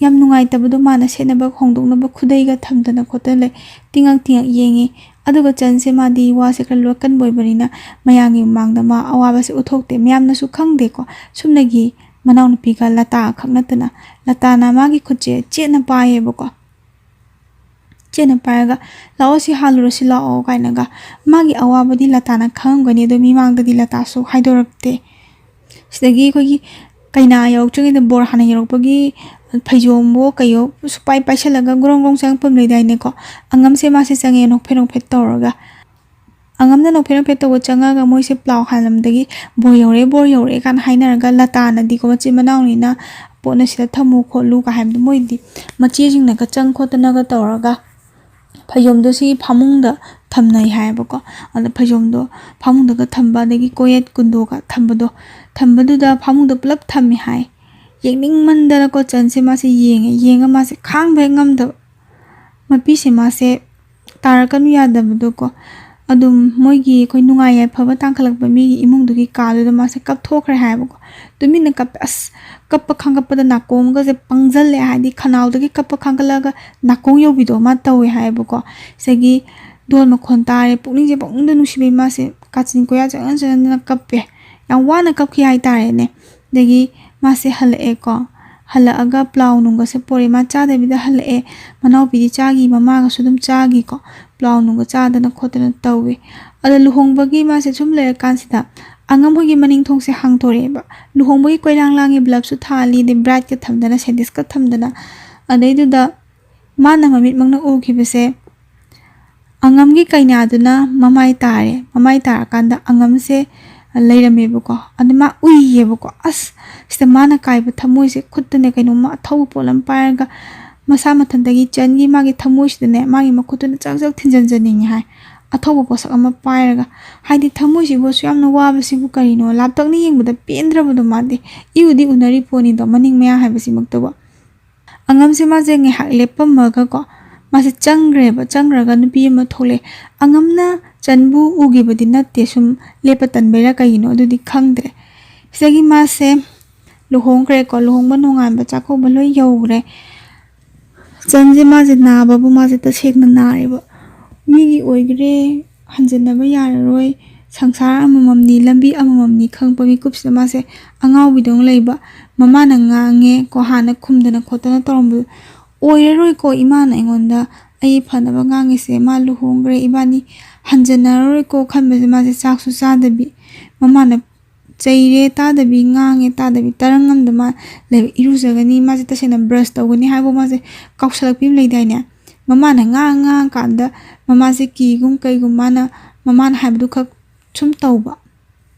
ꯌꯥꯝ ꯅꯨꯡꯉꯥꯏꯇꯕꯗꯣ, ꯃꯥꯅ ꯁꯦꯠꯅꯕ ꯍꯣꯡꯗꯣꯛꯅꯕ ꯈꯨꯗꯩꯒ ꯊꯝꯗꯅ ꯈꯣꯠꯇꯅ ꯂꯩ꯫ ꯇꯤꯡꯉꯛ ꯇꯤꯡꯉꯛ ꯌꯦꯡꯉꯤ꯫ ꯑꯗꯨꯒ ꯆꯟꯁꯦ ꯃꯥꯗꯤ ꯋꯥꯁꯦ ꯈꯔ ꯂꯣꯠꯀꯟꯕ ꯑꯣꯏꯕꯅꯤꯅ ꯃꯌꯥꯝꯒꯤ ꯃꯃꯥꯡꯗ ꯃꯥ ꯑꯋꯥꯕꯁꯦ ꯎꯠꯊꯣꯛꯇꯦ꯫ ꯃꯌꯥꯝꯅꯁꯨ ꯈꯪꯗꯦꯀꯣ꯫ ꯁꯨꯞꯅꯒꯤ ꯃꯅꯥꯎꯅꯨꯄꯤꯒ ꯂꯇꯥ ꯈꯛ ꯅꯠꯇꯅ ꯂꯇꯥꯅ ꯃꯥꯒꯤ ꯈꯨꯠꯁꯦ ꯆꯦꯠꯅ ꯄꯥꯏꯌꯦꯕꯀꯣ꯫ ꯆꯦꯠꯅ ꯄꯥꯏꯔꯒ, "ꯂꯥꯛꯑꯣ, ꯁꯤ ꯍꯥꯜꯂꯨꯔꯁꯤ ꯂꯥꯛꯑꯣ" ꯀꯥꯏꯅꯒ꯫ ꯃꯥꯒꯤ ꯑꯋꯥꯕꯗꯤ ꯂꯇꯥꯅ ꯈꯪꯉꯝꯒꯅꯤ, ꯑꯗꯣ ꯃꯤꯃꯥꯡꯗꯗꯤ ꯂꯇꯥꯁꯨ ꯍꯥꯏꯗꯣꯔꯛꯇꯦ꯫ ꯁꯤꯗꯒꯤ ꯑꯩꯈꯣꯏꯒꯤ ꯀꯩꯅꯥ ꯌꯧꯔꯛꯇ꯭ꯔꯤꯉꯩꯗ, ꯕꯣꯔ ꯍꯥꯟꯅ ꯌꯧꯔꯛꯄꯒꯤ ꯐꯩꯖꯣꯝꯕꯣ ꯀꯩꯌꯣ ꯁꯨꯄꯥꯏ ꯄꯥꯏꯁꯜꯂꯒ ꯒ꯭ꯔꯣꯡ ꯒ꯭ꯔꯣꯡ ꯆꯪꯉꯛꯄ ꯑꯃ ꯂꯩꯗꯥꯏꯅꯦꯀꯣ꯫ ꯑꯉꯝꯁꯦ ꯃꯥꯁꯦ ꯆꯪꯉꯦ, ꯅꯣꯛꯐꯦꯠ ꯅꯣꯛꯐꯦꯠ ꯇꯧꯔꯒ꯫ ꯑꯉꯝꯅ ꯅꯣꯛꯐꯦꯠ ꯅꯣꯛꯐꯦꯠ ꯇꯧꯕ ꯆꯪꯉꯒ ꯃꯣꯏꯁꯦ ꯄ꯭ꯂꯥꯎ ꯍꯥꯟꯂꯝꯗꯒꯤ, "ꯕꯣꯔ ꯌꯧꯔꯛꯑꯦ, ꯕꯣꯔ ꯌꯧꯔꯛꯑꯦ" ꯀꯥꯏꯅ ꯍꯥꯏꯅꯔꯒ, ꯂꯇꯥꯅꯗꯤꯀꯣ, "ꯃꯆꯤꯟ ꯃꯅꯥꯎꯅꯤꯅ ꯄꯣꯠꯅ ꯁꯤꯗ ꯊꯝꯃꯨ ꯈꯣꯠꯂꯨ" ꯀꯥꯏ ꯍꯥꯏꯕꯗꯣ, ꯃꯣꯏꯗꯤ ꯃꯆꯦꯁꯤꯡꯅꯒ ꯆꯪ ꯈꯣꯠꯇꯅꯒ ꯇꯧꯔꯒ ꯐꯩꯖꯣꯝꯗꯣ ꯁꯤꯒꯤ ꯐꯃꯨꯡꯗ ꯊꯝꯅꯩ ꯍꯥꯏꯌꯦꯕꯀꯣ꯫ ꯑꯗ ꯐꯩꯖꯣꯝꯗꯣ ꯐꯃꯨꯡꯗꯒ ꯊꯝꯕ, ꯑꯗꯒꯤ ꯀꯣꯌꯦꯠ ꯀꯨꯟꯗꯣꯒ ꯊꯝꯕꯗꯣ, ꯊꯝꯕꯗꯨꯗ ꯐꯃꯨꯡꯗ ꯄꯨꯂꯞ ꯊꯝꯃꯦ ꯍꯥꯏ꯫ ꯌꯦꯡꯅꯤꯡꯃꯟꯗꯅꯀꯣ ꯆꯟꯁꯦ ꯃꯥꯁꯦ ꯌꯦꯡꯉꯦ, ꯌꯦꯡꯉ ꯃꯥꯁꯦ ꯈꯥꯡꯕ ꯍꯦꯛ ꯉꯝꯗꯕ꯫ ꯃꯄꯤꯁꯦ ꯃꯥꯁꯦ ꯇꯥꯔꯛꯀꯅꯨ ꯌꯥꯗꯕꯗꯣꯀꯣ꯫ ꯑꯗꯨꯝ ꯃꯣꯏꯒꯤ ꯑꯩꯈꯣꯏ ꯅꯨꯡꯉꯥꯏ ꯌꯥꯏꯐꯕ ꯇꯥꯡꯈꯠꯂꯛꯄ ꯃꯤꯒꯤ ꯏꯃꯨꯡꯗꯨꯒꯤ ꯀꯥꯗꯨꯗ ꯃꯥꯁꯦ ꯀꯞꯊꯣꯛꯈ꯭ꯔꯦ ꯍꯥꯏꯌꯦꯕꯀꯣ꯫ ꯇꯨꯃꯤꯟꯅ ꯀꯞꯄꯦ꯫ ꯑꯁ, ꯀꯞꯄ ꯈꯥꯡꯒꯠꯄꯗ ꯅꯥꯀꯣꯡꯒꯁꯦ ꯄꯪꯖꯜꯂꯦ, ꯍꯥꯏꯗꯤ ꯈꯅꯥꯎꯗꯒꯤ ꯀꯞꯄ ꯈꯥꯡꯒꯠꯂꯒ ꯅꯥꯀꯣꯡ ꯌꯧꯕꯤꯗꯣ ꯑꯃ ꯇꯧꯋꯦ ꯍꯥꯏꯌꯦꯕꯀꯣ꯫ ꯁꯤꯗꯒꯤ ꯗꯣꯟ ꯃꯈꯣꯟ ꯇꯥꯔꯦ, ꯄꯨꯛꯅꯤꯡꯁꯦ ꯄꯪꯅꯨꯡꯗ ꯅꯨꯡꯁꯤꯕꯩ ꯃꯥꯁꯦ ꯀꯥꯆꯤꯟ ꯀꯣꯌꯥ ꯆꯪꯁꯤꯟ ꯆꯪꯁꯤꯟꯗꯅ ꯀꯞꯄꯦ꯫ ꯌꯥꯝ ꯋꯥꯅ ꯀꯞꯈꯤ ꯍꯥꯏꯇꯥꯔꯦꯅꯦ꯫ ꯑꯗꯒꯤ ꯃꯥꯁꯦ ꯍꯜꯂꯛꯑꯦꯀꯣ꯫ ꯍꯜꯂꯛꯑꯒ ꯄ꯭ꯂꯥꯎ ꯅꯨꯡꯒꯁꯦ ꯄꯣꯔꯛꯑꯦ, ꯃꯥ ꯆꯥꯗꯕꯤꯗ ꯍꯜꯂꯛꯑꯦ꯫ ꯃꯅꯥꯎꯄꯤꯗꯤ ꯆꯥꯈꯤ, ꯃꯃꯥꯒꯁꯨ ꯑꯗꯨꯝ ꯆꯥꯈꯤꯀꯣ꯫ ꯄ꯭ꯂꯥꯎ ꯅꯨꯡꯒ ꯆꯥꯗꯅ ꯈꯣꯠꯇꯅ ꯇꯧꯋꯦ꯫ ꯑꯗꯣ ꯂꯨꯍꯣꯡꯕꯒꯤ ꯃꯥꯁꯦ ꯁꯨꯝ ꯂꯩꯔꯀꯥꯟꯁꯤꯗ ꯑꯉꯝ ꯍꯣꯏꯒꯤ ꯃꯅꯤꯡ ꯊꯣꯡꯁꯦ ꯍꯥꯡꯗꯣꯔꯛꯑꯦꯕ꯫ ꯂꯨꯍꯣꯡꯕꯒꯤ ꯀꯣꯏꯂꯥꯡ ꯂꯥꯡꯉꯤ, ꯕ꯭ꯂꯕꯁꯨ ꯊꯥꯜꯂꯤ, ꯑꯗꯩ ꯕ꯭ꯔꯥꯏꯠꯀ ꯊꯝꯗꯅ, ꯁꯦꯟꯗꯤꯁꯀ ꯊꯝꯗꯅ꯫ ꯑꯗꯩꯗꯨꯗ ꯃꯥꯅ ꯃꯃꯤꯠꯃꯛꯅ ꯎꯈꯤꯕꯁꯦ ꯑꯉꯝꯒꯤ ꯀꯩꯅꯥꯗꯨꯅ ꯃꯃꯥꯏ ꯇꯥꯔꯦ꯫ ꯃꯃꯥꯏ ꯇꯥꯔꯀꯥꯟꯗ ꯑꯉꯝꯁꯦ ꯂꯩꯔꯝꯃꯦꯕꯀꯣ꯫ ꯑꯗꯨ ꯃꯥ ꯎꯏꯌꯦꯕꯀꯣ꯫ ꯑꯁ! ꯁꯤꯗ ꯃꯥꯅ ꯀꯥꯏꯕ ꯊꯃꯣꯏꯁꯦ, ꯈꯨꯠꯇꯅꯦ ꯀꯩꯅꯣꯝꯃ ꯑꯊꯧꯕ ꯄꯣꯠ ꯑꯃ ꯄꯥꯏꯔꯒ ꯃꯁꯥ ꯃꯊꯟꯇꯒꯤ ꯆꯟꯒꯤ ꯃꯥꯒꯤ ꯊꯃꯣꯏꯁꯤꯗꯅꯦ ꯃꯥꯒꯤ ꯃꯈꯨꯠꯇꯨꯅ ꯆꯛ ꯆꯛ ꯊꯤꯟꯖꯟꯖꯅꯤꯡꯉꯦ ꯍꯥꯏ꯫ ꯑꯊꯧꯕ ꯄꯣꯠꯁꯛ ꯑꯃ ꯄꯥꯏꯔꯒ꯫ ꯍꯥꯏꯗꯤ ꯊꯃꯣꯏꯁꯤꯕꯨ ꯑꯁꯨꯛ ꯌꯥꯝꯅ ꯋꯥꯕꯁꯤꯕꯨ ꯀꯔꯤꯅꯣ? ꯂꯥꯞꯇꯛꯅ ꯌꯦꯡꯕꯗ ꯄꯦꯟꯗ꯭ꯔꯕꯗꯣ ꯃꯥꯗꯤ꯫ ꯏꯎꯗꯤ ꯎꯅꯔꯤ ꯄꯣꯠꯅꯤꯗꯣ, ꯃꯅꯤꯡ ꯃꯌꯥ ꯍꯥꯏꯕꯁꯤꯃꯛꯇꯕꯨ꯫ ꯑꯉꯝꯁꯦ ꯃꯥꯁꯦ ꯉꯥꯏꯍꯥꯛ ꯂꯦꯞꯄꯝꯃꯒꯀꯣ, ꯃꯥꯁꯦ ꯆꯪꯈ꯭ꯔꯦꯕ꯫ ꯆꯪꯈ꯭ꯔꯒ ꯅꯨꯄꯤ ꯑꯃ ꯊꯣꯛꯂꯛꯑꯦ꯫ ꯑꯉꯝꯅ ꯆꯟꯕꯨ ꯎꯈꯤꯕꯗꯤ ꯅꯠꯇꯦ, ꯁꯨꯝ ꯂꯦꯞꯄ ꯇꯟꯕꯩꯔꯥ ꯀꯩꯒꯤꯅꯣ ꯑꯗꯨꯗꯤ ꯈꯪꯗ꯭ꯔꯦ꯫ ꯁꯤꯗꯒꯤ ꯃꯥꯁꯦ ꯂꯨꯍꯣꯡꯈ꯭ꯔꯦꯀꯣ꯫ ꯂꯨꯍꯣꯡꯕ ꯅꯣꯡꯉꯥꯟꯕ ꯆꯥꯛꯀꯧꯕ ꯂꯣꯏ ꯌꯧꯈ꯭ꯔꯦ꯫ ꯆꯟꯁꯦ ꯃꯥꯁꯦ ꯅꯥꯕꯕꯨ ꯃꯥꯁꯦ ꯇꯁꯦꯡꯅ ꯅꯥꯔꯦꯕ꯫ ꯃꯤꯒꯤ ꯑꯣꯏꯈ꯭ꯔꯦ, ꯍꯟꯖꯤꯟꯅꯕ ꯌꯥꯔꯔꯣꯏ, ꯁꯪꯁꯥꯔ ꯑꯃꯃꯝꯅꯤ, ꯂꯝꯕꯤ ꯑꯃꯃꯝꯅꯤ ꯈꯪꯉꯛꯄ ꯃꯤꯀꯨꯞꯁꯤꯗ ꯃꯥꯁꯦ ꯑꯉꯥꯎꯕꯤꯗꯧꯅ ꯂꯩꯕ꯫ ꯃꯃꯥꯅ ꯉꯥꯡꯉꯦ ꯀꯣ, ꯍꯥꯟꯅ ꯈꯨꯝꯗꯅ ꯈꯣꯠꯇꯅ ꯇꯧꯔꯝꯕꯗꯣ, "ꯑꯣꯏꯔꯔꯣꯏꯀꯣ, ꯏꯃꯥꯅ ꯑꯩꯉꯣꯟꯗ ꯑꯩ ꯐꯅꯕ ꯉꯥꯡꯉꯤꯁꯦ, ꯃꯥ ꯂꯨꯍꯣꯡꯈ꯭ꯔꯦ, ꯏꯕꯥꯅꯤ ꯍꯟꯖꯟꯅꯔꯔꯣꯏꯀꯣ" ꯈꯟꯕꯁꯦ ꯃꯥꯁꯦ ꯆꯥꯛꯁꯨ ꯆꯥꯗꯕꯤ, ꯃꯃꯥꯅ ꯆꯩꯔꯦ ꯇꯥꯗꯕꯤ, ꯉꯥꯡꯉꯦ ꯇꯥꯗꯕꯤ, ꯇꯔꯪ ꯑꯃꯗ ꯃꯥ ꯂꯩꯕ꯫ ꯏꯔꯨꯖꯒꯅꯤ, ꯃꯥꯁꯦ ꯇꯁꯦꯡꯅ ꯕ꯭ꯔꯁ ꯇꯧꯒꯅꯤ ꯍꯥꯏꯕ ꯃꯥꯁꯦ ꯀꯥꯎꯁꯜꯂꯛꯄꯤ ꯑꯃ ꯂꯩꯗꯥꯏꯅꯦ꯫ ꯃꯃꯥꯅ ꯉꯥꯡ ꯉꯥꯡꯉꯀꯥꯟꯗ ꯃꯃꯥꯁꯦ ꯀꯤꯒꯨꯝ ꯀꯩꯒꯨꯝ, ꯃꯥꯅ ꯃꯃꯥꯅ ꯍꯥꯏꯕꯗꯨ ꯈꯛ ꯁꯨꯝ ꯇꯧꯕ꯫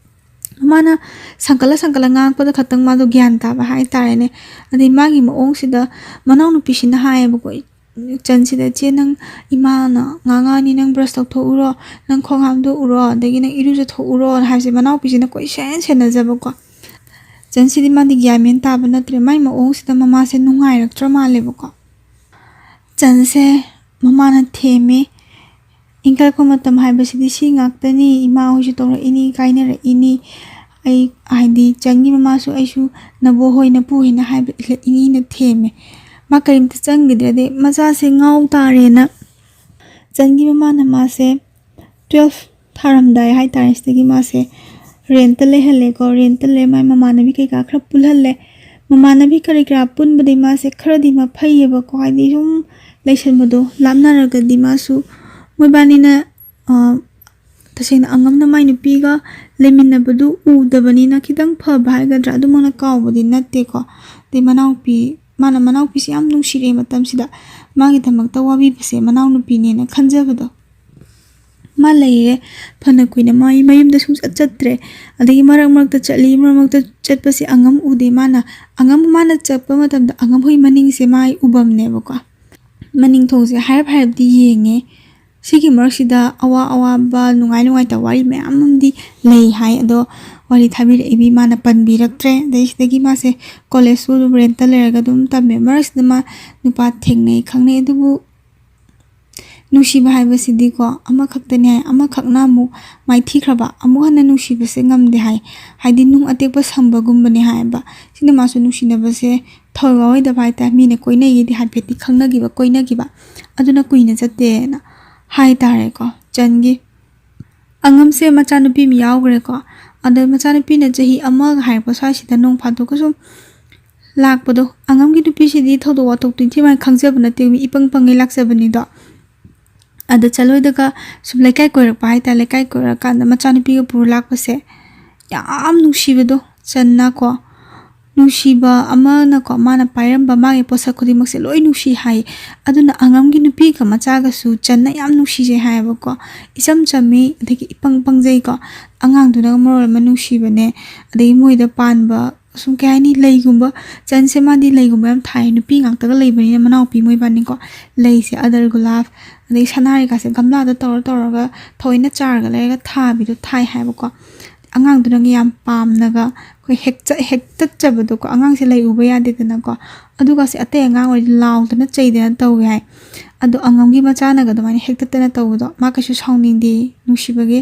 ꯃꯃꯥꯅ ꯁꯪꯀꯠꯂ ꯁꯪꯀꯠꯂ ꯉꯥꯡꯉꯛꯄꯗ ꯈꯛꯇꯪ ꯃꯥꯗꯣ ꯒ꯭ꯌꯥꯟ ꯇꯥꯕ ꯍꯥꯏꯇꯥꯔꯦꯅꯦ꯫ ꯑꯗꯩ ꯃꯥꯒꯤ ꯃꯑꯣꯡꯁꯤꯗ ꯃꯅꯥꯎꯅꯨꯄꯤꯁꯤꯅ ꯍꯥꯏꯌꯦꯕꯀꯣ, ꯆꯟꯁꯤꯗ, "ꯆꯦ, ꯅꯪ ꯏꯃꯥꯅ ꯉꯥꯡꯉꯛꯑꯅꯤ, ꯅꯪ ꯕ꯭ꯔꯁ ꯇꯧꯊꯣꯛꯎꯔꯣ, ꯅꯪ ꯈꯣꯡ ꯍꯥꯝꯗꯣꯛꯎꯔꯣ, ꯑꯗꯒꯤ ꯅꯪ ꯏꯔꯨꯖꯊꯣꯛꯎꯔꯣ" ꯍꯥꯏꯕꯁꯦ ꯃꯅꯥꯎꯄꯤꯁꯤꯅ ꯀꯣꯏꯁꯦꯟ ꯁꯦꯟꯅꯖꯕꯀꯣ꯫ ꯆꯟꯁꯤꯗꯤ ꯃꯥꯗꯤ ꯒ꯭ꯌꯥꯟ ꯃꯦꯟ ꯇꯥꯕ ꯅꯠꯇ꯭ꯔꯦ꯫ ꯃꯥꯏ ꯃꯑꯣꯡꯁꯤꯗ ꯃꯃꯥꯁꯦ ꯅꯨꯡꯉꯥꯏꯔꯛꯇ꯭ꯔ ꯃꯥꯜꯂꯦꯕꯀꯣ꯫ ꯆꯟꯁꯦ ꯃꯃꯥꯅ ꯊꯦꯝꯃꯦ, "ꯏꯟꯈꯠꯂꯛꯄ ꯃꯇꯝ ꯍꯥꯏꯕꯁꯤꯗꯤ ꯁꯤ ꯉꯥꯛꯇꯅꯤ, ꯏꯃꯥ ꯍꯣꯏꯁꯨ ꯇꯧꯔꯛꯏꯅꯤ, ꯀꯥꯏꯅꯔꯛꯏꯅꯤ, ꯑꯩ ꯍꯥꯏꯗꯤ ꯆꯟꯒꯤ ꯃꯃꯥꯁꯨ ꯑꯩꯁꯨ ꯅꯕꯣꯛ ꯍꯣꯏ ꯅꯄꯨ ꯍꯣꯏꯅ ꯍꯥꯏꯕ ꯏꯜꯂꯛꯏꯅꯤꯅ" ꯊꯦꯝꯃꯦ꯫ ꯃꯥ ꯀꯔꯤꯝꯇ ꯆꯪꯈꯤꯗ꯭ꯔꯦ꯫ ꯑꯗꯩ ꯃꯆꯥꯁꯦ ꯉꯥꯎ ꯇꯥꯔꯦꯅ ꯆꯟꯒꯤ ꯃꯃꯥꯅ ꯃꯥꯁꯦ ꯇꯨꯋꯦꯜꯐ ꯊꯥꯔꯝꯗꯥꯏ ꯍꯥꯏꯇꯥꯔꯦ, ꯁꯤꯗꯒꯤ ꯃꯥꯁꯦ ꯔꯦꯟꯠꯇ ꯂꯩꯍꯜꯂꯦꯀꯣ꯫ ꯔꯦꯟꯠꯇ ꯂꯩ, ꯃꯥꯏ ꯃꯃꯥꯟꯅꯕꯤ ꯀꯩꯀꯥ ꯈꯔ ꯄꯨꯜꯍꯜꯂꯦ꯫ ꯃꯃꯥꯟꯅꯕꯤ ꯀꯔꯤ ꯀꯔꯥ ꯄꯨꯟꯕꯗꯤ ꯃꯥꯁꯦ ꯈꯔꯗꯤ ꯃꯐꯩꯌꯦꯕꯀꯣ, ꯍꯥꯏꯗꯤ ꯁꯨꯝ ꯂꯩꯁꯟꯕꯗꯣ ꯂꯥꯞꯅꯔꯒꯗꯤ ꯃꯥꯁꯨ, ꯃꯣꯏꯕꯥꯅꯤꯅ, ꯑ, ꯇꯁꯦꯡꯅ ꯑꯉꯝꯅ ꯃꯥꯏ ꯅꯨꯄꯤꯒ ꯂꯩꯃꯤꯟꯅꯕꯗꯨ ꯎꯗꯕꯅꯤꯅ ꯈꯤꯇꯪ ꯐꯕ ꯍꯥꯏꯒꯗ꯭ꯔꯥ, ꯑꯗꯨꯃꯛꯅ ꯀꯥꯎꯕꯗꯤ ꯅꯠꯇꯦꯀꯣ꯫ ꯑꯗꯩ ꯃꯅꯥꯎꯄꯤ, ꯃꯥꯅ ꯃꯅꯥꯎꯄꯤꯁꯤ ꯌꯥꯝ ꯅꯨꯡꯁꯤꯔꯛꯑꯦ ꯃꯇꯝꯁꯤꯗ꯫ ꯃꯥꯒꯤꯗꯃꯛꯇ ꯋꯥꯕꯤꯕꯁꯦ ꯃꯅꯥꯎꯅꯨꯄꯤꯅꯦꯅ ꯈꯟꯖꯕꯗꯣ꯫ ꯃꯥ ꯂꯩꯔꯦ ꯐꯅ ꯀꯨꯏꯅ, ꯃꯥ ꯃꯌꯨꯝꯗ ꯁꯨꯡꯆꯠ ꯆꯠꯇ꯭ꯔꯦ꯫ ꯑꯗꯒꯤ ꯃꯔꯛ ꯃꯔꯛꯇ ꯆꯠꯂꯤ, ꯃꯔꯛ ꯃꯔꯛꯇ ꯆꯠꯄꯁꯦ ꯑꯉꯝ ꯎꯗꯦ꯫ ꯃꯥꯅ, ꯑꯉꯝ, ꯃꯥꯅ ꯆꯠꯄ ꯃꯇꯝꯗ ꯑꯉꯝ ꯍꯣꯏ ꯃꯅꯤꯡꯁꯦ ꯃꯥꯏ ꯎꯐꯝꯅꯦꯕꯀꯣ꯫ ꯃꯅꯤꯡ ꯊꯣꯡꯁꯦ ꯍꯥꯏꯔꯞ ꯍꯥꯏꯔꯞꯇꯤ ꯌꯦꯡꯉꯦ꯫ ꯁꯤꯒꯤ ꯃꯔꯛꯁꯤꯗ ꯑꯋꯥ ꯑꯋꯥꯕ, ꯅꯨꯡꯉꯥꯏ ꯅꯨꯡꯉꯥꯏꯇꯕ ꯋꯥꯔꯤ ꯃꯌꯥꯝ ꯑꯃꯗꯤ ꯂꯩ ꯍꯥꯏ, ꯑꯗꯣ ꯋꯥꯔꯤ ꯊꯥꯕꯤꯔꯛꯏꯕꯤ ꯃꯥꯅ ꯄꯟꯕꯤꯔꯛꯇ꯭ꯔꯦ꯫ ꯑꯗꯩ ꯁꯤꯗꯒꯤ ꯃꯥꯁꯦ ꯀꯣꯂꯦꯖꯁꯨ ꯑꯗꯨꯝ ꯔꯦꯟꯠꯇ ꯂꯩꯔꯒ ꯑꯗꯨꯝ ꯇꯝꯃꯦ꯫ ꯃꯔꯛꯁꯤꯗ ꯃꯥ ꯅꯨꯄꯥ ꯊꯦꯡꯅꯩ, ꯈꯪꯅꯩ, ꯑꯗꯨꯕꯨ ꯅꯨꯡꯁꯤꯕ ꯍꯥꯏꯕꯁꯤꯗꯤꯀꯣ, ꯑꯃꯈꯛꯇꯅꯦ ꯍꯥꯏ, ꯑꯃꯈꯛꯅ ꯑꯃꯨꯛ ꯃꯥꯏꯊꯤꯈ꯭ꯔꯕ, ꯑꯃꯨꯛ ꯍꯟꯅ ꯅꯨꯡꯁꯤꯕꯁꯦ ꯉꯝꯗꯦ ꯍꯥꯏ꯫ ꯍꯥꯏꯗꯤ ꯅꯨꯡ ꯑꯇꯦꯛꯄ ꯁꯝꯕꯒꯨꯝꯕꯅꯦ ꯍꯥꯏꯌꯦꯕ꯫ ꯁꯤꯅꯦꯃꯥꯁꯨ ꯅꯨꯡꯁꯤꯅꯕꯁꯦ ꯊꯋꯥꯏ ꯌꯥꯎꯔꯣꯏꯗꯕ ꯍꯥꯏꯇꯥꯔꯦ, ꯃꯤꯅ ꯀꯣꯏꯅꯩꯒꯤꯗꯤ ꯍꯥꯏꯐꯦꯠꯇꯤ ꯈꯪꯅꯈꯤꯕ, ꯀꯣꯏꯅꯈꯤꯕ, ꯑꯗꯨꯅ ꯀꯨꯏꯅ ꯆꯠꯇꯦꯅ ꯍꯥꯏꯇꯥꯔꯦꯀꯣ꯫ ꯆꯟꯒꯤ ꯑꯉꯝꯁꯦ ꯃꯆꯥꯅꯨꯄꯤ ꯑꯃ ꯌꯥꯎꯈ꯭ꯔꯦꯀꯣ꯫ ꯑꯗ ꯃꯆꯥꯅꯨꯄꯤꯅ ꯆꯍꯤ ꯑꯃꯒ ꯍꯥꯏꯔꯛꯄ ꯁ꯭ꯋꯥꯏꯁꯤꯗ ꯅꯣꯡ ꯐꯥꯗꯣꯛꯀ ꯁꯨꯝ ꯂꯥꯛꯄꯗꯣ, ꯑꯉꯝꯒꯤ ꯅꯨꯄꯤꯁꯤꯗꯤ ꯊꯧꯗꯣꯛ ꯋꯥꯊꯣꯛꯇꯤ ꯏꯟꯊꯤ ꯅꯨꯡꯉꯥꯏꯅ ꯈꯪꯖꯕ ꯅꯠꯇꯦ, ꯃꯤ ꯏꯄꯪ ꯄꯪꯉꯩ ꯂꯥꯛꯆꯕꯅꯤꯗꯣ꯫ ꯑꯗ ꯆꯠꯂꯣꯏꯗꯒ ꯁꯨꯝ ꯂꯩꯀꯥꯏ ꯀꯣꯏꯔꯛꯄ ꯍꯥꯏꯇꯥꯔꯦ, ꯂꯩꯀꯥꯏ ꯀꯣꯏꯔꯛꯑꯀꯥꯟꯗ ꯃꯆꯥꯅꯨꯄꯤꯒ ꯄꯨꯔ ꯂꯥꯛꯄꯁꯦ ꯌꯥꯝ ꯅꯨꯡꯁꯤꯕꯗꯣ ꯆꯟꯅꯀꯣ꯫ ꯅꯨꯡꯁꯤꯕ ꯑꯃꯅꯀꯣ, ꯃꯥꯅ ꯄꯥꯏꯔꯝꯕ ꯃꯥꯒꯤ ꯄꯣꯠꯁꯛ ꯈꯨꯗꯤꯡꯃꯛꯁꯦ ꯂꯣꯏ ꯅꯨꯡꯁꯤ ꯍꯥꯏ꯫ ꯑꯗꯨꯅ ꯑꯉꯝꯒꯤ ꯅꯨꯄꯤꯒ ꯃꯆꯥꯒꯁꯨ ꯆꯟꯅ ꯌꯥꯝ ꯅꯨꯡꯁꯤꯖꯩ ꯍꯥꯏꯌꯦꯕꯀꯣ꯫ ꯏꯆꯝ ꯆꯝꯃꯤ, ꯑꯗꯒꯤ ꯏꯄꯪ ꯄꯪꯖꯩꯀꯣ꯫ ꯑꯉꯥꯡꯗꯨꯅ ꯃꯔꯣꯜ ꯑꯃ ꯅꯨꯡꯁꯤꯕꯅꯦ꯫ ꯑꯗꯒꯤ ꯃꯣꯏꯗ ꯄꯥꯟꯕ ꯁꯨꯝ ꯀꯩ ꯍꯥꯏꯅꯤ, ꯂꯩꯒꯨꯝꯕ, ꯆꯟꯁꯦ ꯃꯥꯗꯤ ꯂꯩꯒꯨꯝꯕ ꯌꯥꯝ ꯊꯥꯏ, ꯅꯨꯄꯤ ꯉꯥꯛꯇꯒ ꯂꯩꯕꯅꯤꯅ ꯃꯅꯥꯎꯄꯤ ꯃꯣꯏꯕꯥꯅꯤꯀꯣ꯫ ꯂꯩꯁꯦ ꯑꯗꯔ ꯒꯨꯂꯥꯞ, ꯑꯗꯩ ꯁꯅꯥꯔꯩꯒꯥꯁꯦ ꯒꯝꯂꯥꯗ ꯇꯧꯔ ꯇꯧꯔꯒ ꯊꯑꯣꯏꯅ ꯆꯥꯔꯒ ꯂꯩꯔꯒ ꯊꯥꯕꯤꯗꯣ ꯊꯥꯏ ꯍꯥꯏꯕꯀꯣ꯫ ꯑꯉꯥꯡꯗꯨꯅꯒ ꯌꯥꯝ ꯄꯥꯝꯅꯒ ꯑꯩꯈꯣꯏ ꯍꯦꯛꯆ-, ꯍꯦꯛꯇꯠꯆꯕꯗꯣꯀꯣ꯫ ꯑꯉꯥꯡꯁꯦ ꯂꯩ ꯎꯕ ꯌꯥꯗꯦꯗꯅꯀꯣ꯫ ꯑꯗꯨꯒꯁꯦ ꯑꯇꯩ ꯑꯉꯥꯡ ꯑꯣꯏꯔꯗꯤ ꯂꯥꯎꯗꯅ ꯆꯩꯗꯅ ꯇꯧꯋꯦ ꯍꯥꯏ꯫ ꯑꯗꯣ ꯑꯉꯝꯒꯤ ꯃꯆꯥꯅꯒ ꯑꯗꯨꯃꯥꯏꯅ ꯍꯦꯛꯇꯠꯇꯅ ꯇꯧꯕꯗꯣ ꯃꯥ ꯀꯩꯁꯨ ꯁꯥꯎꯅꯤꯡꯗꯦ, ꯅꯨꯡꯁꯤꯕꯒꯤ꯫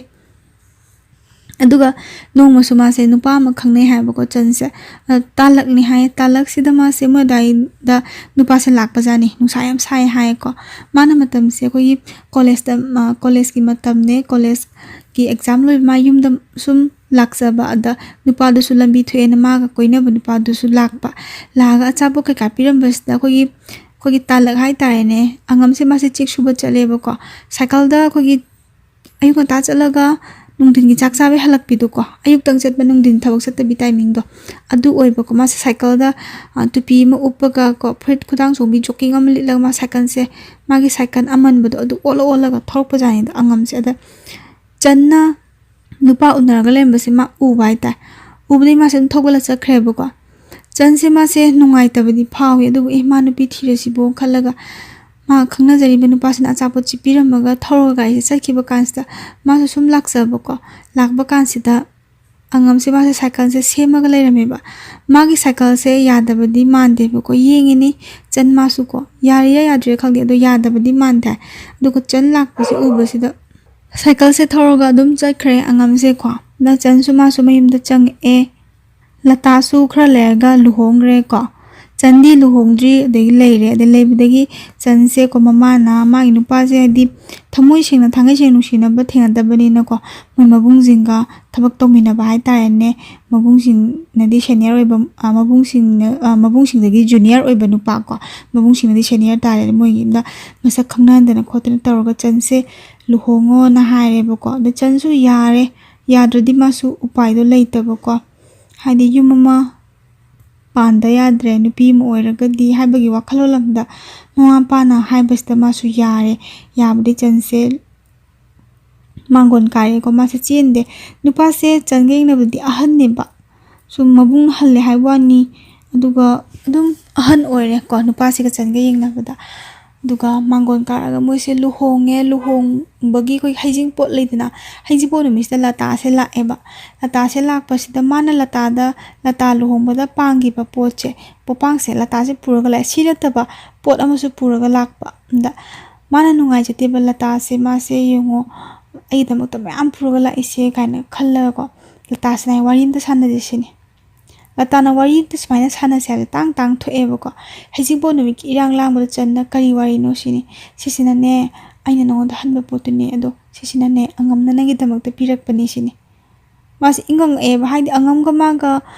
ꯑꯗꯨꯒ ꯅꯣꯡꯃꯁꯨ ꯃꯥꯁꯦ ꯅꯨꯄꯥ ꯑꯃ ꯈꯪꯅꯩ ꯍꯥꯏꯕꯀꯣ, ꯆꯟꯁꯦ꯫ ꯑ, ꯇꯥꯂꯛꯅꯤ ꯍꯥꯏ꯫ ꯇꯥꯂꯛꯁꯤꯗ ꯃꯥꯁꯦ ꯃꯣꯏ ꯑꯗꯥꯏꯗ ꯅꯨꯄꯥꯁꯦ ꯂꯥꯛꯄꯖꯥꯠꯅꯤ꯫ ꯅꯨꯡꯁꯥ ꯌꯥꯝ ꯁꯥꯏ ꯍꯥꯏꯌꯦꯀꯣ꯫ ꯃꯥꯅ ꯃꯇꯝꯁꯦ ꯑꯩꯈꯣꯏꯒꯤ ꯀꯣꯂꯦꯖꯇ, ꯑ, ꯀꯣꯂꯦꯖꯀꯤ ꯃꯇꯝꯅꯦ, ꯀꯣꯂꯦꯖꯀꯤ ꯑꯦꯛꯖꯥꯝ ꯂꯣꯏꯕ ꯃꯥ ꯌꯨꯝꯗ ꯁꯨꯝ ꯂꯥꯛꯆꯕ꯫ ꯑꯗ ꯅꯨꯄꯥꯗꯨꯁꯨ ꯂꯝꯕꯤ ꯊꯣꯛꯑꯦꯅ ꯃꯥꯒ ꯀꯣꯏꯅꯕ ꯅꯨꯄꯥꯗꯨꯁꯨ ꯂꯥꯛꯄ꯫ ꯂꯥꯛꯑꯒ ꯑꯆꯥꯄꯣꯠ ꯀꯩꯀꯥ ꯄꯤꯔꯝꯕꯁꯤꯗ ꯑꯩꯈꯣꯏꯒꯤ, ꯑꯩꯈꯣꯏꯒꯤ ꯇꯥꯂꯛ ꯍꯥꯏꯇꯥꯔꯦꯅꯦ, ꯑꯉꯝꯁꯦ ꯃꯥꯁꯦ ꯆꯦꯛ ꯁꯨꯕ ꯆꯠꯂꯦꯕꯀꯣ꯫ ꯁꯥꯏꯀꯜꯗ ꯑꯩꯈꯣꯏꯒꯤ ꯑꯌꯨꯛ ꯉꯟꯇꯥ ꯆꯠꯂꯒ ꯅꯨꯡꯊꯤꯟꯒꯤ ꯆꯥꯛ ꯆꯥꯕꯩ ꯍꯜꯂꯛꯄꯤꯗꯣꯀꯣ, ꯑꯌꯨꯛꯇꯪ ꯆꯠꯄ, ꯅꯨꯡꯊꯤꯟ ꯊꯕꯛ ꯆꯠꯇꯕꯤ ꯇꯥꯏꯃꯤꯡꯗꯣ, ꯑꯗꯨ ꯑꯣꯏꯕꯀꯣ꯫ ꯃꯥꯁꯦ ꯁꯥꯏꯀꯜꯗ, ꯑ, ꯇꯨꯄꯤ ꯑꯃ ꯎꯞꯄꯒꯀꯣ, ꯐꯨꯔꯤꯠ ꯈꯨꯗꯥꯡ ꯆꯣꯡꯕꯤ ꯖꯣꯀꯤꯡ ꯑꯃ ꯂꯤꯠꯂꯒ ꯃꯥ ꯁꯥꯏꯀꯜꯁꯦ, ꯃꯥꯒꯤ ꯁꯥꯏꯀꯜ ꯑꯃꯟꯕꯗꯣ ꯑꯗꯨ ꯑꯣꯠꯂ ꯑꯣꯠꯂꯒ ꯊꯧꯔꯛꯄꯖꯥꯠꯅꯤꯗ ꯑꯉꯝꯁꯦ꯫ ꯑꯗ ꯆꯟꯅ ꯅꯨꯄꯥ ꯎꯅꯔꯒ ꯂꯩꯔꯝꯕꯁꯦ ꯃꯥ ꯎꯕ ꯍꯥꯏꯇꯥꯔꯦ꯫ ꯎꯕꯗꯒꯤ ꯃꯥꯁꯦ ꯑꯗꯨꯝ ꯊꯧꯒꯠꯂ ꯆꯠꯈ꯭ꯔꯦꯕꯀꯣ꯫ ꯆꯟꯁꯦ ꯃꯥꯁꯦ ꯅꯨꯡꯉꯥꯏꯇꯕꯗꯤ ꯐꯥꯎꯋꯤ, ꯑꯗꯨꯕꯨ "ꯑꯦ, ꯃꯥ ꯅꯨꯄꯤ ꯊꯤꯔꯁꯤꯕꯣ" ꯈꯜꯂꯒ ꯃꯥ ꯈꯪꯅꯖꯔꯤꯕ ꯅꯨꯄꯥꯁꯤꯅ ꯑꯆꯥꯄꯣꯠꯁꯤ ꯄꯤꯔꯝꯃꯒ ꯊꯧꯔꯒ ꯒꯥꯔꯤꯁꯦ ꯆꯠꯈꯤꯕ ꯀꯥꯟꯁꯤꯗ ꯃꯥꯁꯨ ꯁꯨꯝ ꯂꯥꯛꯆꯕꯀꯣ꯫ ꯂꯥꯛꯄ ꯀꯥꯟꯁꯤꯗ ꯑꯉꯝꯁꯦ ꯃꯥꯁꯦ ꯁꯥꯏꯀꯜꯁꯦ ꯁꯦꯝꯃꯒ ꯂꯩꯔꯝꯃꯦꯕ꯫ ꯃꯥꯒꯤ ꯁꯥꯏꯀꯜꯁꯦ ꯌꯥꯗꯕꯗꯤ ꯃꯥꯟꯗꯦꯕꯀꯣ, ꯌꯦꯡꯉꯤꯅꯤ ꯆꯟ ꯃꯥꯁꯨ ꯀꯣ, ꯌꯥꯔꯤꯔꯥ ꯌꯥꯗ꯭ꯔꯤꯔꯥ ꯈꯪꯗꯦ, ꯑꯗꯣ ꯌꯥꯗꯕꯗꯤ ꯃꯥꯟꯗꯦ ꯍꯥꯏ꯫ ꯑꯗꯨꯒ ꯆꯟ ꯂꯥꯛꯄꯁꯦ ꯎꯕꯁꯤꯗ ꯁꯥꯏꯀꯜꯁꯦ ꯊꯧꯔꯒ ꯑꯗꯨꯝ ꯆꯠꯈ꯭ꯔꯦ ꯑꯉꯝꯁꯦꯀꯣ꯫ ꯑꯗ ꯆꯟꯁꯨ ꯃꯥꯁꯨ ꯃꯌꯨꯝꯗ ꯆꯪꯉꯛꯑꯦ꯫ ꯂꯇꯥꯁꯨ ꯈꯔ ꯂꯩꯔꯒ ꯂꯨꯍꯣꯡꯈ꯭ꯔꯦꯀꯣ꯫ ꯆꯟꯗꯤ ꯂꯨꯍꯣꯡꯗ꯭ꯔꯤ, ꯑꯗꯒꯤ ꯂꯩꯔꯦ꯫ ꯑꯗꯩ ꯂꯩꯕꯗꯒꯤ ꯆꯟꯁꯦꯀꯣ, ꯃꯃꯥꯅ ꯃꯥꯒꯤ ꯅꯨꯄꯥꯁꯦ, ꯍꯥꯏꯗꯤ ꯊꯃꯣꯏ ꯁꯦꯡꯅ, ꯊꯥꯡꯒꯩ ꯁꯦꯡꯅ ꯅꯨꯡꯁꯤꯅꯕ ꯊꯦꯡꯅꯗꯕꯅꯤꯅꯀꯣ, ꯃꯣꯏ ꯃꯕꯨꯡꯁꯤꯡꯒ ꯊꯕꯛ ꯇꯧꯃꯤꯟꯅꯕ ꯍꯥꯏꯇꯥꯔꯦꯅꯦ꯫ ꯃꯕꯨꯡꯁꯤꯡꯅꯗꯤ ꯁꯦꯅꯤꯌꯔ ꯑꯣꯏꯕ, ꯑ, ꯃꯕꯨꯡꯁꯤꯡꯅ, ꯑ, ꯃꯕꯨꯡꯁꯤꯡꯗꯒꯤ ꯖꯨꯅꯤꯌꯔ ꯑꯣꯏꯕ ꯅꯨꯄꯥ ꯀꯣ, ꯃꯕꯨꯡꯁꯤꯡꯅꯗꯤ ꯁꯦꯅꯤꯌꯔ ꯇꯥꯔꯦ꯫ ꯃꯣꯏꯒꯤ ꯌꯨꯝꯗ ꯃꯁꯛ ꯈꯪꯅꯍꯟꯗꯅ ꯈꯣꯠꯇꯅ ꯇꯧꯔꯒ ꯆꯟꯁꯦ ꯂꯨꯍꯣꯡꯉꯣꯅ ꯍꯥꯏꯔꯦꯕꯀꯣ꯫ ꯑꯗ ꯆꯟꯁꯨ ꯌꯥꯔꯦ, ꯌꯥꯗ꯭ꯔꯗꯤ ꯃꯥꯁꯨ ꯎꯄꯥꯏꯗꯣ ꯂꯩꯇꯕꯀꯣ꯫ ꯍꯥꯏꯗꯤ ꯌꯨꯝ ꯑꯃ ꯄꯥꯟꯗ ꯌꯥꯗ꯭ꯔꯦ, ꯅꯨꯄꯤ ꯑꯃ ꯑꯣꯏꯔꯒꯗꯤ ꯍꯥꯏꯕꯒꯤ ꯋꯥꯈꯜꯂꯣꯟ ꯑꯃꯗ ꯃꯃꯥ ꯃꯄꯥꯅ ꯍꯥꯏꯕꯁꯤꯗ ꯃꯥꯁꯨ ꯌꯥꯔꯦ꯫ ꯌꯥꯕꯗꯤ ꯆꯟꯁꯦ ꯃꯥꯡꯒꯣꯟ ꯀꯥꯔꯦꯀꯣ, ꯃꯥꯁꯦ ꯆꯦꯟꯗꯦ꯫ ꯅꯨꯄꯥꯁꯦ ꯆꯟꯒ ꯌꯦꯡꯅꯕꯗꯤ ꯑꯍꯟꯅꯦꯕ, ꯁꯨꯝ ꯃꯕꯨꯡ ꯍꯜꯂꯦ ꯍꯥꯏꯕ ꯋꯥꯅꯤ, ꯑꯗꯨꯒ ꯑꯗꯨꯝ ꯑꯍꯟ ꯑꯣꯏꯔꯦꯀꯣ ꯅꯨꯄꯥꯁꯤꯒ ꯆꯟꯒ ꯌꯦꯡꯅꯕꯗ꯫ ꯑꯗꯨꯒ ꯃꯥꯡꯒꯣꯟ ꯀꯥꯔꯛꯑꯒ ꯃꯣꯏꯁꯦ ꯂꯨꯍꯣꯡꯉꯦ꯫ ꯂꯨꯍꯣꯡꯕꯒꯤ ꯑꯩꯈꯣꯏ ꯍꯩꯖꯤꯡꯄꯣꯠ ꯂꯩꯗꯅ, ꯍꯩꯖꯤꯡꯄꯣꯠ ꯅꯨꯃꯤꯠꯁꯤꯗ ꯂꯇꯥꯁꯦ ꯂꯥꯛꯑꯦꯕ꯫ ꯂꯇꯥꯁꯦ ꯂꯥꯛꯄꯁꯤꯗ ꯃꯥꯅ ꯂꯇꯥꯗ, ꯂꯇꯥ ꯂꯨꯍꯣꯡꯕꯗ ꯄꯥꯡꯈꯤꯕ ꯄꯣꯠꯁꯦ, ꯄꯣꯄꯥꯡꯁꯦ, ꯂꯇꯥꯁꯦ ꯄꯨꯔꯒ ꯂꯥꯛꯑꯦ꯫ ꯁꯤ ꯅꯠꯇꯕ ꯄꯣꯠ ꯑꯃꯁꯨ ꯄꯨꯔꯒ ꯂꯥꯛꯄ꯫ ꯑꯗ ꯃꯥꯅ ꯅꯨꯡꯉꯥꯏꯖꯗꯦꯕ, "ꯂꯇꯥꯁꯦ, ꯃꯥꯁꯦ ꯌꯦꯡꯉꯣ, ꯑꯩꯒꯤꯗꯃꯛꯇ ꯃꯌꯥꯝ ꯄꯨꯔꯒ ꯂꯥꯛꯏꯁꯦ" ꯀꯥꯏꯅ ꯈꯜꯂꯒꯀꯣ꯫ ꯂꯇꯥꯁꯤꯅ ꯍꯥꯏ, "ꯋꯥꯔꯤ ꯑꯝꯇ ꯁꯥꯟꯅꯁꯦ" ꯁꯤꯅꯤ꯫ ꯂꯇꯥꯅ ꯋꯥꯔꯤ ꯑꯝꯇ ꯁꯨꯃꯥꯏꯅ ꯁꯥꯟꯅꯁꯦ ꯍꯥꯏꯕꯁꯦ ꯇꯥꯡ ꯇꯥꯡ ꯊꯣꯛꯑꯦꯕꯀꯣ꯫ ꯍꯩꯖꯤꯡꯄꯣꯠ ꯅꯨꯃꯤꯠꯀꯤ ꯏꯔꯥꯡ ꯂꯥꯡꯕꯗ ꯆꯟꯅ ꯀꯔꯤ ꯋꯥꯔꯤꯅꯣ ꯁꯤꯅꯤ꯫ "ꯁꯤꯁꯤꯅꯅꯦ, ꯑꯩꯅ ꯅꯉꯣꯟꯗ ꯍꯟꯕ ꯄꯣꯠꯇꯨꯅꯦ, ꯑꯗꯣ ꯁꯤꯁꯤꯅꯅꯦ, ꯑꯉꯝꯅ ꯅꯪꯒꯤꯗꯃꯛꯇ ꯄꯤꯔꯛꯄꯅꯤ" ꯁꯤꯅꯤ꯫ ꯃꯥꯁꯦ ꯏꯪꯉꯪꯉꯛꯑꯦꯕ, ꯍꯥꯏꯗꯤ ꯑꯉꯝꯒ ꯃꯥꯒ,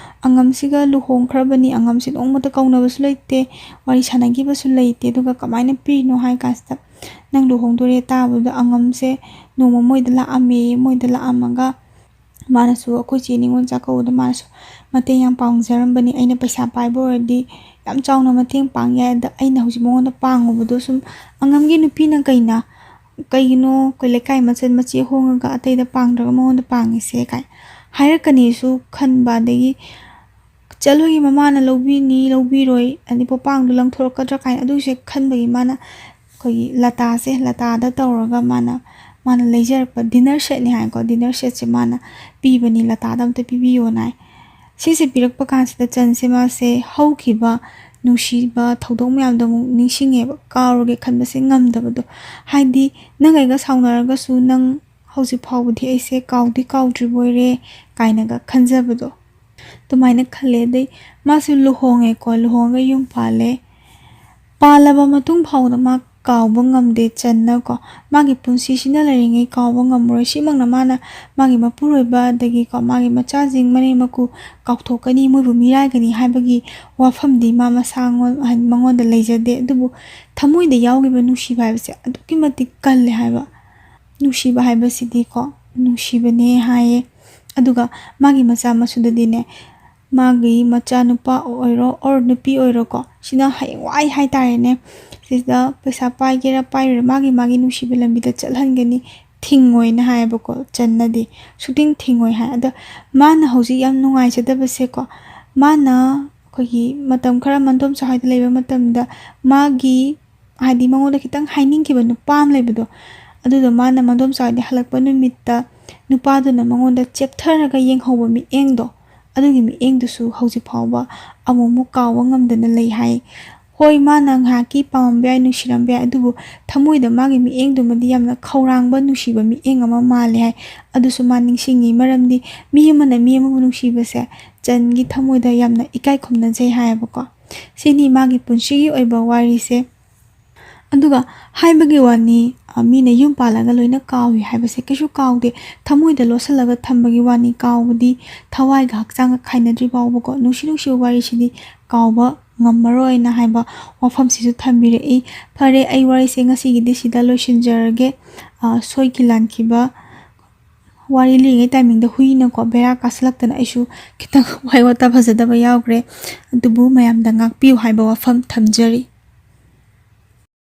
ꯑꯉꯝꯁꯤꯒ ꯂꯨꯍꯣꯡꯈ꯭ꯔꯕꯅꯤ, ꯑꯉꯝꯁꯦ ꯅꯣꯡꯃꯇ ꯀꯧꯅꯕꯁꯨ ꯂꯩꯇꯦ, ꯋꯥꯔꯤ ꯁꯥꯟꯅꯈꯤꯕꯁꯨ ꯂꯩꯇꯦ꯫ ꯑꯗꯨꯒ ꯀꯃꯥꯏꯅ ꯄꯤꯔꯤꯅꯣ ꯍꯥꯏ ꯀꯥꯟꯁꯤꯗ, ꯅꯪ ꯂꯨꯍꯣꯡꯗꯣꯔꯦ ꯇꯥꯕꯗꯨꯗ ꯑꯉꯝꯁꯦ ꯅꯣꯡꯃ ꯃꯣꯏꯗ ꯂꯥꯛꯑꯝꯃꯦ꯫ ꯃꯣꯏꯗ ꯂꯥꯛꯑꯝꯃꯒ ꯃꯥꯅꯁꯨ ꯑꯩꯈꯣꯏ ꯆꯦ ꯅꯤꯉꯣꯜ ꯆꯥꯛꯀꯧꯕꯗ ꯃꯥꯅꯁꯨ ꯃꯇꯦꯡ ꯌꯥꯝ ꯄꯥꯡꯖꯔꯝꯕꯅꯤ꯫ ꯑꯩꯅ ꯄꯩꯁꯥ ꯄꯥꯏꯕ ꯑꯣꯏꯔꯗꯤ ꯌꯥꯝ ꯆꯥꯎꯅ ꯃꯇꯦꯡ ꯄꯥꯡ ꯌꯥꯏ꯫ ꯑꯗ ꯑꯩꯅ ꯍꯧꯖꯤꯛ ꯃꯉꯣꯟꯗ ꯄꯥꯡꯉꯨꯕꯗꯣ ꯁꯨꯝ ꯑꯉꯝꯒꯤ ꯅꯨꯄꯤꯅ ꯀꯩꯅ, "ꯀꯩꯒꯤꯅꯣ ꯑꯩꯈꯣꯏ ꯂꯩꯀꯥꯏ ꯃꯆꯟ ꯃꯆꯦ ꯍꯣꯡꯉꯒ ꯑꯇꯩꯗ ꯄꯥꯡꯗ꯭ꯔꯒ ꯃꯉꯣꯟꯗ ꯄꯥꯡꯉꯤꯁꯦ?" ꯀꯥꯏ ꯍꯥꯏꯔꯛꯀꯅꯤꯁꯨ ꯈꯟꯕ, ꯑꯗꯒꯤ ꯆꯠꯂꯣꯏꯒꯤ ꯃꯃꯥꯅ ꯂꯧꯕꯤꯅꯤ ꯂꯧꯕꯤꯔꯣꯏ, ꯑꯗꯩ ꯄꯣꯄꯥꯡꯗꯣ ꯂꯪꯊꯣꯔꯛꯀꯗ꯭ꯔꯥ ꯀꯥꯏꯅ ꯑꯗꯨꯒꯤꯁꯦ ꯈꯟꯕꯒꯤ ꯃꯥꯅ ꯑꯩꯈꯣꯏꯒꯤ ꯂꯇꯥꯁꯦ, ꯂꯇꯥꯗ ꯇꯧꯔꯒ ꯃꯥꯅ ꯃꯥꯅ ꯂꯩꯖꯔꯛꯄ dinner setꯅꯤ ꯍꯥꯏꯀꯣ, dinner setꯁꯦ ꯃꯥꯅ ꯄꯤꯕꯅꯤ, "ꯂꯇꯥꯗ ꯑꯝꯇ ꯄꯤꯕꯤꯌꯣꯅ" ꯍꯥꯏ꯫ ꯁꯤꯁꯦ ꯄꯤꯔꯛꯄ ꯀꯥꯟꯁꯤꯗ ꯆꯟꯁꯦ ꯃꯥꯁꯦ ꯍꯧꯈꯤꯕ ꯅꯨꯡꯁꯤꯕ ꯊꯧꯗꯣꯛ ꯃꯌꯥꯝꯗꯣ ꯑꯃꯨꯛ ꯅꯤꯡꯁꯤꯡꯉꯦꯕ, ꯀꯥꯎꯔꯒꯦ ꯈꯟꯕꯁꯦ ꯉꯝꯗꯕꯗꯣ꯫ ꯍꯥꯏꯗꯤ, "ꯅꯪ ꯑꯩꯒ ꯁꯥꯎꯅꯔꯒꯁꯨ ꯅꯪ ꯍꯧꯖꯤꯛ ꯐꯥꯎꯕꯗꯤ ꯑꯩꯁꯦ ꯀꯥꯎꯗꯤ ꯀꯥꯎꯗ꯭ꯔꯤꯕꯣꯏꯔꯦ" ꯀꯥꯏꯅꯒ ꯈꯟꯖꯕꯗꯣ꯫ ꯑꯗꯨꯃꯥꯏꯅ ꯈꯜꯂꯦ꯫ ꯑꯗꯩ ꯃꯥꯁꯨ ꯂꯨꯍꯣꯡꯉꯦꯀꯣ, ꯂꯨꯍꯣꯡꯉꯒ ꯌꯨꯝ ꯄꯥꯜꯂꯦ꯫ ꯄꯥꯜꯂꯕ ꯃꯇꯨꯡ ꯐꯥꯎꯗ ꯃꯥ ꯀꯥꯎꯕ ꯉꯝꯗꯦ ꯆꯟꯅꯀꯣ꯫ ꯃꯥꯒꯤ ꯄꯨꯟꯁꯤꯁꯤꯅ ꯂꯩꯔꯤꯉꯩ ꯀꯥꯎꯕ ꯉꯝꯃꯔꯣꯏ꯫ ꯁꯤꯃꯛꯅ ꯃꯥꯅ ꯃꯥꯒꯤ ꯃꯄꯨꯔꯣꯏꯕ, ꯑꯗꯒꯤꯀꯣ, ꯃꯥꯒꯤ ꯃꯆꯥꯁꯤꯡ, ꯃꯅꯦꯝ ꯃꯀꯨ ꯀꯥꯎꯊꯣꯛꯀꯅꯤ, ꯃꯣꯏꯕꯨ ꯃꯤꯔꯥꯏꯒꯅꯤ ꯍꯥꯏꯕꯒꯤ ꯋꯥꯐꯝꯗꯤ ꯃꯥ ꯃꯁꯥꯉꯣꯟ-, ꯍꯥꯏꯗꯤ ꯃꯉꯣꯟꯗ ꯂꯩꯖꯗꯦ꯫ ꯑꯗꯨꯕꯨ ꯊꯃꯣꯏꯗ ꯌꯥꯎꯈꯤꯕ ꯅꯨꯡꯁꯤꯕ ꯍꯥꯏꯕꯁꯦ ꯑꯗꯨꯛꯀꯤ ꯃꯇꯤꯛ ꯀꯜꯂꯦ ꯍꯥꯏꯕ꯫ ꯅꯨꯡꯁꯤꯕ ꯍꯥꯏꯕꯁꯤꯗꯤꯀꯣ, ꯅꯨꯡꯁꯤꯕꯅꯦ ꯍꯥꯏꯌꯦ꯫ ꯑꯗꯨꯒ ꯃꯥꯒꯤ ꯃꯆꯥ ꯃꯁꯨꯗꯗꯤꯅꯦ, ꯃꯥꯒꯤ ꯃꯆꯥꯅꯨꯄꯥ ꯑꯣꯏꯔꯣ or ꯅꯨꯄꯤ ꯑꯣꯏꯔꯣꯀꯣ, ꯁꯤꯅ ꯍꯌꯦꯡꯋꯥꯏ ꯍꯥꯏꯇꯥꯔꯦꯅꯦ, ꯁꯤꯗ ꯄꯩꯁꯥ ꯄꯥꯏꯒꯦꯔꯥ ꯄꯥꯏꯔꯣꯏꯔꯥ, ꯃꯥꯒꯤ, ꯃꯥꯒꯤ ꯅꯨꯡꯁꯤꯕ ꯂꯝꯕꯤꯗ ꯆꯠꯍꯟꯒꯅꯤ, ꯊꯤꯡꯉꯣꯏꯅ ꯍꯥꯏꯌꯦꯕꯀꯣ ꯆꯟꯅꯗꯤ, ꯁꯨꯛꯊꯤꯡ ꯊꯤꯡꯉꯣꯏ ꯍꯥꯏ꯫ ꯑꯗꯣ ꯃꯥꯅ ꯍꯧꯖꯤꯛ ꯌꯥꯝ ꯅꯨꯡꯉꯥꯏꯖꯗꯕꯁꯦꯀꯣ, ꯃꯥꯅ ꯑꯩꯈꯣꯏꯒꯤ ꯃꯇꯝ ꯈꯔ ꯃꯟꯗꯣꯝꯆꯥ ꯍꯣꯏꯗ ꯂꯩꯕ ꯃꯇꯝꯗ, ꯃꯥꯒꯤ, ꯍꯥꯏꯗꯤ, ꯃꯉꯣꯟꯗ ꯈꯤꯇꯪ ꯍꯥꯏꯅꯤꯡꯈꯤꯕ ꯅꯨꯄꯥ ꯑꯃ ꯂꯩꯕꯗꯣ, ꯑꯗꯨꯗꯣ ꯃꯥꯅ ꯃꯟꯗꯣꯝꯆꯥ ꯍꯣꯏꯗ ꯍꯜꯂꯛꯄ ꯅꯨꯃꯤꯠꯇ ꯅꯨꯄꯥꯗꯨꯅ ꯃꯉꯣꯟꯗ ꯆꯦꯞꯊꯔꯒ ꯌꯦꯡꯍꯧꯕ ꯃꯤꯠꯌꯦꯡꯗꯣ, ꯑꯗꯨꯒꯤ ꯃꯤꯠꯌꯦꯡꯗꯨꯁꯨ ꯍꯧꯖꯤꯛ ꯐꯥꯎꯕ ꯑꯃꯨꯛ ꯑꯃꯨꯛ ꯀꯥꯎꯕ ꯉꯝꯗꯅ ꯂꯩ ꯍꯥꯏ꯫ ꯍꯣꯏ, ꯃꯥꯅ ꯉꯥꯏꯍꯥꯛꯀꯤ ꯄꯥꯝꯃꯝꯕ ꯌꯥꯏ, ꯅꯨꯡꯁꯤꯔꯝꯕ ꯌꯥꯏ, ꯑꯗꯨꯕꯨ ꯊꯃꯣꯏꯗ ꯃꯥꯒꯤ ꯃꯤꯠꯌꯦꯡꯗꯨꯃꯗꯤ ꯌꯥꯝꯅ ꯈꯧꯔꯥꯡꯕ, ꯅꯨꯡꯁꯤꯕ ꯃꯤꯠꯌꯦꯡ ꯑꯃ ꯃꯥꯜꯂꯦ ꯍꯥꯏ꯫ ꯑꯗꯨꯁꯨ ꯃꯥ ꯅꯤꯡꯁꯤꯡꯉꯤ, ꯃꯔꯝꯗꯤ ꯃꯤ ꯑꯃꯅ ꯃꯤ ꯑꯃꯕꯨ ꯅꯨꯡꯁꯤꯕꯁꯦ ꯆꯟꯒꯤ ꯊꯃꯣꯏꯗ ꯌꯥꯝꯅ ꯏꯀꯥꯏ ꯈꯨꯝꯅꯖꯩ ꯍꯥꯏꯌꯦꯕꯀꯣ꯫ ꯁꯤꯅꯤ ꯃꯥꯒꯤ ꯄꯨꯟꯁꯤꯒꯤ ꯑꯣꯏꯕ ꯋꯥꯔꯤꯁꯦ꯫ ꯑꯗꯨꯒ ꯍꯥꯏꯕꯒꯤ ꯋꯥꯅꯤ, ꯑ, ꯃꯤꯅ ꯌꯨꯝ ꯄꯥꯜꯂꯒ ꯂꯣꯏꯅ ꯀꯥꯎꯏ ꯍꯥꯏꯕꯁꯦ ꯀꯩꯁꯨ ꯀꯥꯎꯗꯦ꯫ ꯊꯃꯣꯏꯗ ꯂꯣꯠꯁꯤꯜꯂꯒ ꯊꯝꯕꯒꯤ ꯋꯥꯅꯤ꯫ ꯀꯥꯎꯕꯗꯤ ꯊꯋꯥꯏꯒ ꯍꯛꯆꯥꯡꯒ ꯈꯥꯏꯅꯗ꯭ꯔꯤ ꯐꯥꯎꯕꯀꯣ꯫ ꯅꯨꯡꯁꯤ ꯅꯨꯡꯁꯤꯕ ꯋꯥꯔꯤꯁꯤꯗꯤ ꯀꯥꯎꯕ ꯉꯝꯃꯔꯣꯏꯅ ꯍꯥꯏꯕ ꯋꯥꯐꯝꯁꯤꯁꯨ ꯊꯝꯕꯤꯔꯛꯏ꯫ ꯐꯔꯦ, ꯑꯩ ꯋꯥꯔꯤꯁꯦ ꯉꯁꯤꯒꯤꯗꯤ ꯁꯤꯗ ꯂꯣꯏꯁꯤꯟꯖꯔꯒꯦ꯫ ꯑ, ꯁꯣꯏꯈꯤ ꯂꯥꯟꯈꯤꯕ ꯋꯥꯔꯤ ꯂꯤꯔꯤꯉꯩ timingꯗ ꯍꯨꯏꯅꯀꯣ ꯕꯦꯔꯥ ꯀꯥꯁꯤꯜꯂꯛꯇꯅ ꯑꯩꯁꯨ ꯈꯤꯇꯪ ꯋꯥꯍꯩ ꯋꯥꯇꯥ ꯐꯖꯗꯕ ꯌꯥꯎꯈ꯭ꯔꯦ꯫ ꯑꯗꯨꯕꯨ ꯃꯌꯥꯝꯗ ꯉꯥꯛꯄꯤꯌꯨ ꯍꯥꯏꯕ ꯋꯥꯐꯝ ꯊꯝꯖꯔꯤ꯫